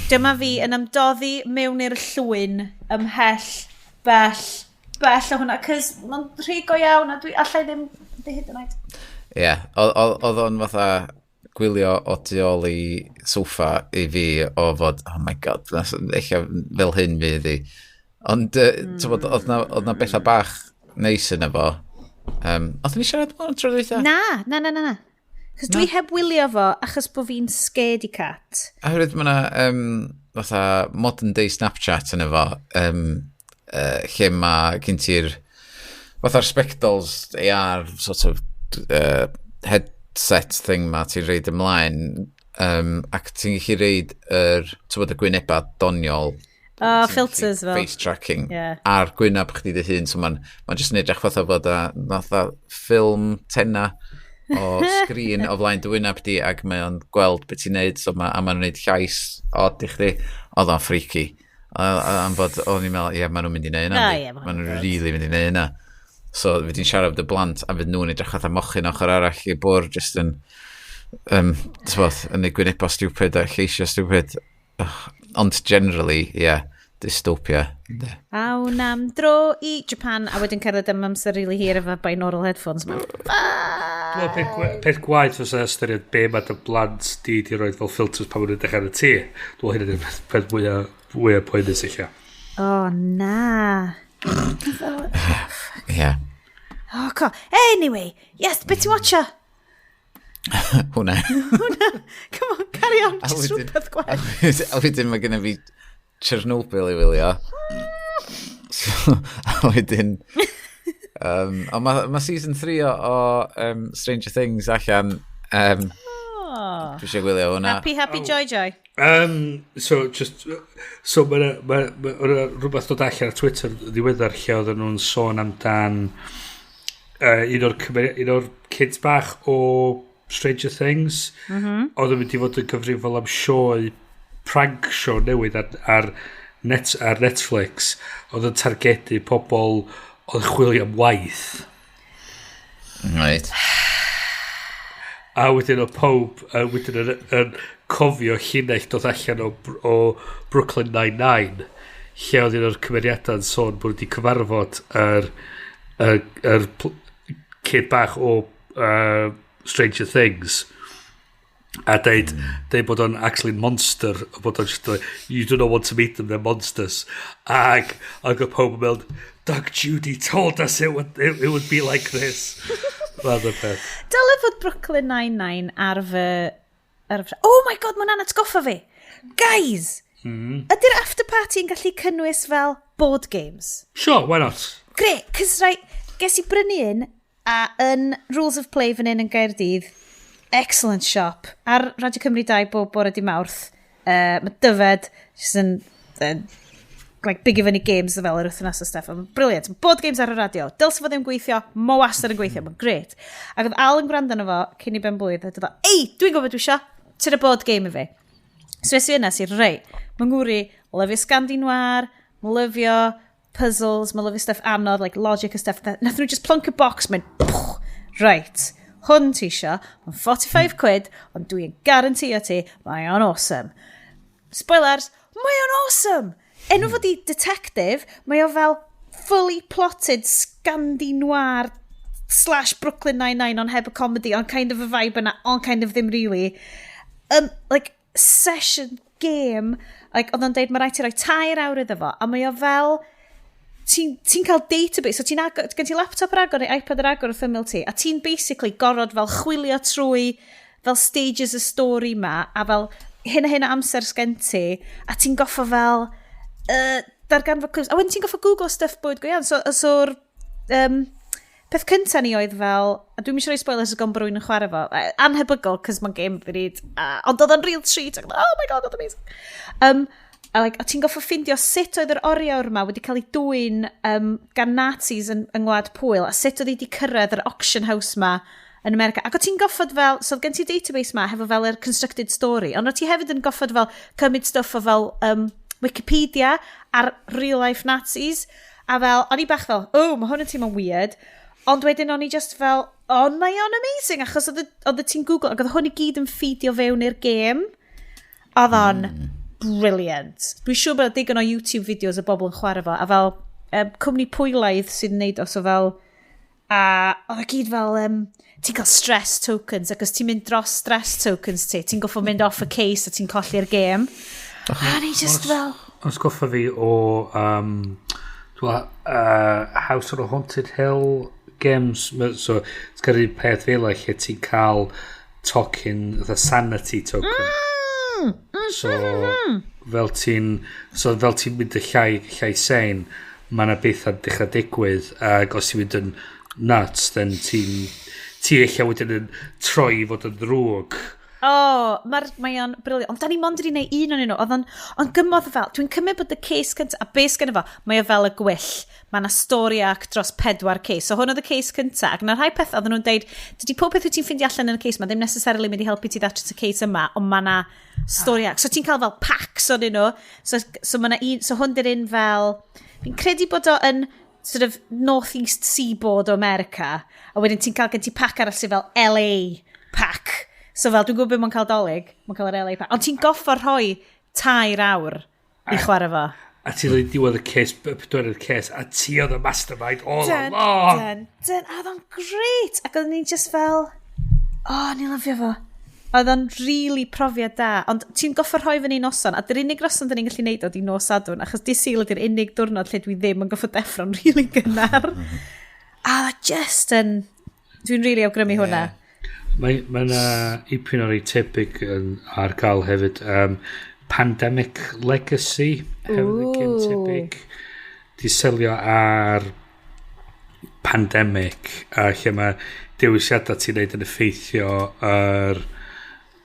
Dyma fi yn ymdoddi mewn i'r llwyn ymhell, bell, bell o hwnna, cys mae'n rhy go iawn a dwi allai ddim dy hyd yn oed. Ie, yeah, oedd o'n fatha gwylio o tu ôl i soffa i fi o fod, "Oh my God, eich fel hyn fydd i." Ond, mm, oedd na bethau bach neis yn efo. Oedden ni siarad am tro dwytha? Na, na, na, na, na. Cos dwi heb wylio fo achos bod fi'n scaredy cat. A hefyd mae yna fatha modern day Snapchat yn efo, lle mae gen ti'r fatha'r spectols AR sort of headset thing ma ti'n reid ymlaen ac ti'n gallu reid yr, ti'n bod, y gwynebau doniol. Oh, filters fel. Face tracking ar gwyneb chdi dy hun, so mae'n ma jyst yn edrych fatha fod a fatha ffilm tenna o sgrin o flaen dy wyneb di ac mae o'n gweld beth ti'n neud, so a mae'n neud llais odd i chdi. Oedd o'n freaky. A am fod, o'n i'n meddwl, ie, maen nhw'n mynd i neud yna. Ah, ie, ma' maen nhw'n really mynd i neud yna. So, fydd ti'n siarad efo dy blant a fydd nhw'n edrych fatha mochyn ochr arall i bwr, just yn, t'bod, yn neud gwynebau stupid a lleisio stupid. Ugh. Ond generally, yeah, dystopia. Ynde. Awn am dro i Japan a wedyn cerdded am amser really hir efo binaural headphones ma. Dwi'n meddwl peth gwaeth fysa ystyried be mae dy blant di roed fel filters pan maen nhw'n edrych ar y tŷ. Dwi'n meddwl hynny ydy'r peth mwyaf poenus eich. Oh, na. Yeah. Oh, co. Anyway, yes, beth ti'n watcha? Hwna. Hwna. Come on, carry on. A Just rhywbeth gwell. A wedyn mae gennym fi Chernobyl i wylio. So, a wedyn... Ond mae season 3 o Stranger Things allan. Oh. Dwi eisiau gwylio hwnna. Happy, happy, joy, joy. So, just, so mae ma rhywbeth dod allan ar Twitter ddiweddar lle oedden nhw'n sôn amdan un o'r kids bach o Stranger Things oedd yn mynd i fod yn gyfrifol am sioe prank show newydd ar Netflix oedd yn targedu pobl oedd yn chwilio am waith. Right. A wedyn o pob wedyn yn cofio llinell dod allan o Brooklyn Nine-Nine lle oedd un o'r cymeriadau yn sôn bod wedi cyfarfod yr kid bach o Stranger Things a deud bod o'n actually monster, bod o'n just like, "You do not want to meet them, they're monsters," ac oedd pob yn meddwl, "Doug Judy told us it would be like this," fath o peth. Dyle fod Brooklyn Nine-Nine ar fy. Oh my God, mae hwnna'n atgoffa fi! Guys! Ydy'r after party yn gallu cynnwys fel board games? Sure, why not? Great, cos right, ges i brynu un a yn Rules of Play fan hyn yn Gaerdydd, excellent shop, ar Radio Cymru 2 bob bore di Mawrth. Mae Dyfed, just yn like, big i fyny games fel yr wythnos o stuff. Mae'n brilliant. Board games ar y radio. Dylse fo ddim gweithio, mo wastad yn gweithio. Mae'n great. Ac oedd Al yn gwrando arno fo cyn i ben blwydd. A dweud, "Ei, dwi'n gwybod dwi isio. Tyrd y board game i fi." So es i yna, si, reit, mae'n ngwri, lyfio Scandi Noir, mae'n lyfio puzzles, mae'n lyfio stuff anodd, like logic a stuff. Nath nhw just plonk y box, mynd, pwch, right, hwn ti isio, mae'n 45 quid, ond dwi'n garantio ti, mae o'n awesome. Spoilers, mae o'n awesome! Enw fod i detective, mae o fel fully plotted Scandi Noir slash Brooklyn Nine-Nine, ond heb y comedy, ond kind of a vibe yna, ond kind of ddim really. Like, session game, like, oedd o'n deud, mae rhaid ti roi 3 awr iddo fo, a mae o fel, ti'n cael database, so ti'n agor, gen ti laptop ar agor neu iPad ar agor wrth ymyl ti, a ti'n basically gorfod fel chwilio trwy fel stages y stori ma, a fel hyn a hyn o amser sgen ti, a ti'n goffo fel darganfod clues. A wedyn ti'n goffo Google stuff bywyd go iawn. So peth cynta ni oedd fel, a dwi'n eisiau rhoi spoilers o bod rhywun yn chwarae fo, anhebygol, cos mae'n game bryd, ond oedd o'n real treat, ac oh my God, oedd amazing. A, like, a ti'n goffo ffindio sut oedd yr oriawr yma wedi cael ei dwyn gan Nazis yng Ngwlad Pwyl, a sut oedd hi wedi cyrraedd yr auction house ma yn America. Ac o ti'n goffod fel, so oedd gen ti database ma hefo fel yr constructed story, ond o ti hefyd yn goffod fel cymryd stuff o fel Wikipedia ar real life Nazis, a fel, o'n i bach fel, "Oh, mae hwn yn teimlo'n weird," ond wedyn o'n i just fel, "Oh, mae o'n amazing," achos oedd y ti'n Google, ac oedd hwn i gyd yn feedio fewn i'r game. Oedd o'n brilliant. Dwi'n siŵr bod digon o YouTube videos o bobl yn chwarae fo, a fel cwmni Pwylaidd sy'n neud o, so fel, a oedd o gyd fel, ti'n cael stress tokens, ac os ti'n mynd dros stress tokens ti, ti'n goffo mynd off y case a ti'n colli'r game. A ni just fel, Os goffa fi o House on a Haunted Hill games. So, it's got un peth fel lle ti'n cael tocyn, the sanity token. So, fel ti'n mynd y llai sane, mae yna bethau'n dechrau digwydd, ac os ti'n mynd yn nuts, then ti eich wedyn yn troi i fod yn ddrwg. O, oh, mae o'n brilliant. Ond da ni mond wedi gwneud un o'n nhw. Oedd o'n on gymodd fel, dwi'n cymryd bod y case cyntaf, a beth sgynno fo, mae o fel y gwyll. Mae yna story arc dros pedwar case. So hwn oedd y case cyntaf. Ac yna rhai peth oedden nhw'n deud, dydy pob peth wyt ti'n ffeindio allan yn y case ma ddim necessarily mynd i helpu ti ddatrys y case yma, ond mae yna story arc. So ti'n cael fel packs o'n nhw. So, ma' 'na un, so hwn di'r un fel, fi'n credu bod o yn sort of North East Seaboard o America, a wedyn ti'n cael gen ti pack arall sydd fel LA pack. So fel, dwi'n gwybod beth mae'n cael Dolig, mae'n cael yr LA pack. Ond ti'n goffo rhoi 3 awr i chwarae fo. A ti'n dod i diwedd y case, pedwerydd case, a ti oedd y mastermind all Dun, along. dun, dun. A oedd o'n great. Ac oedden ni'n just fel, oh, ni'n lyfio fo. Oedd o'n really profiad da. Ond ti'n goffo rhoi fyny noson, a dy'r unig noson dyn ni'n gallu neud o di nos Sadwrn, achos di Sul ydy'r unig diwrnod lle dwi ddim yn goffo deffro'n really gynnar. A oedd o just yn... Dwi'n really awgrymu hwnna. Mae yna ipyn o'r ei tebyg yn, ar gael hefyd. Pandemic Legacy hefyd yn gêm Ooh. tebyg. Di selio ar pandemic a lle mae dewisiadau ti'n neud yn effeithio ar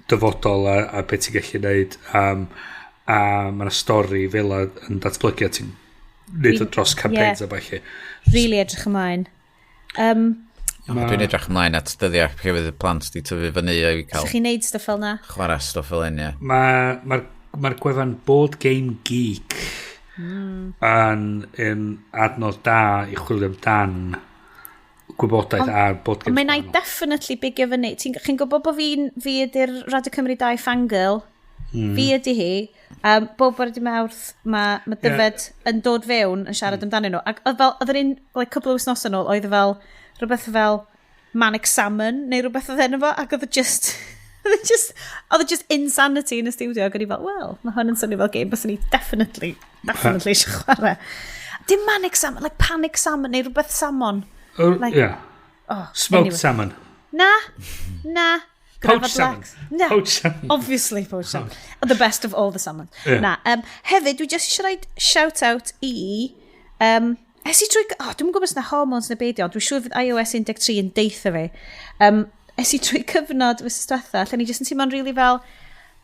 dyfodol a beth ti'n gallu neud a mae yna stori fel 'a yn datblygu a ti'n neud o dros campaigns a ballu. Really edrych ymlaen. Dwi'n edrych ymlaen at dyddiau lle fydd y plant di tyfu fyny i cael Ydych chi'n neud stuff fel na? chwarae stwff fel hyn, ie. Mae'r ma, ma gwefan Board Game Geek yn adnodd da i chwilio amdan gwybodaeth ar board games. Ond mae'n i definitely bigio fyny. Chi'n gwybod bod fi ydy'r Radio Cymru 2 fangirl? Fi ydy hi. Bob bore di Mawrth, mae Dyfed yn dod fewn yn siarad amdanyn nhw. Ac oedd fel, oedd yr un, like, cwpl o wythnosau yn ôl, oedd e fel, rhywbeth fel Manic Salmon, neu rhywbeth oedd enw fo, ac oedd e just, oedd e just insanity yn y studio, ac o'n i fel, "Well, mae hwn yn swnio fel game, byswn ni definitely, definitely eisiau chwarae." Dim Manic Salmon, like Panic Salmon, neu rhywbeth salmon. Yeah. Oh, Smoked anyway. salmon. Na, na. Poached salmon. No, Poached salmon. Obviously poached salmon. The best of all the salmon. Yeah. Na, hefyd, dwi just eisiau rhoi shout out i... Es i trwy... Oh, dwi'n gwybod os na hormones neu beidio, ond dwi'n siŵr fydd iOS 13 yn deitha fi. Es i trwy cyfnod wythnos diwetha, lle ni jyst yn teimlo'n really fel,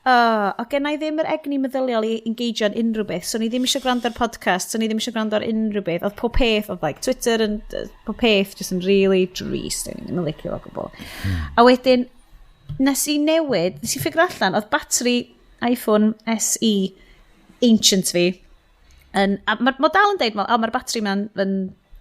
oh, o gen i ddim yr egni meddyliol i engagio yn unrhyw beth, so ni ddim eisiau gwrando ar podcast, so ni ddim eisiau gwrando ar unrhyw beth. Oedd pob peth, oedd like Twitter and pob peth just yn really drist, o'n i ddim yn licio fo gwbl. A wedyn, nes i newid, nes i figure allan, oedd battery iPhone SE ancient fi, yn, a mae'r ma dal yn deud, oh, mae'r battery ma'n yn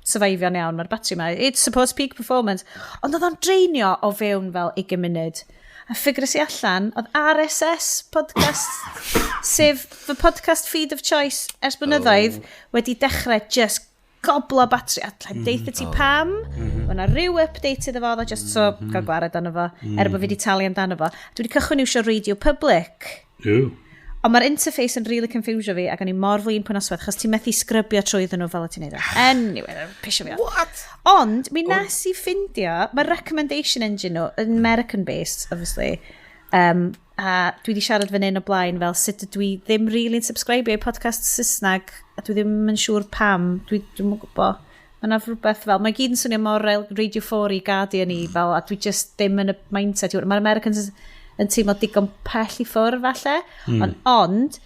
survivio'n iawn, mae'r battery ma, it's supposed peak performance. Ond oedd o'n dreinio o fewn fel 20 munud. A ffigyres i allan, oedd RSS podcast, sef fy podcast feed of choice ers blynyddoedd, wedi dechrau just goblo battery. A mm deitha ti pam, mm yna rhyw update iddo fo, oedd o just so gael gwared arno fo, er bod fi wedi talu amdano fo. Dwi wedi cychwyn iwsio Radio Public. Ew. Ond mae'r interface yn really confusio fi ac o'n i mor flin pwy noswaith, achos ti'n methu sgrybio trwyddyn nhw fel y ti'n neud o. Anyway, pisio fi off. What? Ond, mi nes i ffindio, mae'r recommendation engine nhw, yn American-based, obviously, a dwi wedi siarad fan hyn o blaen fel sut ydw i ddim really yn subscribe i podcast Saesneg, a dwi ddim yn siŵr pam, dwi'm yn gwybod. Mae yna rhywbeth fel, mae gyd yn swnio mor Radio 4 i Guardian i, fel, a dwi just ddim yn y mindset. Mae'r Americans yn teimlo digon pell i ffwrdd falle. Ond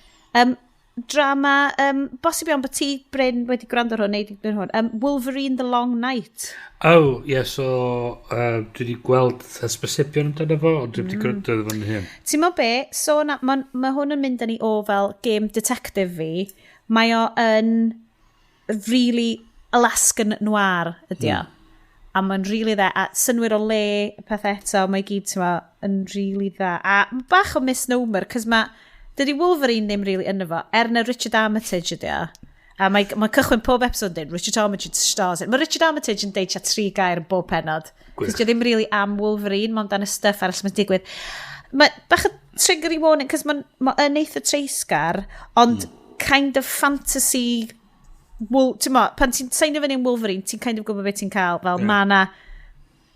drama, bosib iawn bod ti, Bryn, wedi gwrando ar hwn, neu wedi hwn, Wolverine The Long Night. Oh, ie, yeah, so dwi wedi gweld hysbysebion amdano fo, ond dwi wedi gwrando iddo fo'n hyn. Ti'n mo be, so na, ma, ma hwn yn mynd â ni o fel game detective fi. Mae o yn really Alaskan noir ydi o. A mae'n really dda. A synwyr o le, peth eto, mae gyd, ti'n mo, yn really dda. A bach o misnomer, cos mae, dydy Wolverine ddim really yno fo, er na Richard Armitage ydi o. A mae, mae cychwyn pob episode yn dweud, "Richard Armitage stars it." Mae Richard Armitage yn deud tua tri gair yn bob pennod. Gwych. Cos ddim really am Wolverine, mae'n dan y stuff arall sy'n digwydd. Mae bach o triggery warning, cos mae'n ma yn eitha treisgar, ond kind of fantasy. Ti'n mo, pan ti'n seinio fyny yn Wolverine, ti'n kind of gwybod beth ti'n cael, fel yeah. Ma na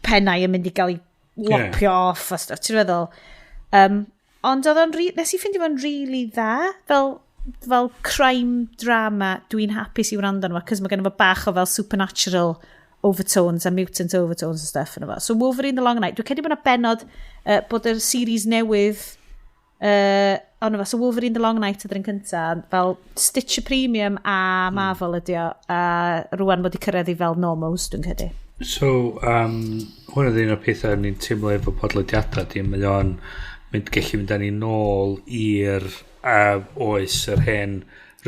pennau yn mynd i gael ei lopio off a stuff, ti'n feddwl. Ond oedd o'n, nes i ffeindio fo'n really dda, fel crime drama, dwi'n hapus i wrando arno fo, cos mae gen fo bach o fel supernatural overtones a mutant overtones a stuff yno fo. So Wolverine The Long Night, dwi'n credu bod yna bennod bod yr series newydd ono fo. So Wolverine The Long Night ydy'r un cynta, fel Stitcher Premium a Marvel ydi o, a rwan bod i cyrraedd i fel normos, dwi'n credu. So, hwn oedd un o'r pethau ni'n teimlo efo podlediadau, di mae o'n mynd gallu mynd â ni nôl i'r oes yr hen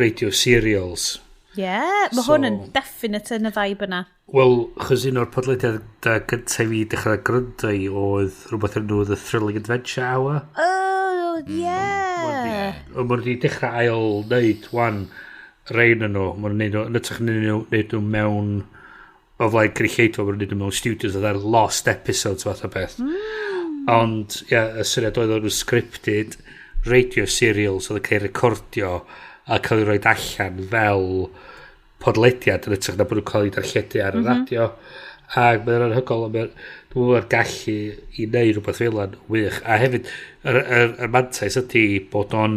radio serials. Yeah, mae hwn yn definite yn y vibe yna. Wel, chos un o'r podlediadau gyntaf i fi dechrau gwrando i oedd rhywbeth yn nhw The Thrilling Adventure Hour. Oh, yeah. Ond maen nhw wedi dechrau ail wneud wan rein yn nhw. Maen nhw'n neud nhw, yn hytrach na neud nhw mewn o flaen cynulleidfa, maen nhw'n neud nhw mewn studios oedd ar lost episodes fath o beth. Ond, ie, yeah, y syniad oedd o'n nhw scripted radio serials oedd yn cael ei recordio a cael ei roed allan fel podlediad yn hytrach na bod nhw'n cael ei darlledu ar y radio. Ac mae'n anhygoel, ond dwi'n meddwl gallu i wneud rhywbeth fel yna'n wych. A hefyd, yr mantais ydy bod o'n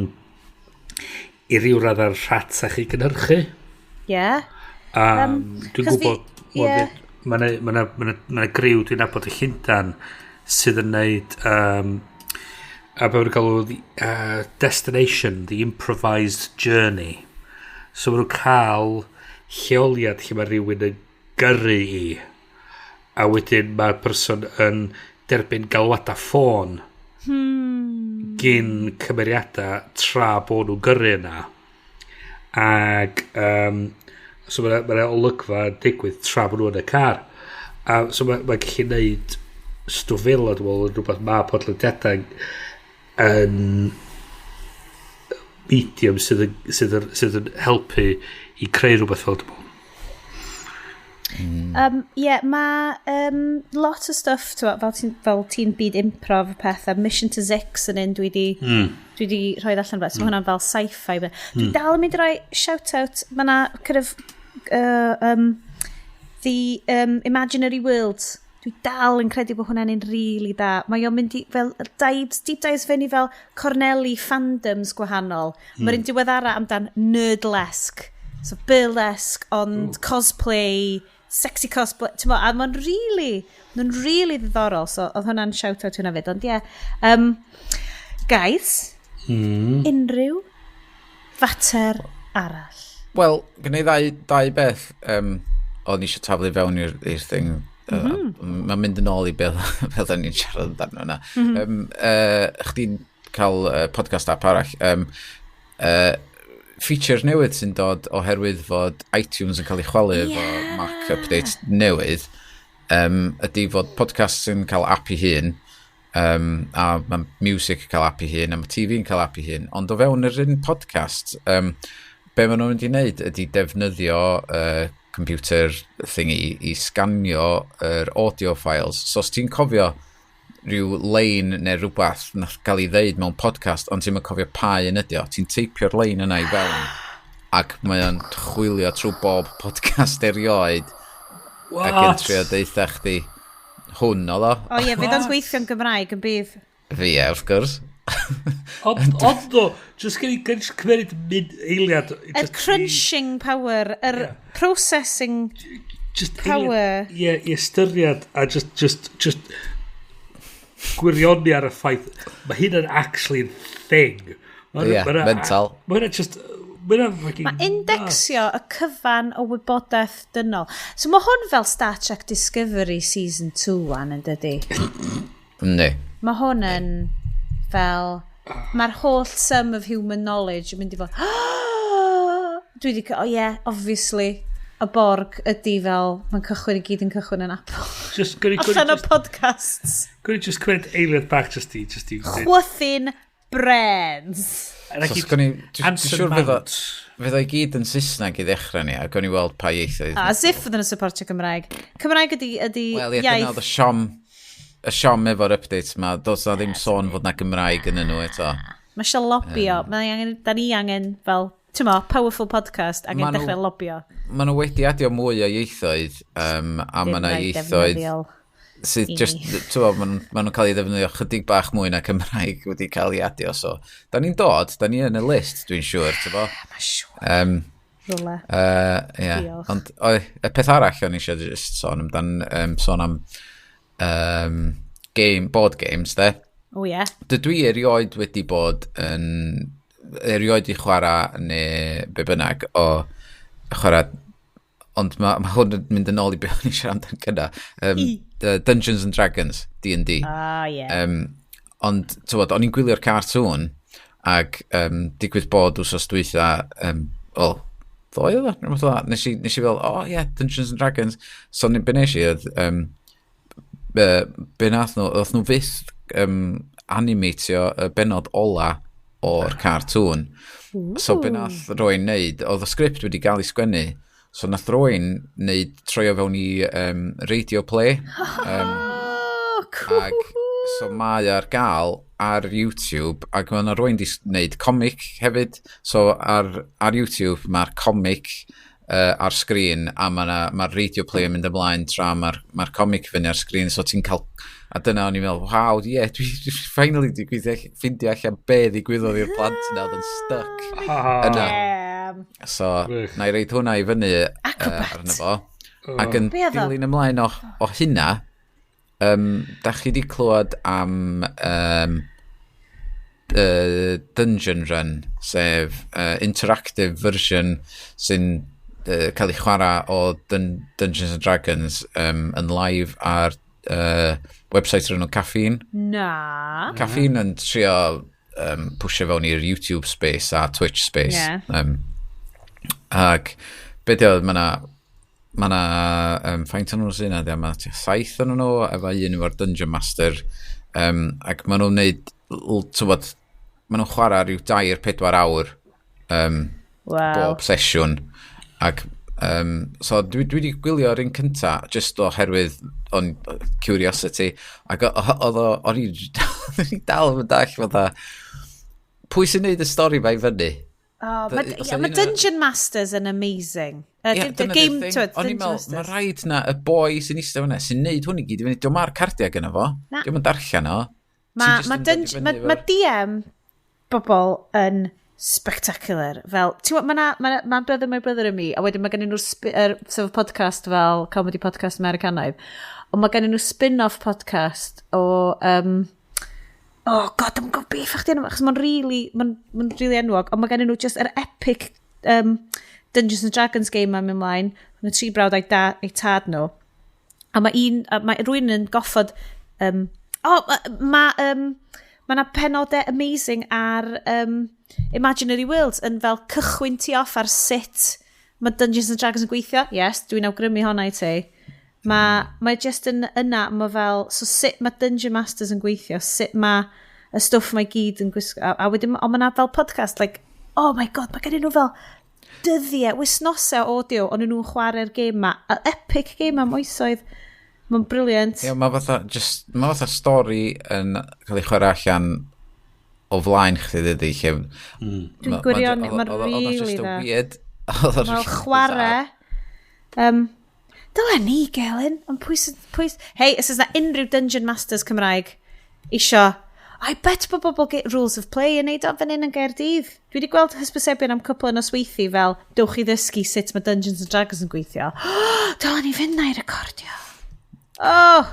i ryw raddau'n rhatach i gynhyrchu. Dwi'n 'Chos gwybod, mae yna ma ma ma ma griw dwi'n nabod y Llundan sydd yn neud a be maen nhw'n galw the, Destination, The Improvised Journey. So maen nhw'n cael lleoliad lle mae rhywun yn gyrru i a wedyn mae'r person yn derbyn galwadau ffôn gyn cymeriadau tra bod nhw'n gyrru yna. Ac so mae ma olygfa yn digwydd tra bod nhw yn y car. A so mae ma gallu neud stwff fel yna, dwi'n meddwl, yn rhywbeth mae podlediadau yn medium sydd yn helpu i creu rhywbeth fel, dwi'n meddwl. Yeah, mae lot o stuff, t'mo, fel ti'n byd improv a pethau, Mission to Zyxx yn un dwi di rhoi allan fel, so mae hwnna'n fel sci-fi. Dwi dal yn mynd i roi shout-out, mae na kind of the Imaginary Worlds. Dwi dal yn credu bod hwnna'n un really da. Mae o'n mynd i fel dives, deep dives fewn i fel corneli fandoms gwahanol. Mae'r un diweddara amdan nerdlesque. So burlesque, ond cosplay, sexy cosplay. T'mo, a mae'n really ddiddorol. So oedd hwnna'n shout out hwnna fyd. Ond ie, yeah. Guys, unrhyw fater arall? Wel, gen i ddau beth o'n eisiau taflu fewn i'r thing. Mae'n mynd yn ôl i beth o'n i'n siarad amdano yna. Chdi'n cael podcast app arall. Feature newydd sy'n dod oherwydd fod iTunes yn cael ei chwalu efo Mac update newydd ydy fod podcasts yn cael app i hun a mae music yn cael app i hun a mae TV yn cael app i hun, ond o fewn yr un podcast, be maen nhw'n mynd i wneud ydy defnyddio computer thingy i sganio yr audio files. So os ti'n cofio rhyw lein neu rhywbeth nath gael ei ddeud mewn podcast, ond ti'n cofio pa un ydi o, ti'n teipio'r lein yna i fewn ac mae o'n chwilio trwy bob podcast erioed ac yn What? trio deutha chdi hwn oedd o. O ie, fydd o'n gweithio'n Gymraeg yn bydd. Fi e, wrth gwrs. Ond o, just gen i just cymryd mynd eiliad. Y just crunching power, yr processing just power. Ie, i ystyried a just gwirioni ar y ffaith, mae hyn yn actually thing. Ie, mental. Mae hynna just, mae hynna fucking Mae indexio y cyfan o wybodaeth dynol. So mae hwn fel Star Trek Discovery Season 2 wan yn dydy? Yndi. Mae hwn yn fel... Mae'r holl sum of human knowledge yn mynd i fod... Dwi wedi... Oh yeah, obviously. Y Borg ydy fel... Mae'n cychwyn i gyd yn cychwyn yn Apple. Just, gwni, gwni, Allan o just, podcasts. gwni just cymryd eiliad bach just i Chwythu'n brains. So, sgwn i, dwi'n siŵr fydd o i gyd yn Saesneg i ddechrau ni, a gwn i weld pa ieithoedd. As if fydden nhw'n supportio Cymraeg. Cymraeg ydy Wel, ie, dyna iaith. oedd y siom efo'r updates ma. Does na ddim sôn fod na Gymraeg yn nhw eto. Mae eisiau lobio. Mae angen, da ni angen fel, ti'n mo, powerful podcast, angen dechrau lobio. Ma nhw wedi adio mwy o ieithoedd, a Ddim ma na rhai ieithoedd defnyddiol sydd i just, ni. ti'n mo, ma nhw'n cael ei ddefnyddio chydig bach mwy na Cymraeg wedi cael ei adio, so da ni'n dod, da ni yn y list, dwi'n siŵr, ti'n mo. Mae siŵr. Rwle. Yeah. Diolch. Ond o, y peth arall o'n i eisiau just sôn amdan, sôn am board games, de. O ie. Dydw i erioed wedi bod yn... erioed i chwarae neu be bynnag o chwarae, ond mae ma hwn yn mynd yn ôl i be o'n i siarad amdan gyda the Dungeons and Dragons, D&D. Ah, ie. Ond tywod, o'n i'n gwylio'r cartoon ac digwydd bod wsos dwytha, wel, ddoe oedd o, rhywbeth fel 'na. Nes i fel, "Oh yeah, Dungeons and Dragons." So be nes i oedd, be nath nhw, oedd nhw fyth animatio y benod ola o'r cartoon. So be nath rywun neud, oedd y sgript wedi gael ei sgwennu, so nath rywun neud troio fewn i radio play. Oh, cool. Ac so mae ar gael ar YouTube ac mae yna rywun wedi wneud comic hefyd. So ar YouTube mae'r comic ar sgrin a mae'r ma radio play yn mynd ymlaen tra mae'r ma comic fyny ar sgrin, so ti'n cael, a dyna o'n i'n meddwl, "Waw, ie, yeah, dwi finally di gweithio, ffindio allan be ddigwyddodd i'r plant yna oedd yn stuck yna." So, Wych. na i reid hwnna i fyny Acrobat. arno fo. Ac yn Be oedd o? dilyn ymlaen o hynna, da chi di clywed am Dungeon Run, sef interactive version sy'n cael ei chwarae o Dungeons and Dragons yn live ar website o'r enw Caffeine. Na. Caffeine yn trio pwysio fewn i'r YouTube space a Twitch space. Ac be di o, mae na faint o'n nhw sy'n yna, mae tua saith o'n nhw, efo un efo'r Dungeon Master, ac maen nhw'n neud, tywod, maen nhw'n chwarae rhyw 3-4 awr bob sesiwn. Ac so dwi wedi gwylio'r un cynta just oherwydd on curiosity ac oedd o o'n i dal yn dall fatha pwy sy'n neud y stori fa i fyny. Oh, mae yeah, ma Dungeon Masters yn amazing. Yeah, dyna game, thing. O'n i'n meddwl, mae rhaid na y boi sy'n eistedd fyna, sy'n neud hwn i gyd i fyny. Diolch ma'r cardiau gyda fo. Diolch yn darllen o. Mae ma, ma, ma DM bobl yn spectacular. Fel, ti'n gwybod, mae ma, ma Brother My Brother and Me, a wedyn mae gen nhw'r sef podcast fel comedy podcast Americanaidd, ond mae gen nhw spin-off podcast o oh god, dwi'n gwybod beth chdi enw, achos mae'n really, mae'n ma really enwog, ond mae gen nhw just yr epic Dungeons and Dragons game ma'n mynd mlaen, mae tri brawd a'i, da, ei tad nhw, a mae un, a mae rhywun yn goffod, oh, mae ma yna penodau amazing ar Imaginary Worlds yn fel cychwyn ti off ar sut mae Dungeons and Dragons yn gweithio. Yes, dwi'n awgrymu honna i ti. Mae mae just yn yna, mae fel, so sut mae Dungeon Masters yn gweithio, sut mae y stwff mae gyd yn gwisgo, a wedyn, ond mae yna fel podcast, like, oh my god, mae gen nhw fel dyddiau, wythnosau o audio, ond nhw'n chwarae'r gêm ma, a epic game am oesoedd. Mae'n brilliant. Ie, yeah, mae fatha, just, mae fatha stori yn cael ei chwarae allan o flaen chdi dydy, lle... Dwi'n gwirion, mae'n really dda. Weird. Mae'n chwarae. Dyla ni, Gelyn. Ond pwy sydd... Pwy, hei, os oes na unrhyw Dungeon Masters Cymraeg isio... I bet bod bobl get rules of play yn neud o fan hyn yn Gaerdydd. Dwi wedi gweld hysbysebion am cwpl o nosweithi fel dewch i ddysgu sut mae Dungeons and Dragons yn gweithio. Dyla ni fynd na i recordio. Oh,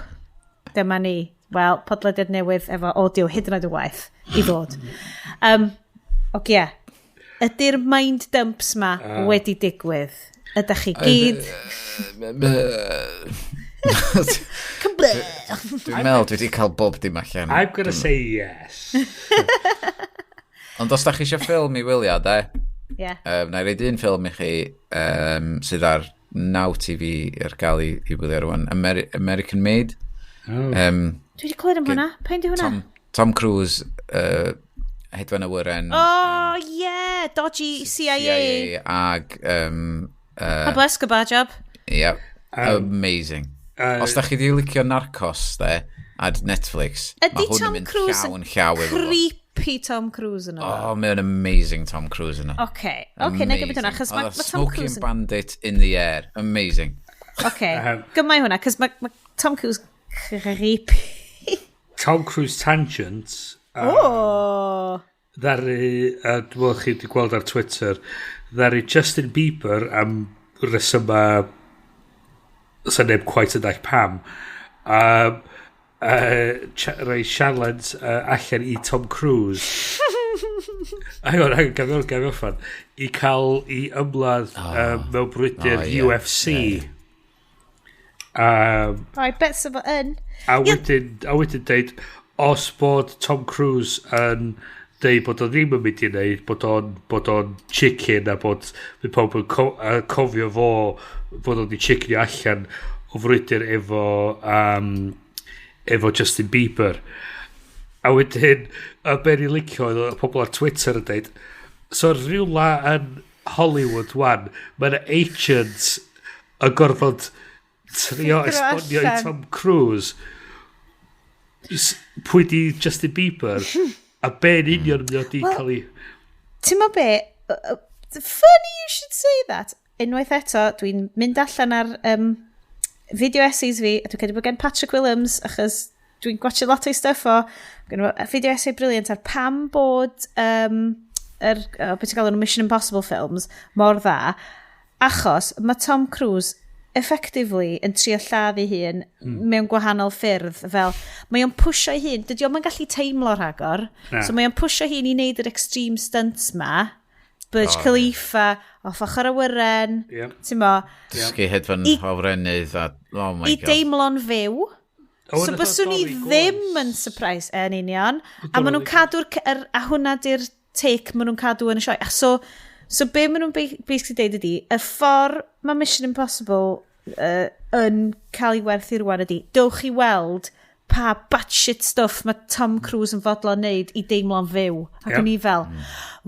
dyma ni. Wel, podlediad newydd efo audio hyd yn oed y waith i ddod. Oce, yeah. Ydy'r mind dumps ma wedi digwydd? Ydych chi gyd? Dwi'n meddwl dwi wedi cael bob dim allan. I'm gonna say yes. Ond os da chi eisiau ffilm i wylio, de? Yeah. Na i reid un ffilm i chi sydd ar Now TV ar gael i wylio rwan. American Made. Oh. Dwi wedi clywed am hwnna. Pa un di hwnna? Tom Cruise, hedfan awyren. Oh, yeah! Dodgy CIA. CIA ag... Pablo Escobar job. Yeah. Amazing. Os da chi di licio Narcos, de, ar Netflix, ydy mae hwn Tom yn mynd Cruise llaw yn llaw efo fo. Creepy Tom Cruise yno. Oh, mae'n amazing Tom Cruise yno. Oce, oce, na gymryd hwnna, achos mae Oedd ma a Tom Smoking Cruise yn... Bandit in the air. Amazing. Oce, gymau hwnna, cos mae ma Tom Cruise creepy. Tom Cruise Tangent. Oh! Ddaru, dwi'n meddwl chi wedi gweld ar Twitter, ddaru Justin Bieber am resyma sa neb quite yn dall pam, rhoi challenge allan i Tom Cruise. Hang on, hang on, gaf i gaf i orffan. I cael i ymladd mewn brwydr Oh, ie. UFC. I bet so fo yn. A wedyn deud, os bod Tom Cruise yn deud bod o ddim yn mynd i wneud, bod o'n chicken a bod bydd pawb yn cofio fo bod o'n di chickenio allan o frwydr efo Justin Bieber. A wedyn, y be ni licio oedd y pobl ar Twitter yn deud, so rhywle yn Hollywood wan, mae yna agents yn gorfod trio Ffigro esbonio i allan. Tom Cruise pwy di Justin Bieber a be yn union mynd o di Wel, cael ei. Ti'n mo be? Funny you should say that. Unwaith eto, dwi'n mynd allan ar video essays fi, a dwi'n credu bod gen Patrick Williams, achos dwi'n gwachio lot o'i stuff o, gen fo video essay brilliant ar pam bod beth ti'n galw nhw, Mission Impossible films mor dda, achos mae Tom Cruise effectively yn trio lladd ei hun mewn gwahanol ffyrdd, fel mae o'n pwsio ei hun, dydy o'm yn gallu teimlo rhagor, Na. so mae o'n pwsio hun i wneud yr extreme stunts ma, Burj Khalifa, off ochr awyren, ti'n mo, Dysgu hedfan hofrennydd a... Oh my i god. deimlo'n fyw. O, So nath o byswn i dorri ddim goes. yn surprise yn union. A maen nhw'n cadw'r... A hwnna di'r take maen nhw'n cadw yn y sioe. A so be maen nhw'n basically deud ydi, y ffordd mae Mission Impossible yn cael ei werthu rwan ydi, dewch i weld pa batshit stuff mae Tom Cruise yn fodlon neud i deimlo'n fyw. Ac o'n i fel,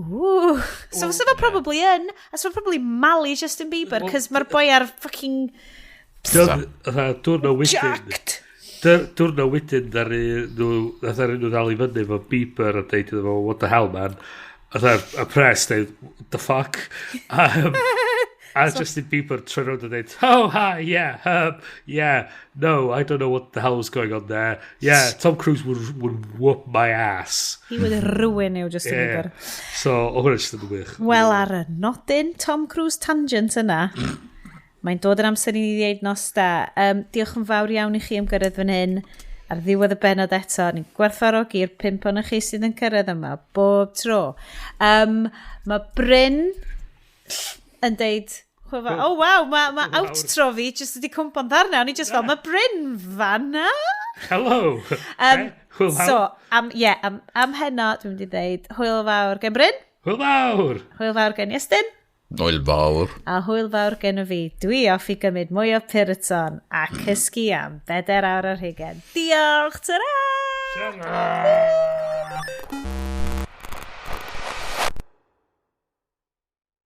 ooh. So fysa fo probably yn, a so fo probably malu Justin Bieber, Wel, cos mae'r boi ar fucking Diwrnod wedyn jacked. Diwrnod wedyn ddaru nhw ddal i fyny efo Bieber a deud iddo fo, "What the hell, man?" Fatha, y press dweud, "The fuck?" A Justin Bieber troi rownd a dweud, "Oh, hi, yeah, no, I don't know what the hell was going on there. Yeah, Tom Cruise would whoop my ass." He would ruin you, Justin Bieber. So, o hwnna jyst yn wych. Wel, ar y nodyn Tom Cruise tangent yna, mae'n dod yn amser i ni ddeud nos da. Diolch yn fawr iawn i chi am gyrraedd fan hyn. Ar ddiwedd y benod eto, ni'n gwerthfawrogi'r pump o'n chi sydd yn cyrraedd yma bob tro. Mae Bryn yn deud, "Oh waw, ma outro fi jyst wedi cwmpo'n ddarnau." O'n i just fel, "Mae Bryn fanna?" Hello! Hwyl fawr. So, am, yeah, am heno, dwi'n mynd i ddeud, hwyl fawr gen Bryn. Hwyl fawr! Hwyl fawr gen Iestyn. Hwyl fawr. A hwyl fawr gen y fi. Dwi off i gymryd mwy o Piriton a cysgu am 24. Diolch, ta-ra! Ta-ra!